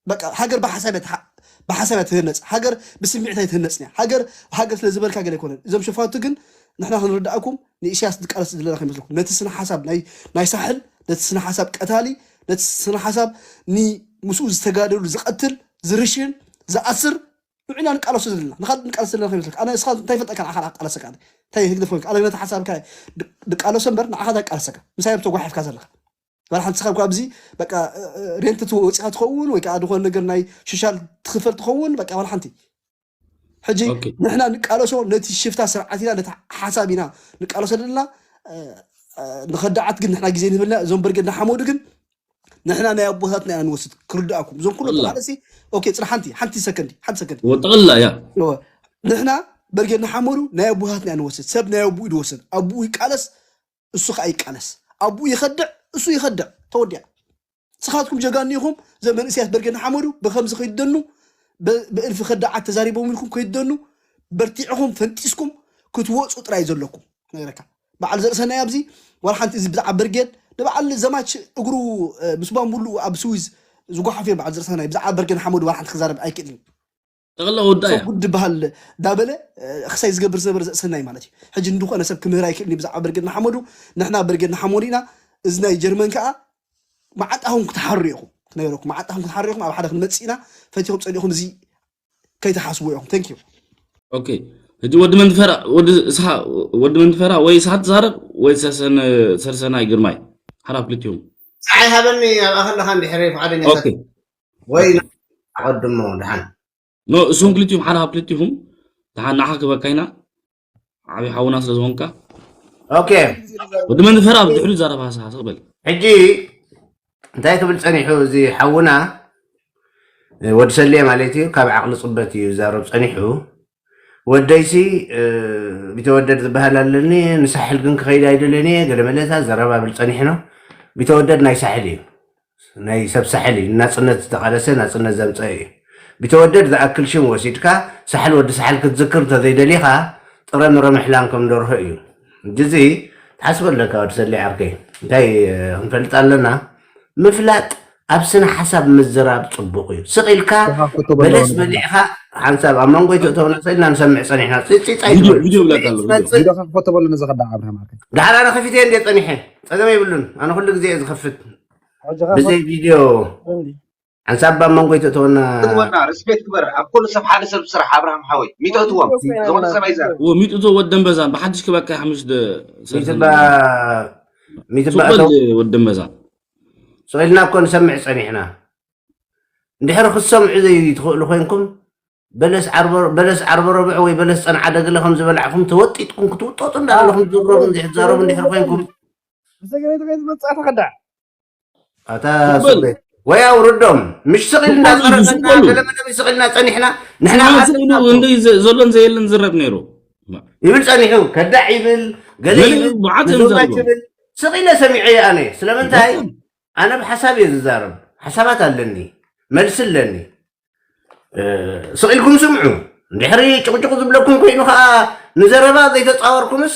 በቃ ሃገር ብሓሳብ እያ ትሃ- ብሓሳብ እያ ትህነፅ ሃገር ብስምዒት ኣይትህነፅን እያ ሃገር ሃገር ስለ ዝበልካ ገለ ኣይኮነን እዞም ሸፋቱ ግን ንሕና ክንርዳእኩም ንኢሳያስ ዝቃለስ ዘለና ከይመስለኩም ነቲ ስነ ሓሳብ ናይ ናይ ሳሕል ነቲ ስነ ሓሳብ ቀታሊ ነቲ ስነ ሓሳብ ንምስኡ ዝተጋደሉ ዝቐትል ዝርሽን ዝኣስር ንዑ ኢና ንቃለሶ ዘለና ንኻልእ ንቃለስ ዘለና ከይመስለካ ኣነ እስኻ እንታይ ይፈልጠካ ንዓኻ ቃለሰካ እንታይ ህግደፍ ኮይንካ ኣነ ነቲ ሓሳብካ ድቃለሶ እምበር ንዓኻ እንታይ ቃለሰካ ምሳይ ተጓሒፍካ ዘለካ ዋላ ሓንቲ ስኻ ኣብዚ በቃ ሬንት ወፂኻ ትኸውን ወይ ከዓ ዝኾነ ነገር ናይ ሽሻል ትኽፈል ትኸውን በቃ ዋላ ሓንቲ ሕጂ ንሕና ንቃለሶ ነቲ ሽፍታ ስርዓት ኢና ነቲ ሓሳብ ኢና ንቃለሶ ዘለና ንኸዳዓት ግን ንሕና ግዜ ንህብልና እዞም በርጌድ ንሓመዱ ግን ንሕና ናይ ኣቦታትና ኢና ንወስድ ክርድኣኩም እዞም ኩሎም ተቃለሲ ኦኬ ፅና ሓንቲ ሓንቲ ሰከንዲ ሓንቲ ሰከንዲ ጠቕላ እያ ንሕና በርጌድ ንሓመዱ ናይ ኣቦታትና ኢና ንወስድ ሰብ ናይ ኣቡኡ ድወስድ ኣቡኡ ይቃለስ እሱ ከዓ ይቃለስ ኣቡኡ ይኸድዕ እሱ ይኸድዕ ተወዲኣ ስኻትኩም ጀጋኑ ኢኹም ዘመንእሰያት በርጌድ ንሓመዱ ብከምዚ ከይደኑ ብእልፊ ከዳዓት ተዛሪቦም ኢልኩም ከይደኑ በርቲዕኹም ፈንጢስኩም ክትወፁ ጥራይ ዘለኩም ነገረካ በዓል ዘርእሰናይ ኣብዚ ዋላ ሓንቲ እዚ ብዛዕባ በርጌድ ንበዓል ዘማች እግሩ ምስ ባምቡሉ ኣብ ስዊዝ ዝጓሓፍ እዮም በዓል ዘርእሰናይ ብዛዕባ በርጌድ ንሓመዱ ዋላ ሓንቲ ክዛረብ ኣይክእልን ጠቕላ ወዳ እያ ጉድ በሃል ዳበለ ክሳይ ዝገብር ዝነበረ ዘእሰናይ ማለት እዩ ሕጂ እንድኾነ ሰብ ክምህር ኣይክእልን ብዛዕባ በርጌድ ንሓመዱ ንሕና በርጌድ ንሓመዱ ኢና እዚ ናይ ጀርመን ከዓ መዓጣኹም ክትሓሩ ኢኹም ክነገረኩም መዓጣኹም ክትሓሩ ኢኹም ኣብ ሓደ ክንመፅእ ኢና ፈቲኹም ፀኒኹም እዚ ከይትሓስቡ ኢኹም thank you okay ሕጂ ወዲ መንፈራ ወዲ ስሓ ወዲ መንፈራ ወይ ስሓ ትዛረብ ወይ ሰሰን ሰርሰናይ ግርማይ ሓራ ክልቲኹም ፀሓይ ሃበኒ ኣብኣ ከለኻ እንድሕር ፍቓደኛታት okay ወይ ኣቐድሞ ድሓን ኖ እሱም ክልቲኹም ሓደ ካብ ክልቲኹም ድሓን ንዓኻ ክበካ ኢና ዓብዪ ሓውና ስለ ዝኾንካ okay ወዲ መንፈራ ብድሕሪ ዘረባ ስሓ ስቕ በል ሕጂ እንታይ ክብል ፀኒሑ እዚ ሓውና ወዲ ሰልየ ማለት እዩ ካብ ዓቕሊ ፅበት እዩ ዛረብ ፀኒሑ ወደይሲ ቢተወደድ ዝበሃል ኣለኒ ንሳሕል ግን ክኸይድ ኣይደለኒ እየ ገለ መለታ ዘረባ ብል ፀኒሕኖ ቢተወደድ ናይ ሳሕል እዩ ናይ ሰብ ሳሕል እዩ ናፅነት ዝተቃለሰ ናፅነት ዘምፀ እዩ ቢተወደድ ዝኣክል ሽም ወሲድካ ሳሕል ወዲ ሳሕል ክትዝክር እንተዘይደሊኻ ጥረ ምረ ምሕላን ከም ደርሆ እዩ እጅዚ ትሓስበለካ ወዲ ሰሊ ዓርከይ እንታይ ክንፈልጥ ኣለና ምፍላጥ ኣብ ስነ ሓሳብ ምዝራብ ፅቡቕ እዩ ስቕ ኢልካ በለስ በሊዕኻ ሓንሳብ ኣብ መንጎ ይትእተውና ሰልና ንሰምዕ ፀኒሕና ፂፃይ ዳሓር ኣነ ከፊተ እንደ ፀኒሐ ፀገም የብሉን ኣነ ኩሉ ግዜ እየ ዝኸፍት ብዘይ ቪድዮ ሓንሳብ ኣብ መንጎ ይትእተውና ሪስፔክት ግበር ኣብ ኩሉ ሰብ ሓደ ሰብ ስራሕ ኣብርሃም ሓወይ ሚጠእትዎም ዝኾነ ሰብ ኣይዘር ሚጥእቶ ወደን በዛን ብሓድሽ ክበካ ሓሙሽ ሚትባ ወደን በዛን ስቕ ኢልና እኮ ንሰምዕ ፀኒሕና እንድሕሪ ክትሰምዑ ዘይትኽእሉ ኮይንኩም በለስ ዓርበ በለስ ዓርበ ረብዕ ወይ በለስ ጸንዓ ደገለ ከም ዝበላዕኹም ተወጢጥኩም ክትውጠጡ እንዳበለኹም ትዝረቡ እንድሕር ትዛረቡ እንድሕር ኮይንኩም ብሰገነይቲ ቤት መጻእቲ ከዳዕ ኣታ ሱበይ ወይ ኣውርዶም ምሽ ስቕ ኢል እንዳዘረበና ገለ መለ ስቕ ኢልና ጸኒሕና ንሕና እንደ ዘሎን ዘየለን ዝረብ ነይሩ ይብል ጸኒሑ ከዳዕ ይብል ገለ ይብል ንዘውራች ይብል ስቕ ኢለ ሰሚዐ ኣነ ስለምንታይ ኣነ ብሓሳብ እየ ዝዛረብ ሓሳባት ኣለኒ መልሲ ኣለኒ ስቕ ኢልኩም ስምዑ እንድሕሪ ጭቕጭቕ ዝብለኩም ኮይኑ ከዓ ንዘረባ ዘይተፃወርኩምስ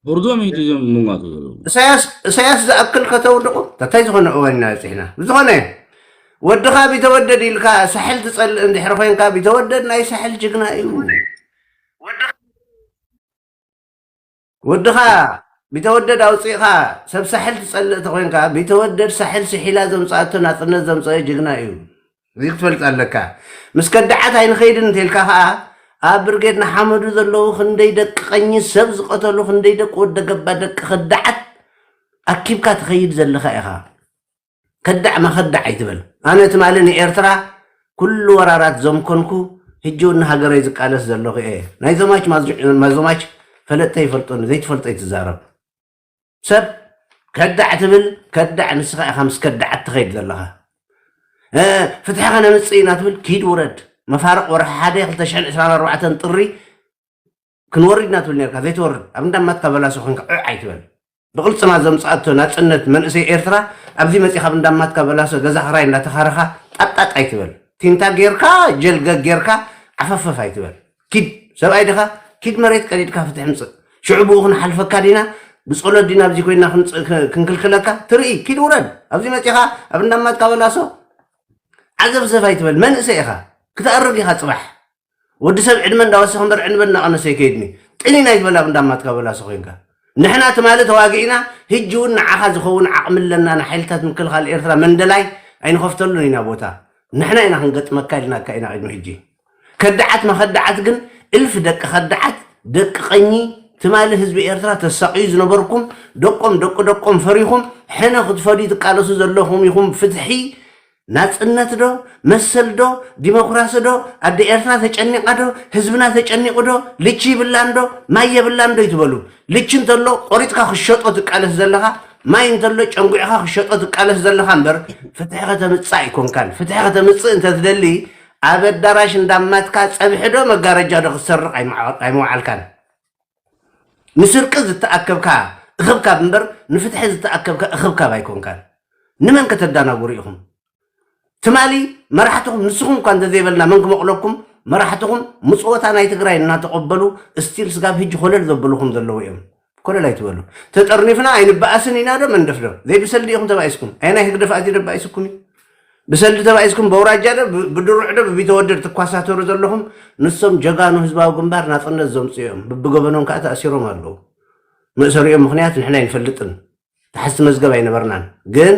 ብርዶም እዩ እዮም ምሟቱ ዘለዉ እሳያስ እሳያስ ዝኣክል ከተውድቑ እንታይ ዝኾነ እዋን ኢና በፂሕና ብዝኾነ ወድኻ ቢተወደድ ኢልካ ሳሕል ትፀልእ እንድሕር ኮይንካ ቢተወደድ ናይ ሳሕል ጅግና እዩ ወድኻ ቢተወደድ ኣውፂእኻ ሰብ ሳሕል ትፀልእ ተኮይንካ ቢተወደድ ሳሕል ስሒላ ዘምፃኣቶ ናፅነት ዘምፀአ ጅግና እዩ እዚ ክትፈልጥ ኣለካ ምስ ከዳዓት ኣይንኸይድን እንተልካ ከዓ ኣብ ብርጌድ ንሓመዱ ዘለዉ ክንደይ ደቂ ቀኝ ሰብ ዝቀተሉ ክንደይ ደቂ ወደ ገባ ደቂ ከዳዓት ኣኪብካ ትኸይድ ዘለካ ኢኻ ከዳዕ መኸዳዕ ኣይትበል ኣነ ትማሊ ንኤርትራ ኩሉ ወራራት ዘምከንኩ ህጂ እውን ንሃገረይ ዝቃለስ ዘለኹ እየ ናይ ዘማች ማዞማች ፈለጥተ ይፈልጡኒ ዘይትፈልጦ ይትዛረብ ሰብ ከዳዕ ትብል፣ ከዳዕ ንስኻ ኢኻ ምስ ከዳዓት ትኸይድ ዘለኻ። ፍትሒ ከነምፅእ ኢና ትብል፣ ኪድ ውረድ። መፋርቕ ወርሒ ሓደ ክልተ ሽሕን ዕስራን ኣርባዕተን ጥሪ ክንወርድ ኢና ትብል ነርካ፣ ዘይትወርድ ኣብ እንዳማትካ በላሶ ኮንካ ዑዕ ኣይትበል። ብቕልፅማ ዘምፅኣቶ ናፅነት መንእሰይ ኤርትራ ኣብዚ መፂኻ ኣብ እንዳማትካ በላሶ ገዛ ክራይ እንዳተኻረኻ ጣጣጥ ኣይትበል። ቲንታ ጌርካ ጀልገ ጌርካ ዓፈፈፍ ኣይትበል። ኪድ ሰብኣይ ዲኻ? ኪድ መሬት ቀዲድካ ፍትሒ ምፅእ። ሽዑ ብኡ ክንሓልፈካ ዲና? ብፀሎት ዲና ኣብዚ ኮይና ክንክልክለካ? ትርኢ ኪድ ውረድ። ኣብዚ መፂኻ ኣብ እንዳማትካ በላሶ ዓዘፍዘፍ ኣይትበል። መንእሰይ ኢኻ፣ ክተኣርግ ኢኻ ፅባሕ። ወዲ ሰብ ዕድመ እንዳወሰኸ እምበር ዕንበ እናቐነሰ ይከይድኒ። ጥኒን ኣይትበል ኣብ እንዳማትካ በላሶ ኮይንካ። ንሕና ትማሊ ተዋጊእና፣ ህጂ እውን ንዓኻ ዝኸውን ዓቕሚ ኣለና። ንሓይልታት ምክልኻል ኤርትራ መንደላይ ኣይንኸፍተሉን ኢና ቦታ። ንሕና ኢና ክንገጥመካ ኢልናካ ኢና ቅድሚ ህጂ። ከዳዓት መኸዳዓት ግን እልፍ ደቂ ከዳዓት ደቂ ቀኚ ትማሊ ህዝቢ ኤርትራ ተሳቕዩ ዝነበርኩም ደቆም ደቂ ደቆም ፈሪኹም ሕነ ክትፈድዩ ትቃለሱ ዘለኹም ኢኹም። ፍትሒ ናጽነት ዶ መሰል ዶ ዲሞክራሲ ዶ ኣደ ኤርትራ ተጨኒቓ ዶ ህዝብና ተጨኒቑ ዶ ልቺ ይብላን ዶ ማይ የብላን ዶ ይትበሉ። ልቺ እንተሎ ቆሪጥካ ክሸጦ ትቃለስ ዘለኻ ማይ እንተሎ ጨንጉዕኻ ክሸጦ ትቃለስ ዘለኻ እምበር ፍትሒ ከተምጽእ ኣይኮንካን። ፍትሒ ከተምጽእ እንተትደሊ ኣብ ኣዳራሽ እንዳማትካ ጸብሒ ዶ መጋረጃ ዶ ክትሰርቕ ኣይምዓ- ኣይምወዓልካን። ንስርቂ ዝተኣከብካ እኽብካብ እምበር ንፍትሒ ዝተኣከብካ እኽብካብ ኣይኮንካን። ንመን ከተዳናግሩ ኢኹም? ትማሊ መራሕትኹም ንስኹም እኳ እንተዘይበልና መን ክመቕለኩም? መራሕትኹም ምጽወታ ናይ ትግራይ እናተቐበሉ ስቲል ስጋብ ህጂ ኮለል ዘብልኹም ዘለዉ እዮም። ኮለል ኣይትበሉ። ተጠርኒፍና ኣይንበኣስን ኢና ዶ መንደፍ ዶ? ዘይብሰልዲ ኢኹም ተባኢስኩም። ኣየናይ ህግደፍ ኣትዩ ደባኢስኩም እዩ? ብሰልዲ ተባኢስኩም በውራጃ ዶ ብ- ብድሩዕ ዶ ብቢተወደድ ትኳሳተሩ ዘለኹም? ንሶም ጀጋኑ ህዝባዊ ግንባር ናጽነት ዘምጽኡ እዮም። ብብገበኖም ከዓ ተኣሲሮም ኣለዉ። መእሰሪኦም ምኽንያት ንሕና ኣይንፈልጥን። ተሓዝቲ መዝገብ ኣይነበርናን። ግን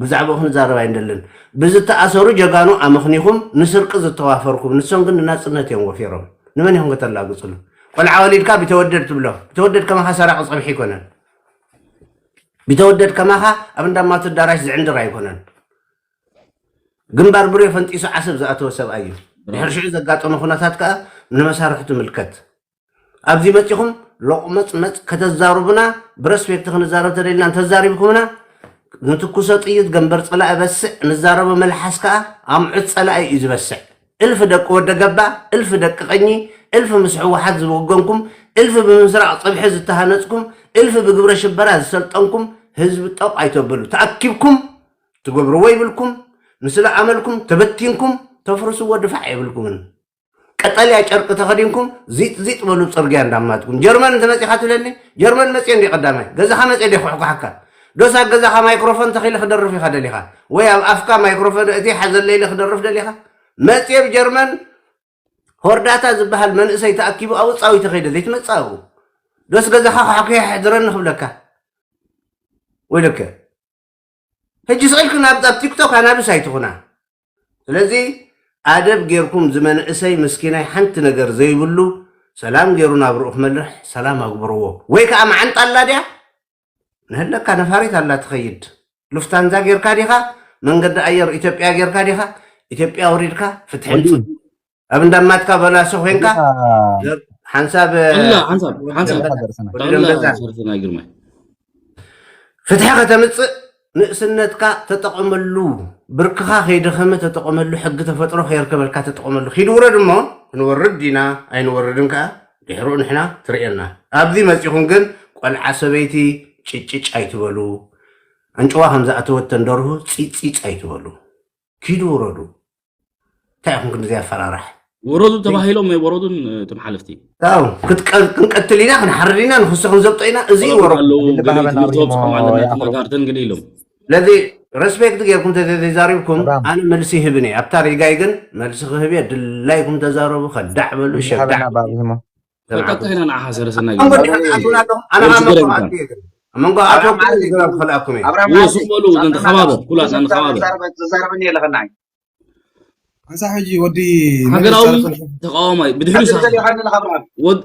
ብዛዕባኡ ክንዛረብ ኣይንደልን። ብዝተኣሰሩ ጀጋኑ ኣመኽኒኹም ንስርቂ ዝተዋፈርኩም፣ ንሶም ግን ንናጽነት እዮም ወፊሮም። ንመን ኢኹም ከተላግጽሉ? ቆልዓ ወሊድካ ቢተወደድ ትብሎ። ቢተወደድ ከማኻ ሰራቂ ጸብሒ ኣይኮነን። ቢተወደድ ከማኻ ኣብ እንዳማቱ ኣዳራሽ ዝዕንድር ኣይኮነን። ግንባር ብሬ ፈንጢሱ ዓሰብ ዝኣተወ ሰብኣይ እዩ። ድሕሪ ሽዑ ዘጋጠመ ኩነታት ከኣ ንመሳርሕቱ ምልከት። ኣብዚ መጺኹም ሎቕመጽመጽ ከተዛርቡና ብረስፔክት ክንዛረብ ተደሊና እንተዛሪብኩምና ንትኩሶ ጥይት ገንበር ጸላኢ በስዕ ንዛረቦ መልሓስ ከኣ ኣምዑት ጸላኢ እዩ ዝበስዕ። እልፍ ደቂ ወደ ገባ፣ እልፍ ደቂ ቀኚ፣ እልፍ ምስ ህወሓት ዝወገንኩም፣ እልፍ ብምስራቕ ጸብሒ ዝተሃነጽኩም፣ እልፍ ብግብረ ሽበራ ዝሰልጠንኩም ህዝቢ ጠቕ ኣይተብሉ። ተኣኪብኩም ትገብርዎ ይብልኩም፣ ንስለ ኣመልኩም ተበቲንኩም ተፍርስዎ ድፋዕ የብልኩምን። ቀጠልያ ጨርቂ ተኸዲንኩም ዚጥ ዚጥ በሉ ጽርግያ እንዳማትኩም። ጀርመን እንተ መጺኻ ትብለኒ፣ ጀርመን መጽየ እንዲ ቀዳማይ፣ ገዛኻ መጽየ እንዲ ኩሕኳሕካ። ዶስ ኣብ ገዛኻ ማይክሮፎን ተኺለ ክደርፍ ኢኻ ደሊኻ? ወይ ኣብ ኣፍካ ማይክሮፎን እቲ ሓዘለ ኢለ ክደርፍ ደሊኻ? መጽየ ብጀርመን ሆርዳታ ዝበሃል መንእሰይ ተኣኪቡ ኣብኡ ጻዊተ ከይደ ዘይትመጽእ ኣብኡ። ዶስ ገዛኻ ኳሕኩሕ የሕድረኒ ክብለካ? ወይለከ። ሕጂ ስቕ ኢልክን ኣብ ኣብ ቲክቶክ ኣናብስ ኣይትኹና። ስለዚ ኣደብ ጌርኩም ዝመንእሰይ ምስኪናይ ሓንቲ ነገር ዘይብሉ ሰላም ጌሩ ናብርኡ ክመልሕ ሰላም ኣግብርዎ። ወይ ከኣ መዓንጣ ኣላ ድያ? ንህለካ ነፋሪት ኣላ ትኸይድ። ሉፍታንዛ ጌርካ ዲኻ? መንገዲ ኣየር ኢትዮጵያ ጌርካ ዲኻ? ኢትዮጵያ ወሪድካ ፍትሒ ወዲ። ምጽእ። ኣብ እንዳማትካ በላሶ ኮይንካ ያ። ሓንሳብ ኣላ ሓንሳብ ሓንሳብ ወዲ ጠቕላ ደንበዛ። ሰርትና ግርማይ። ፍትሒ ከተምጽእ ንእስነትካ ተጠቐመሉ። ብርክኻ ከይደኸመ ተጠቐመሉ። ሕጊ ተፈጥሮ ከየርከበልካ ተጠቐመሉ። ኪድ ውረድ እሞ ክንወርድ ዲና ኣይንወርድን ከኣ ድሕሩ ንሕና ትርእየና። ኣብዚ መጺኹም ግን ቆልዓ ሰበይቲ ጭጭጭ ኣይትበሉ። ኣንጭዋ ከም ዝኣተወት ተንደርሁ ፂፅ ፂፅ ኣይትበሉ። ኪዱ ውረዱ። እንታይ ኢኹም ክንዲ ዘየፈራራሕ? ወረዱ ተባሂሎም ኣይወረዱን፣ እቶም ሓለፍቲ። ኣው፣ ክትቀ- ክንቀትል ኢና፣ ክንሓርድ ኢና፣ ንክሱ ክንዘብጦ ኢና። እዚ ወረዱ ወረዱ። ኣለዎም፣ ግዲ ገለ ባህበና ትምህርቲ ኣብሪሞ ወብፅኦም ኣለና፣ ይኣኽሉ። ተነጋርተን ግዲ ኢሎም። ስለዚ ሬስፔክት ጌርኩም ተዘይዛሪብኩም ኣብርሃም። ኣነ መልሲ ይህብን እየ። ኣብታ ሪጋይ ግን መልሲ ክህብ እየ። ድላይኩም ተዛረቡ፣ ከዳዕ በሉ፣ ሸዳዕ በሉ። በቃ እንታይ ኢና ንዓኻ ሰረሰናይ መንጎ ገይሩ? ዲኻ ትኣትውና ኣለኹም? ኣነ ኣብ መንጎ ኣትወኩም ዝረብ ክልኣኩም እየ። እዎ፣ ሱቕ በሉ፣ ንተኸባበር፣ ኩላትና ንኸባበር። ተዛረበኒ ኣለኸና። ኣንሳ ሕጂ ወዲ ሃገራዊ ተቃዋማይ፣ ብድሕሪኡ ሳዕ። ወድ-፣